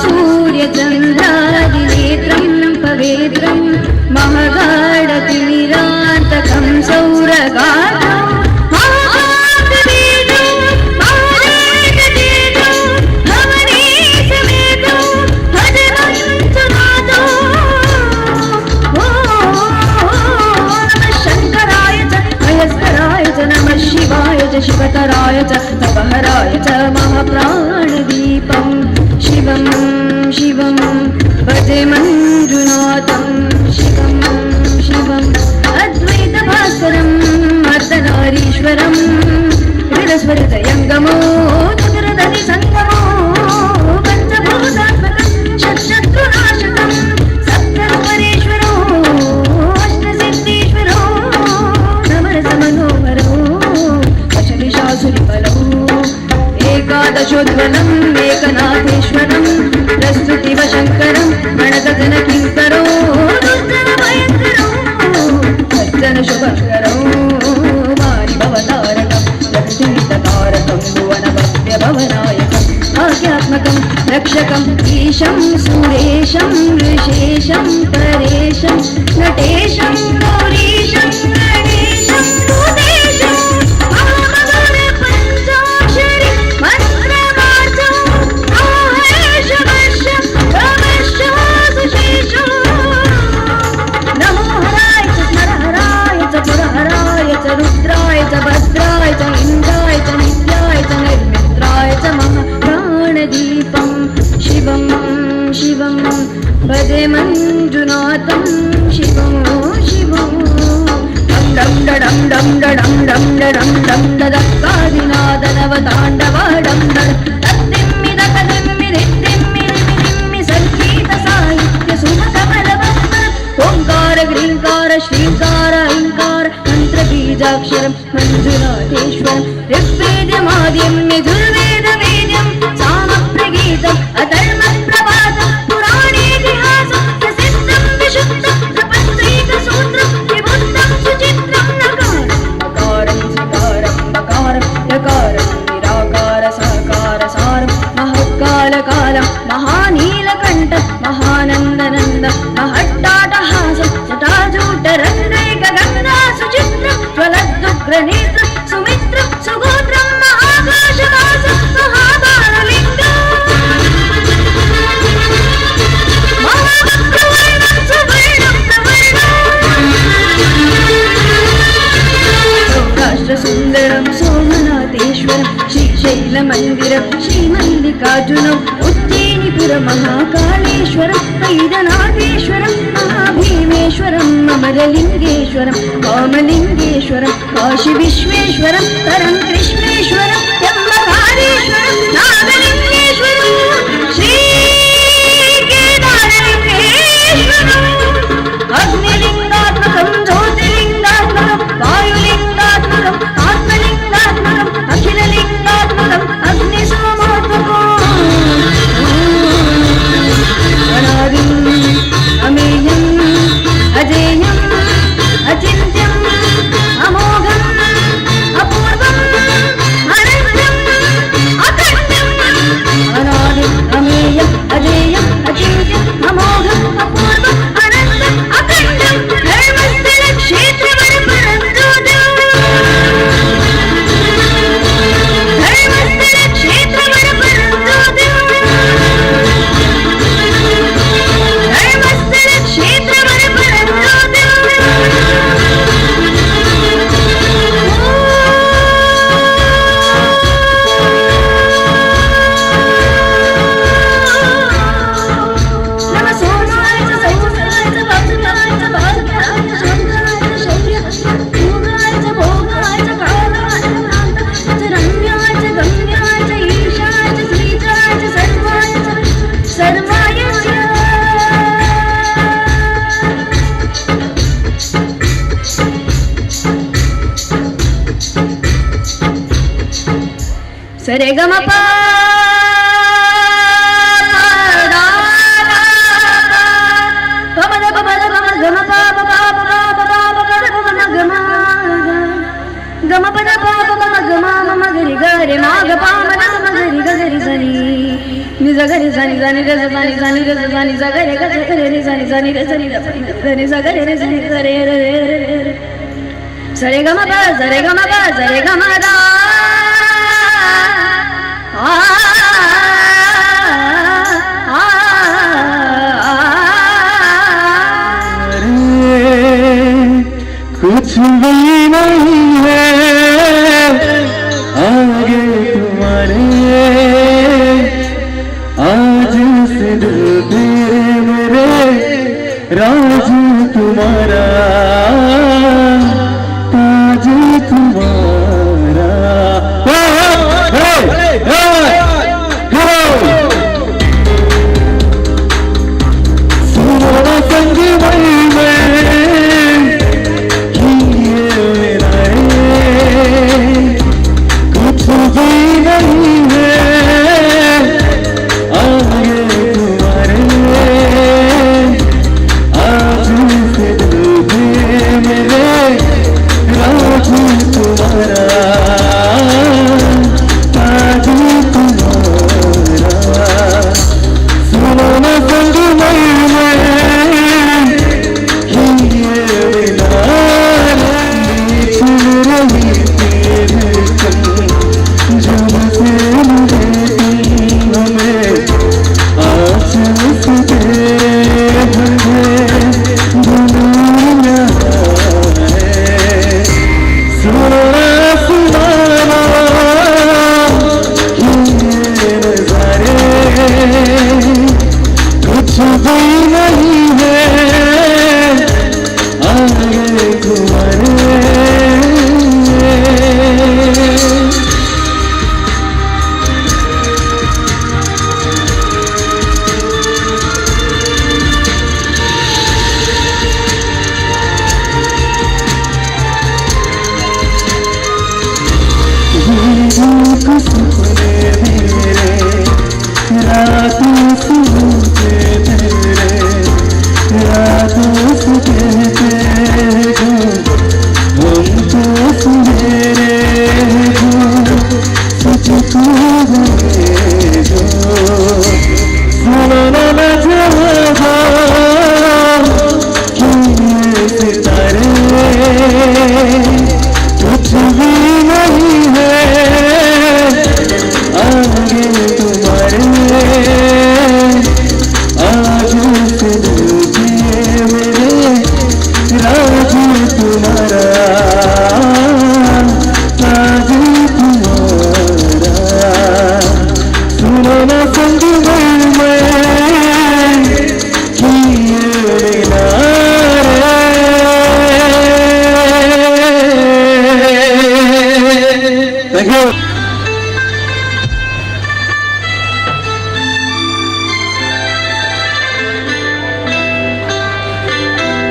सूर्यचन्द्रादिनेत्रं पवित्रं महगाढतिमिरान्तकं सौरगात्रं महाकाकबीजं महादेवतेजं भवनीसमेतं भज मञ्जुनाथो। ॐ नमः शङ्कराय च महेश्वराय च नमः शिवाय च शिवतराय च तपहराय च महाप्राणदीपं शिवं शिवं भजे मञ्जुनाथं शिवं शिवम् अद्वैतभास्करम् अर्धनारीश्वरम् हृदस्वरतयङ्गमो चतुरदधि सङ्गमो पञ्चभूतात्मकं षट्शत्रुनाशकं सप्तरुपरेश्वरो अष्टसिद्धीश्वरो नवरसमनोहरो दशदिशासुरिबलौ एकादशोज्ज्वलम् एकनाथेश्वरं प्रस्तुतिवशङ्करं प्रणतजनकिङ्करो दुर्जनभयङ्करो सज्जनशुभकरो वारिभवतारकं प्रकृतितारकं भुवनभव्यभवनायकं भाग्यात्मकं रक्षकं ईशं सुरेशं ऋषेशं परेशं नटेशं गौरीशं गणेशं भूतेशं पञ्चाक्षरि मन्त्रवाचं आहेशवश्यं रमेशासुशेषो। नमो हराय च स्मरहराय च पुरहराय च रुद्राय च भद्राय च इन्द्राय च नित्याय च निर्मित्राय च महाप्राणदीपं शिवं शिवं भजे मञ्जुनाथं शिवं शिवं डं डं डं डं डं डं डं डदक्कादिनादनवताण्डव डं डं तद्दिम्मि दकदिम्मि दिद्दिम्मि दिम्मि सङ्गीत साहित्य सुमकमलवत्तर ओङ्कार ग्रीङ्कार श्रीङ्कार ऐङ्कार मन्त्रबीजाक्षरं मञ्जुनाथेश्वरं ऋग्वेदमाद्यं यजुर्वेदवेद्यं सामप्रगीतम् अधर्मप्रभातं पुराणेतिहासं प्रसिद्धं विशुद्धं प्रपञ्चैकसूत्रं विबुद्धं सुचित्रं नकारं अकारं सकारं बकारं यकारं निराकार साकार सारं महत्कालकालं महानीलकण्ठ महानन्दनन्द महट्टाटहासं जटाजूटरङ्गैकगङ्गा सुचित्रं ज्वलद्दुग्रनेत्रं सुमित्रं सुगोत्रं महाकाशवासं महाबाललिङ्गम् महाप्रवर्णं सुवर्णं प्रवर्णम् सौराष्ट्रसुन्दरं सोमनाथेश्वरं श्रीशैलमन्दिरं श्रीमल्लिकार्जुनम् उज्जयिनीपुरमहाकालेश्वरं वैद्यनाथेश्वरं महाभीमेश्वरम् अमरलिङ्गेश्वरं कामलिङ्गेश्वरं काशीविश्वेश्वरं परं कृष्णेश्वरं ब्रह्मकारेश्वरं नागलिङ्गेश्वरं श्रीकेदारलिङ्गेश्वरम् अग्निलिङ्गात्मकं ज्योतिर्लिङ्गात्मकं वायुलिङ्गात्मकम् आत्मलिङ्गात्मकम् अखिललिङ्गात्मकम् अग्निसोमात्मकम् अनादिम् अमेयम् अजेयम् अचिन्त्यम् अमोघम् अपूर्वम् अनन्तम् अखण्डम् अनादिम् अमेयम् अजेयम् अचिन्त्यम् अमोघम् अपूर्वम् अनन्तम् अखण्डम् धर्मस्थलक्षेत्रवरपरं ज्योतिम् धर्मस्थलक्षेत्रवरपरं ज्योतिम् धर्मस्थलक्षेत्रवरपरं ज्योतिम्। नमः सोमाय च सौम्याय च वरुणाय च भाग्याय च शङ्कराय च शौर्याय च भोगाय च भोगाय च कालाय च कान्ताय च रम्याय च गम्याय च ईशाय च श्रीजाय च सर्वाय च सर्वाय च। सरे ग म प दा प म the प म the प म ग म प प प प प प प प the प म ग म ग म प the प प म ग म म म ग रि ग रे म ग प म the म ग रि ग ग रि स नि ನಿಜಗರಿ ಸನಿ ಸನಿ ರೆ ಸನಿ ಸನಿ ರೆ ಸನಿ ಸಗರೆ ಗ ಸಗರೆ ರಿ ಸನಿ ಸನಿ ರೆ ಸನಿ ರ ನಿ ಸಗರೆ ರೆ ಸನಿ ಸರೆ ರೆ ರೆ ರೆ ರೆ ಸರೆ ಗ ಮ ಪ ಸರೆ ಗ ಮ ಪ ಸರೆ ಗ ಮ the ಆ ಆ कुछ भी नहीं है आगे तुम्हारे, आज से दिल तेरे मेरे राज तुम्हारा, ताज तुम्हारा। सुनो संग में कुछ भी नहीं है आगे तुम्हारे, आज से दिल मेरे राज तुम्हारा, ताज तुम्हारा। सुनो न संग में रही तेरे जब से मिले हमें, आज से तेरे बंधे दुनिया है। सुनो सुनाना ये नजारे, कुछ भी नहीं है आगे तुम्हारे। सपने मेरे रातों से तेरे, रातों से कहते जो हम तो सुनहरे जो सच तो गए जो। सुनो न सितारे, कुछ भी नहीं है आगे तुम्हारे, आज से दिल मेरे राज तुम्हारा, ताज तुम्हारा। सुनो न संग में किए बिना। Thank you.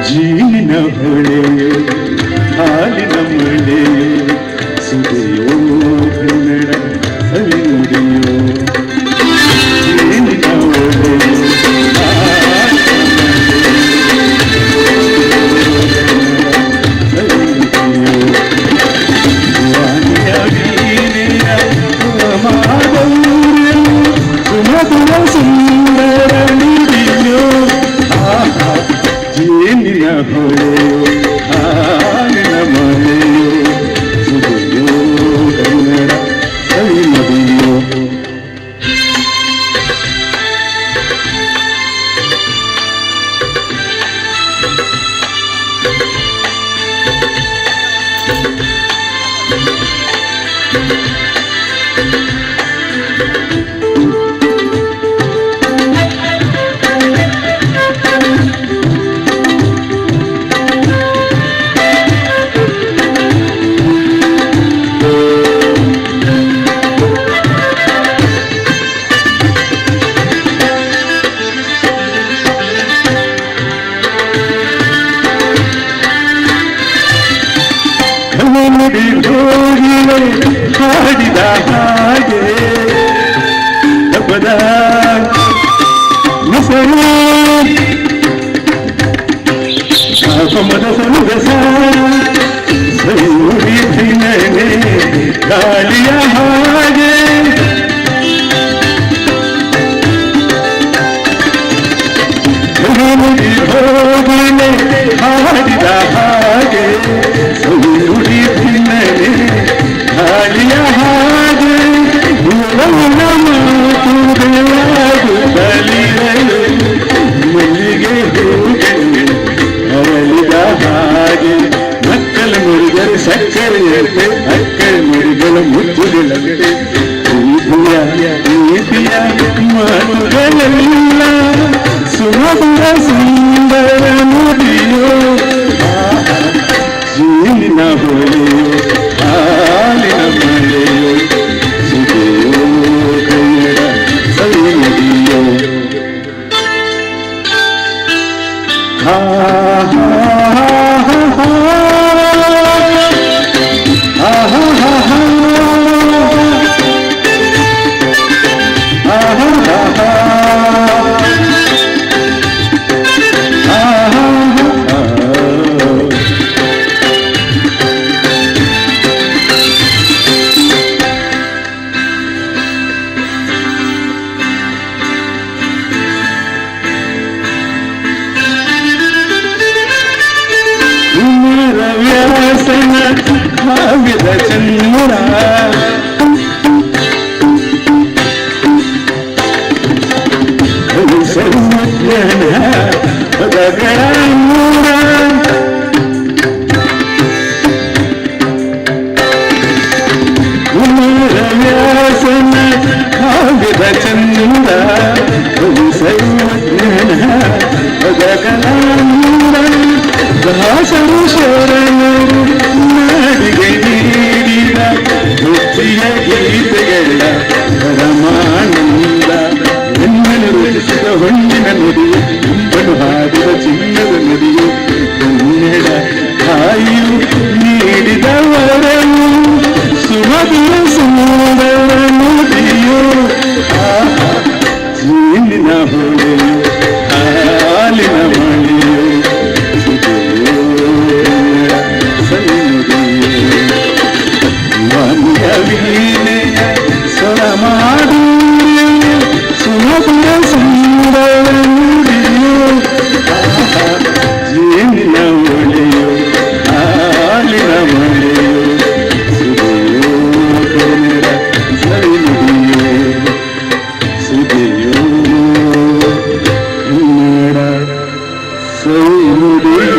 ಜೀನಿನ ಹೊಳೆ ಹಾಲಿನ ಮಳೆ ಸುದೆಯೋ ಕನ್ನಡ ಸವಿ ನುಡಿಯೋ, ಜೀನಿನ ಹೊಳೆ ಸವಿ ನುಡಿಯೋ, ವಾಣಿಯ ವೀಣೆಯ ಮಾಧುರ್ಯವು ಸುಮಧುರ ಸುಂದರ ನುಡಿಯೋ. ಆಹಾ ಜೇನಿನ ಹೊಳೆಯೋ ಹಾಲಿನ ಮಳೆಯೋ ಸುದೆಯೋ ಕನ್ನಡ ಸವಿ ನುಡಿಯೋ. ಕನ್ನಡಿ ಹೋಗಿಲೆ ಹಾಡಿದ ಹಾಗೆ ತಪದ ಮೊಸರು ಮದ ಸೂರಿ ಗಾಳಿಯ ಹಾಗೆ. ನುಡಿ ಹೋಗಿಲೆ ಹಾಡಿದ ಹಾಗೆ ನುಡಿ ತಿನ್ನಲೆ ಗಾಳಿಯ ಹಾಗೆ ಉಳವುಳ ಮಾತುಗಳಾಗುತ್ತಲಿರಲು ಮಲ್ಲಿಗೆ ಹೂಗಳು ಅರಳಿದ ಹಾಗೆ ಮಕ್ಕಳ ಮುರಿದರೆ ಸಕ್ಕರೆಯಂತೆ ಅಕ್ಕಳ ಮುರಿಗಳ ಮುತ್ತುಗಳಂತೆ ಪ್ರೀತಿಯ ಪ್ರೀತಿಯ ಮಾತುಗಳೆಲ್ಲ ಸುಮಧುರ ಸುಂದರ ನುಡಿಯೋ ಜೀನಿನ ಹೊಳೆಯೋ ಹಾಲಿನ ಮಳೆಯೋ ಸುದೆಯೋ ಕನ್ನಡ ಸವಿ ನುಡಿಯೋ ಹಾ ಹಾ ಹಾ ಹಾ ಹಾ ಹಾ ಹಾ ಕುಮಾರವ್ಯಾಸನ ಕಾವ್ಯದ ಚಂದ್ರ ಸರ್ವಜ್ಞನ ಪದಗಳ ನೂರ ಕುಮಾರವ್ಯಾಸನ ಕಾವ್ಯದ ಚಂದ್ರ ಸರ್ವಜ್ಞನ ಪದಗಳ ನೂರ ದಾಸರು ಶರಣರು ನಾಡಿಗೆ ನೀಡಿದ ಭಕ್ತಿಯ ಗೀತೆಗಳ ಪರಮಾನಂದ ಎನ್ನನು ರಚಿಸಿದ ಹೊನ್ನಿನ ನುಡಿಯು ಇಂಪನು ಹಾಡಿದ ಚಿನ್ನದ ನುಡಿಯು ಕನ್ನಡ ತಾಯಿಯು ನೀಡಿದ ವರವು ಸುಮಧುರ ಸುಂದರ ನುಡಿಯು ಆಹಾ, ಜೇನಿನ ಹೊಳೆಯು ಹಾಲಿನ ಮಳೆಯು ಸುಮಧುರ ಸುಂದರ ನುಡಿಯು ಜೇನಿನ ಒಳೆಯು ಹಾಲಿನ ಮಳೆಯು ಸುದೆಯೋ ಕನ್ನಡ ಸವಿನುಡಿಯೋ ಸುದೆಯೋ ಕನ್ನಡ ಸವಿನುಡಿಯೋ.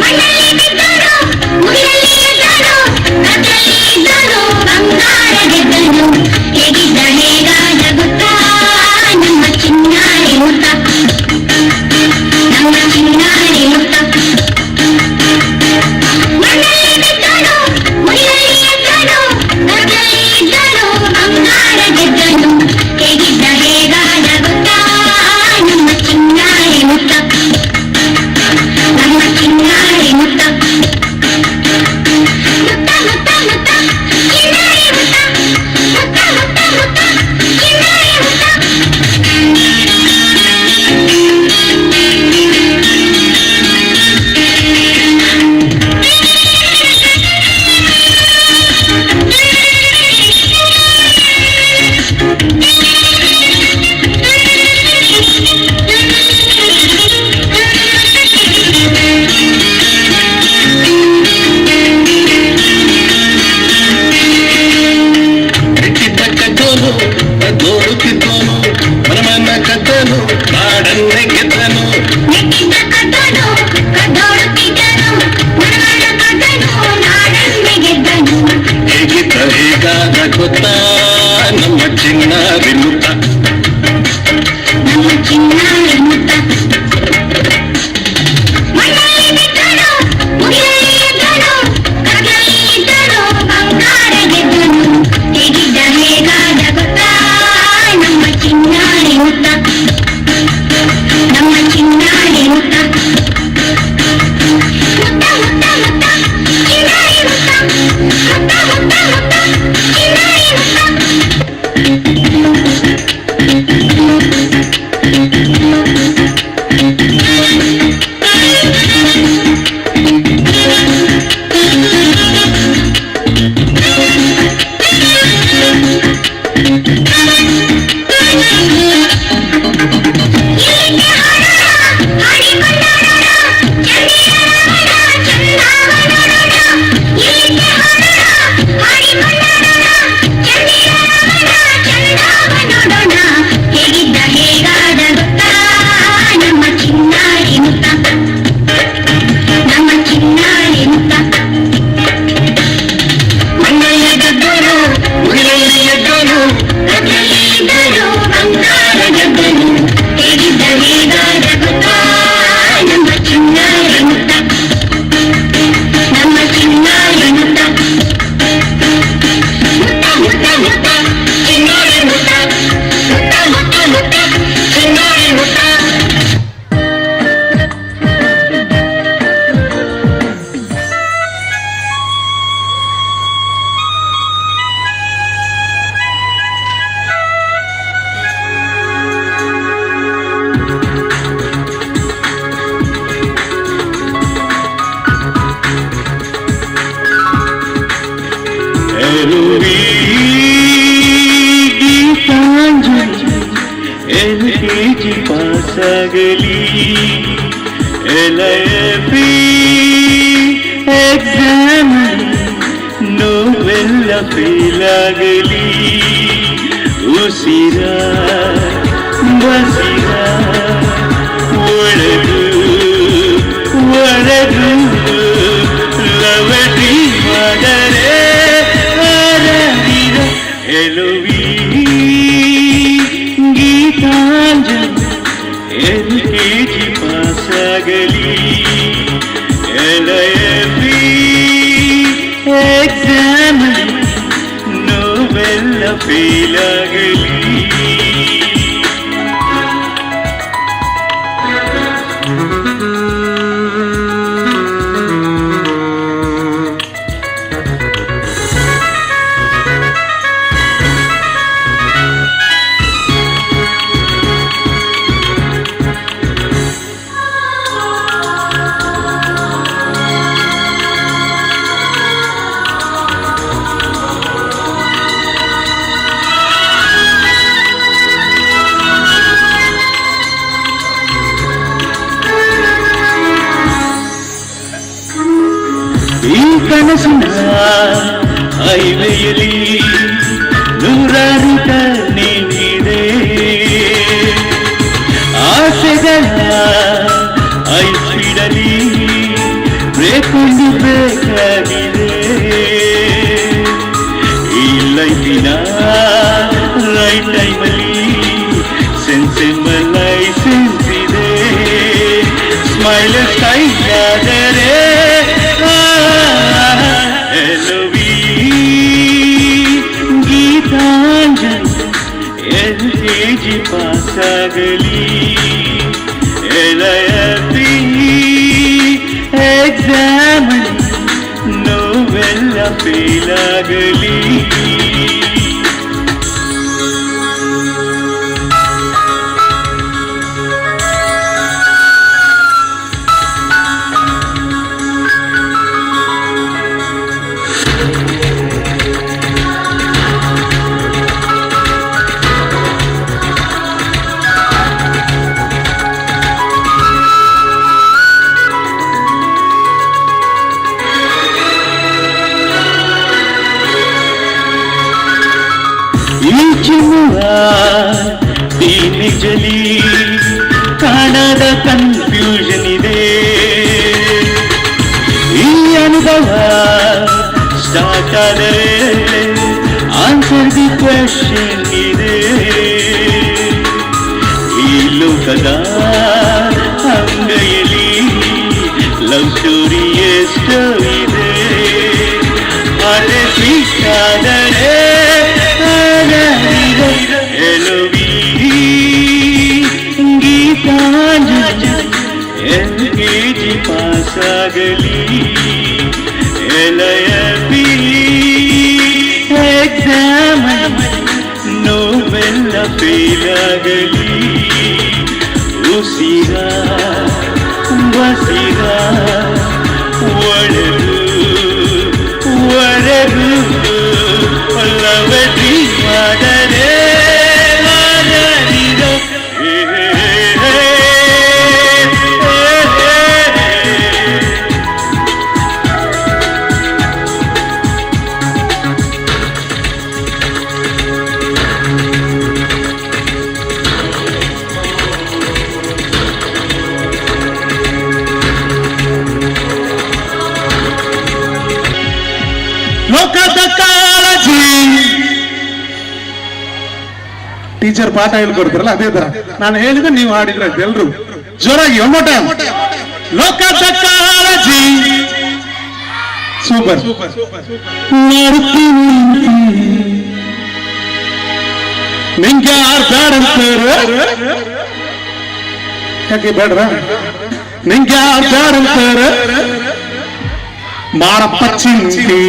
ಮಣ್ಣಲ್ಲಿ ಬಿದ್ದನು, ಮುಗಿಲಲ್ಲಿ ಎದ್ದನು, ಕತ್ತಲಲ್ಲಿ ಇದ್ದನು, ಬಂಗಾರ ಗೆದ್ದನು. ಹೇಗಿದ್ದ ಹೇಗಾದ ಗೊತ್ತಾ? ನಮ್ಮ ಚಿನ್ನಾರಿ ಮುತ್ತ, ನಮ್ಮ ಚಿನ್ನಾರಿ ಮುತ್ತ. ಮಣ್ಣಲ್ಲಿ ಬಿದ್ದನು, ಮುಗಿಲಲ್ಲಿ ಎದ್ದನು, ಕತ್ತಲಲ್ಲಿ ಇದ್ದನು, ಬಂಗಾರ ಗೆದ್ದನು. ಹೇಗಿದ್ದ ಹೇಗಾದ ಗೊತ್ತಾ? ನಮ್ಮ ಚಿನ್ನಾರಿ ಮುತ್ತ, ನಮ್ಮ ಚಿನ್ನಾರಿ ಮುತ್ತ. ಮುತ್ತ ಮುತ್ತ ಮುತ್ತ ಚಿನ್ನಾರಿ ಮುತ್ತ, ಮುತ್ತ ಮುತ್ತ ಮುತ್ತ ಚಿನ್ನಾರಿ ಮುತ್ತ. ನೆಟ್ಟಿದ್ದ ಕದ್ದೋನು ಕದ್ದೋಡುತ್ತಿದ್ದೋನು ಮನಮನ ಕದ್ದನು ನಾಡನ್ನೇ ಗೆದ್ದನು. ನೆಟ್ಟಿದ್ದ ಕದ್ದನು ಕದ್ದೋಡುತ್ತಿದ್ದನು ಮನಮನ ಕದ್ದನು ನಾಡನ್ನೇ ಗೆದ್ದನು. ಹೇಗಿದ್ದ ಹೇಗಾದ ಗೊತ್ತಾ? ನಮ್ಮ ಚಿನ್ನ ವಿನುತ್ತ, ನಮ್ಮ ಚಿನ್ನಾರಿ ಮುತ್ತ. ಮಣ್ಣಲ್ಲಿ ಬಿದ್ದನು, ಮುಗಿಲಲ್ಲಿ ಎದ್ದನು, ಕತ್ತಲಲ್ಲಿ ಇದ್ದನು, ಬಂಗಾರ ಗೆದ್ದನು. ಹೇಗಿದ್ದ ಹೇಗಾದ ಗೊತ್ತಾ? ನಮ್ಮ ಚಿನ್ನಾರಿ ಮುತ್ತ, ನಮ್ಮ ಚಿನ್ನಾರಿ ಮುತ್ತ. ಮುತ್ತ ಮುತ್ತ ಮುತ್ತ ಚಿನ್ನಾರಿ ಮುತ್ತ, ಮುತ್ತ ಮುತ್ತ ಮುತ್ತ ಚಿನ್ನಾರಿ ಮುತ್ತ. ಇಲ್ಲಿಗೆ ಹಾಡೋಣ, ಹಾಡಿಕೊಂಡಾಡೋಣ, ಚಂದಿರನ ಚಂದವ ನೋಡೋಣ. ಇಲ್ಲಿಗೆ ಹಾಡೋಣ, ಹಾಡಿಕೊಂಡಾಡೋಣ, ಚಂದಿರನ ಚಂದವ ನೋಡೋಣ. ಹೇಗಿದ್ದ ಹೇಗಾದ ಗೊತ್ತಾ ನಮ್ಮ ಚಿನ್ನಾರಿ ಮುತ್ತ, ನಮ್ಮ ಚಿನ್ನಾರಿ ಮುತ್ತ. ಮಣ್ಣಲ್ಲಿ ಗೆದ್ದೋನು, ಮುಗಿಲಲ್ಲಿ ಎದ್ದೋನು, ಕತ್ತಲಲ್ಲಿ ಇದ್ದರು ಬಂಗಾರ ಗೆದ್ದನು. ಹೇಗಿದ್ದ ಹೇಗಾದ ಗೊತ್ತಾ ನಮ್ಮ ಚಿನ್ನಾರಿ ಮುತ್ತ, ನಮ್ಮ ಚಿನ್ನಾರಿ ಮುತ್ತ. ಮುತ್ತ ಮುತ್ತ ಮುತ್ತ ಚಿನ್ನಾರಿ ಮುತ್ತ, ಮುತ್ತ ಮುತ್ತ ಮುತ್ತ ಚಿನ್ನಾರಿ ಮುತ್ತ. ಎಲುವಿ ಗೀತಾಂಜಲಿ ಎಲ್ಕೆಜಿ ಪಾಸಾಗಲಿ, ಎಲ್ ಪಿ ಎಕ್ಸಾಮ್ ನೋವೆಲ್ಲ ಫೇಲ್ ಆಗಲಿ, ಉಸಿರ ಬಸಿರ ಒಳಗು ಒಳಗು ಲವಡಿ ಮಗರೇ ಅರಳಿರ. ಎಲುವಿ ಗೀತಾಂಜಲಿ ಎಲ್ ಕೆ ಜಿ ಪಾಸಾಗಲಿ, ಎಲ್ ಪಿ ಎಕ್ಸಾಮ್ ನೋವೆಲ್ಲ ಫೇಲ್ ಆಗಲಿ. ಈ ಕನಸಿನ ಹೈವೇಯಲ್ಲಿ ನೂರಾರು ಟರ್ನಿಂಗ್ ಇದೆ, ಆಸೆಗಳ ಹೈ ಸ್ಪೀಡಲ್ಲಿ ಬ್ರೇಕ್ ಒಂದು ಬೇಕಾಗಿದೆ. ಈ ಲೈಫಿನ ರೈಟ್ ಟೈಮಲ್ಲಿ ಸೆನ್ಸ್ ಎಂಬ ಲೈಸೆನ್ಸ್ ಇದೆ, ಸ್ಮೈಲ್ ಸ್ಟೈಲ್ ಆದರೆ ಎಲುವಿ ಗೀತಾಂಜಲಿ ಎಲ್ ಕೆ ಜಿ ಪಾಸಾಗಲಿ, ಎಲ್ ಪಿ ಎಕ್ಸಾಮ್ ನೋವೆಲ್ಲ ಫೇಲ್ ಆಗಲಿ. ಈ ಚಿನ್ನುವ ಟೀನೇಜಲಿ ಕಾಣದ ಕನ್ಫ್ಯೂಷನ್ ಇದೆ, ಈ ಅನುಭವ ಸ್ಟಾರ್ಟ್ ಆದರೆ ಆನ್ಸರ್ the question ಇದೆ. ಈ ಲೋಕದ ಅಂಗೈಯಲ್ಲಿ ಲವ್ ಸ್ಟೋರಿ ಎಷ್ಟೋ ಇದೆ, ಅಲೆ ಸಿಕ್ಕಾದರೆ ಎಲುವಿ Geetanjali. L K G ಪಾಸಾಗಲಿ, L L B exam ನೋವೆಲ್ಲ ಫೇಲಾಗಲಿ, ಉಸಿರ ಬಸಿರ ಒಡೆದು ಒಡೆದು ಲವಡಿ ಮಾಡರೆ ಮಾದರಿದ. ಲೋಕದ ಕಾಳಜಿ. ಟೀಚರ್ ಪಾಠ ಹೇಳ್ಕೊಡ್ತಾರಲ್ಲ, ಅದೇ ತರ ನಾನು ಹೇಳಿದ್ರೆ ನೀವು ಹಾಡಿದ್ರೆ ಎಲ್ರು ಜೋರಾಗಿ ಒನ್ ಟೈಮ್. ಲೋಕದ ಕಾಳಜಿ ಸೂಪರ್. ನಿಂಗೆ ಯಾರು ಬೇಡ ಅಂತಾರೆ? ಯಾಕೆ ಬೇಡ್ರ? ನಿಂಗೆ ಯಾರು ಬೇಡ ಅಂತಾರೆ? ಮಾಡಪ್ಪ ಚಿಂತೆ.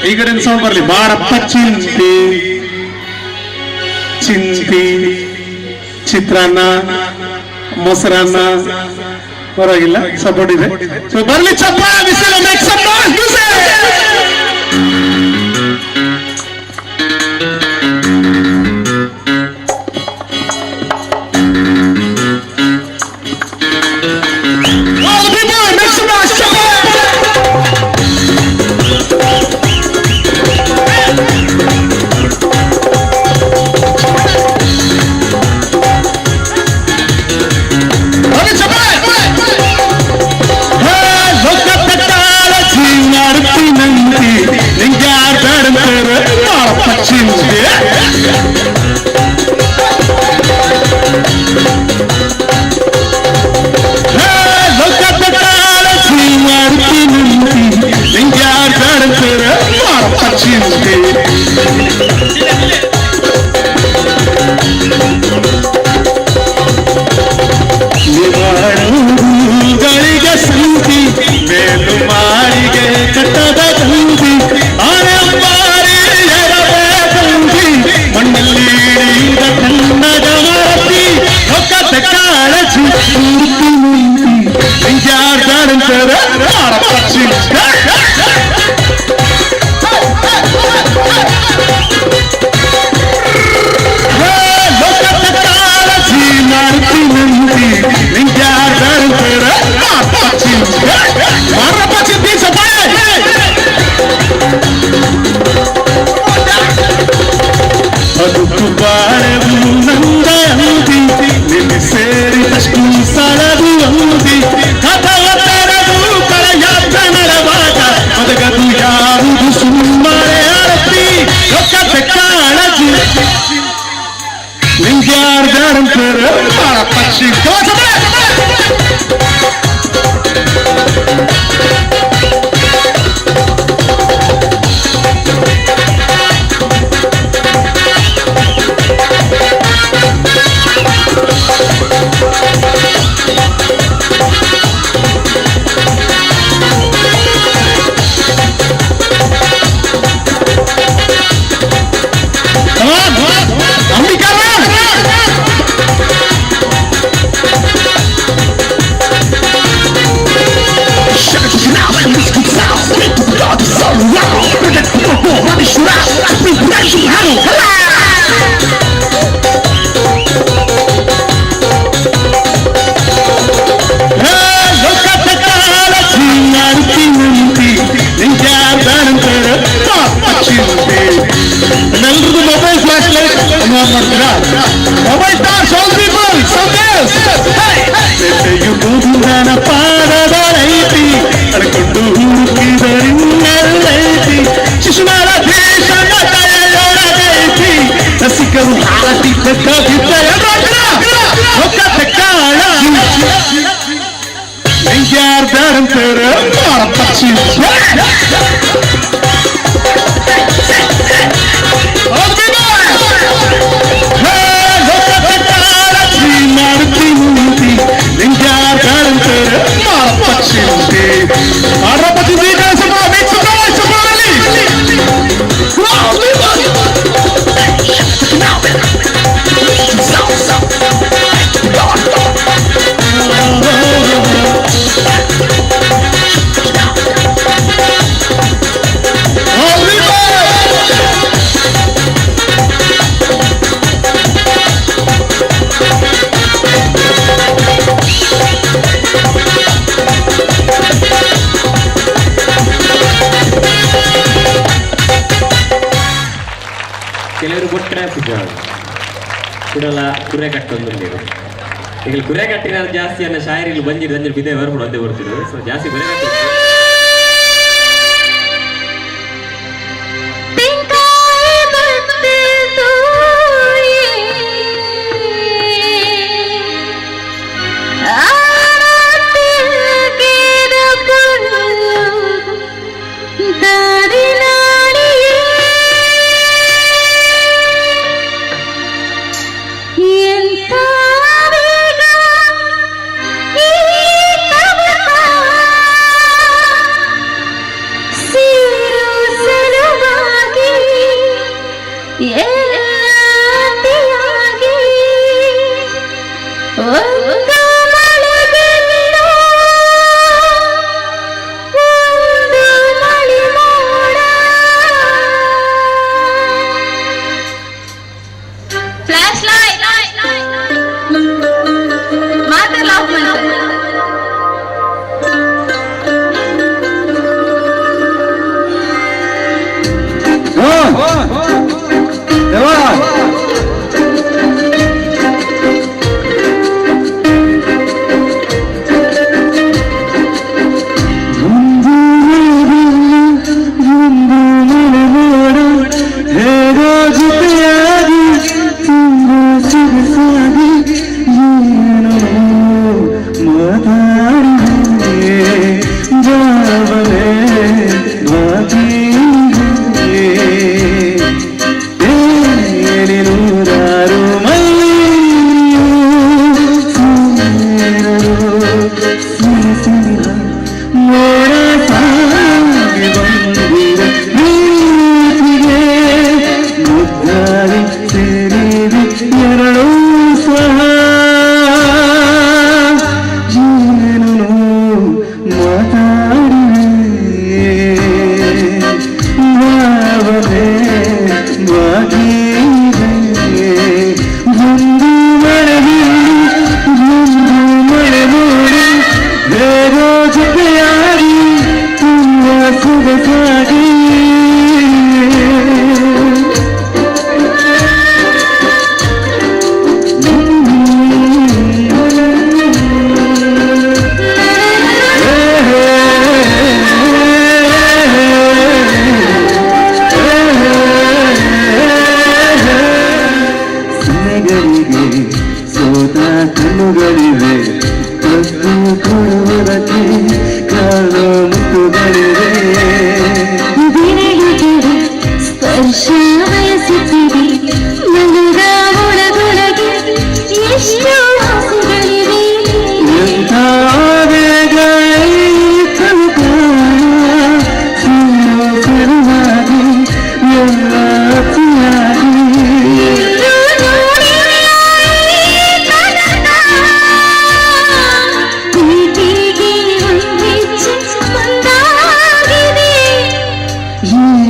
ಈ ಕಡೆ ಸೌಂಡ್ ಬರ್ಲಿ. ಮಾಡಪ್ಪ ಚಿಂತೆ ಚಿಂತೆ. ಚಿತ್ರಾನ್ನ ಮೊಸರನ್ನ ಪರವಾಗಿಲ್ಲ, ಸಪೋರ್ಟ್ ಇದೆ. ಸೊ ಬರ್ಲಿ ಚಪ್ಪಾಳೆ, whistle, make some noise, music. All the people, make some noise, ಚಪ್ಪಾಳೆ. ಬರ್ಲಿ ಚಪ್ಪಾಳೆ. ಹೇ, ಲೋಕದ ಕಾಳಜಿ ಮಾಡ್ತೀನಂತಿ, ನಿಂಗೆ ಯಾರ್ ಬೇಡ ಅಂತಾರೆ? ಮಾಡಪ್ಪ ಚಿಂತೆ. ಹೇ, ಲೋಕದ ಕಾಳಜಿ ಮಾಡ್ತೀನಂತಿ, ನಿಂಗೆ ಯಾರ್ ಬೇಡ ಅಂತಾರೆ? ಮಾಡಪ್ಪ ಚಿಂತೆ. ನಿವಾರಣಗಳಿಗೆ ಸಂತಿ, ಮೇಲು ಮಾರಿಗೆ ಕಟ್ಟದ ತಂತಿ, ಆನೆಂಬಾರಿ ಎರಬೇಕಂತಿ, ಮಣ್ಣಲ್ಲಿ ಇಳಿದ ಕನ್ನಡ ಮಾತಿ. ಲೋಕದ ಕಾಳಜಿ ಮೂರ್ತಿ ಮುಂತಿ, ನಿಂಗ್ಯಾರ್ ಬೇಡಂತಾರೆ? ಮಾಡಪ್ಪ ಚಿಂತೆ. ಹೇ, ಲೋಕದ ಕಾಳಜಿ ಮಾಡ್ತೀನಂತಿ, ನಿಂಗ್ಯಾರ್ ಬೇಡಂತಾರೆ? ಮಾಡಪ್ಪ ಚಿಂತೆ. ಮಾಡಪ್ಪ ಚಿಂತೆ ಸಪಾಳೆ. ಬದುಕು ಬಾಳೆವು ನಂದ ಅಂತಿ, ನಿನ್ನೆ ಸೇರಿದಷ್ಟು ಸಾಲದು ಅಂತಿ, ಕಥವ ತೆರೆದು ಕಳೆಯಾದ ನರವಾಗ ಬದಗದು ಯಾವುದು ಸುಮ್ಮನೆ ಆರತಿ. ಲೋಕದ ಕಾಳಜಿ ನಿಂಗ್ಯಾರ್ ಬೇಡಂತಾರೆ? ಮಾಡಪ್ಪ ಚಿಂತೆ. Come on! Ambika Ram! ಹೇ, ಲೋಕದ ಕಾಳಜಿ ಮಾಡ್ತೀನಂತಿ, ನಿಂಗೆ ಯಾರ್ ಬೇಡಂತಾರೆ? ಪಾಪ ಚಿಂತೆ. ಎಲ್ಲರದ್ದು mobile flash light on ಮಾಡ್ತೀರಾ? Mobile torch, all people, Sandesh. ಬೆಟ್ಟೆಯು ನನ್ನ ಪಾದದ ಐತಿ, ಅಳ್ಕೊಂಡು ಹುಡುಕಿದರಿನ್ನೆಲ್ಲೈತಿ, ಶಿಶುನಾಳ ದೇಶದ ಕೈಯೊಳಗೈತಿ, ರಸಿಕರು ಹಾರತಿ ಕವಿತ. ಲೋಕದ ಕಾಳಜಿ ನಿಂಗ್ಯಾರ್ ಬೇಡಂತಾರೆ? ಮಾಡಪ್ಪ ಚಿಂತೆ. All the people! ಹೇ, ಲೋಕದ ಕಾಳಜಿ ಮಾಡ್ತೀನಂತಿ, ನಿಂಗ್ಯಾರ್ ಕುಡಲ ಕುರೆ ಕಟ್ಟೊಂದುಂಡೇರು ಈಗ ಕುರೆ ಕಟ್ಟಿನ ಜಾಸ್ತಿ ಅನ್ನ ಶಾಯರಿಲು ಬಂಜಿರು ಅಂಜಿ ಬಿದೆ ಬರ್ಪುಡು ಅಂದೆ ಬರ್ತಿದ್ರು. ಸೊ ಜಾಸ್ತಿ ಕುರೆ ಕಟ್ಟ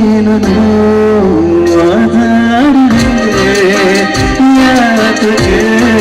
ಏನು ಮಾತಾಡಿದೆ ಯಾತಕ್ಕೆ?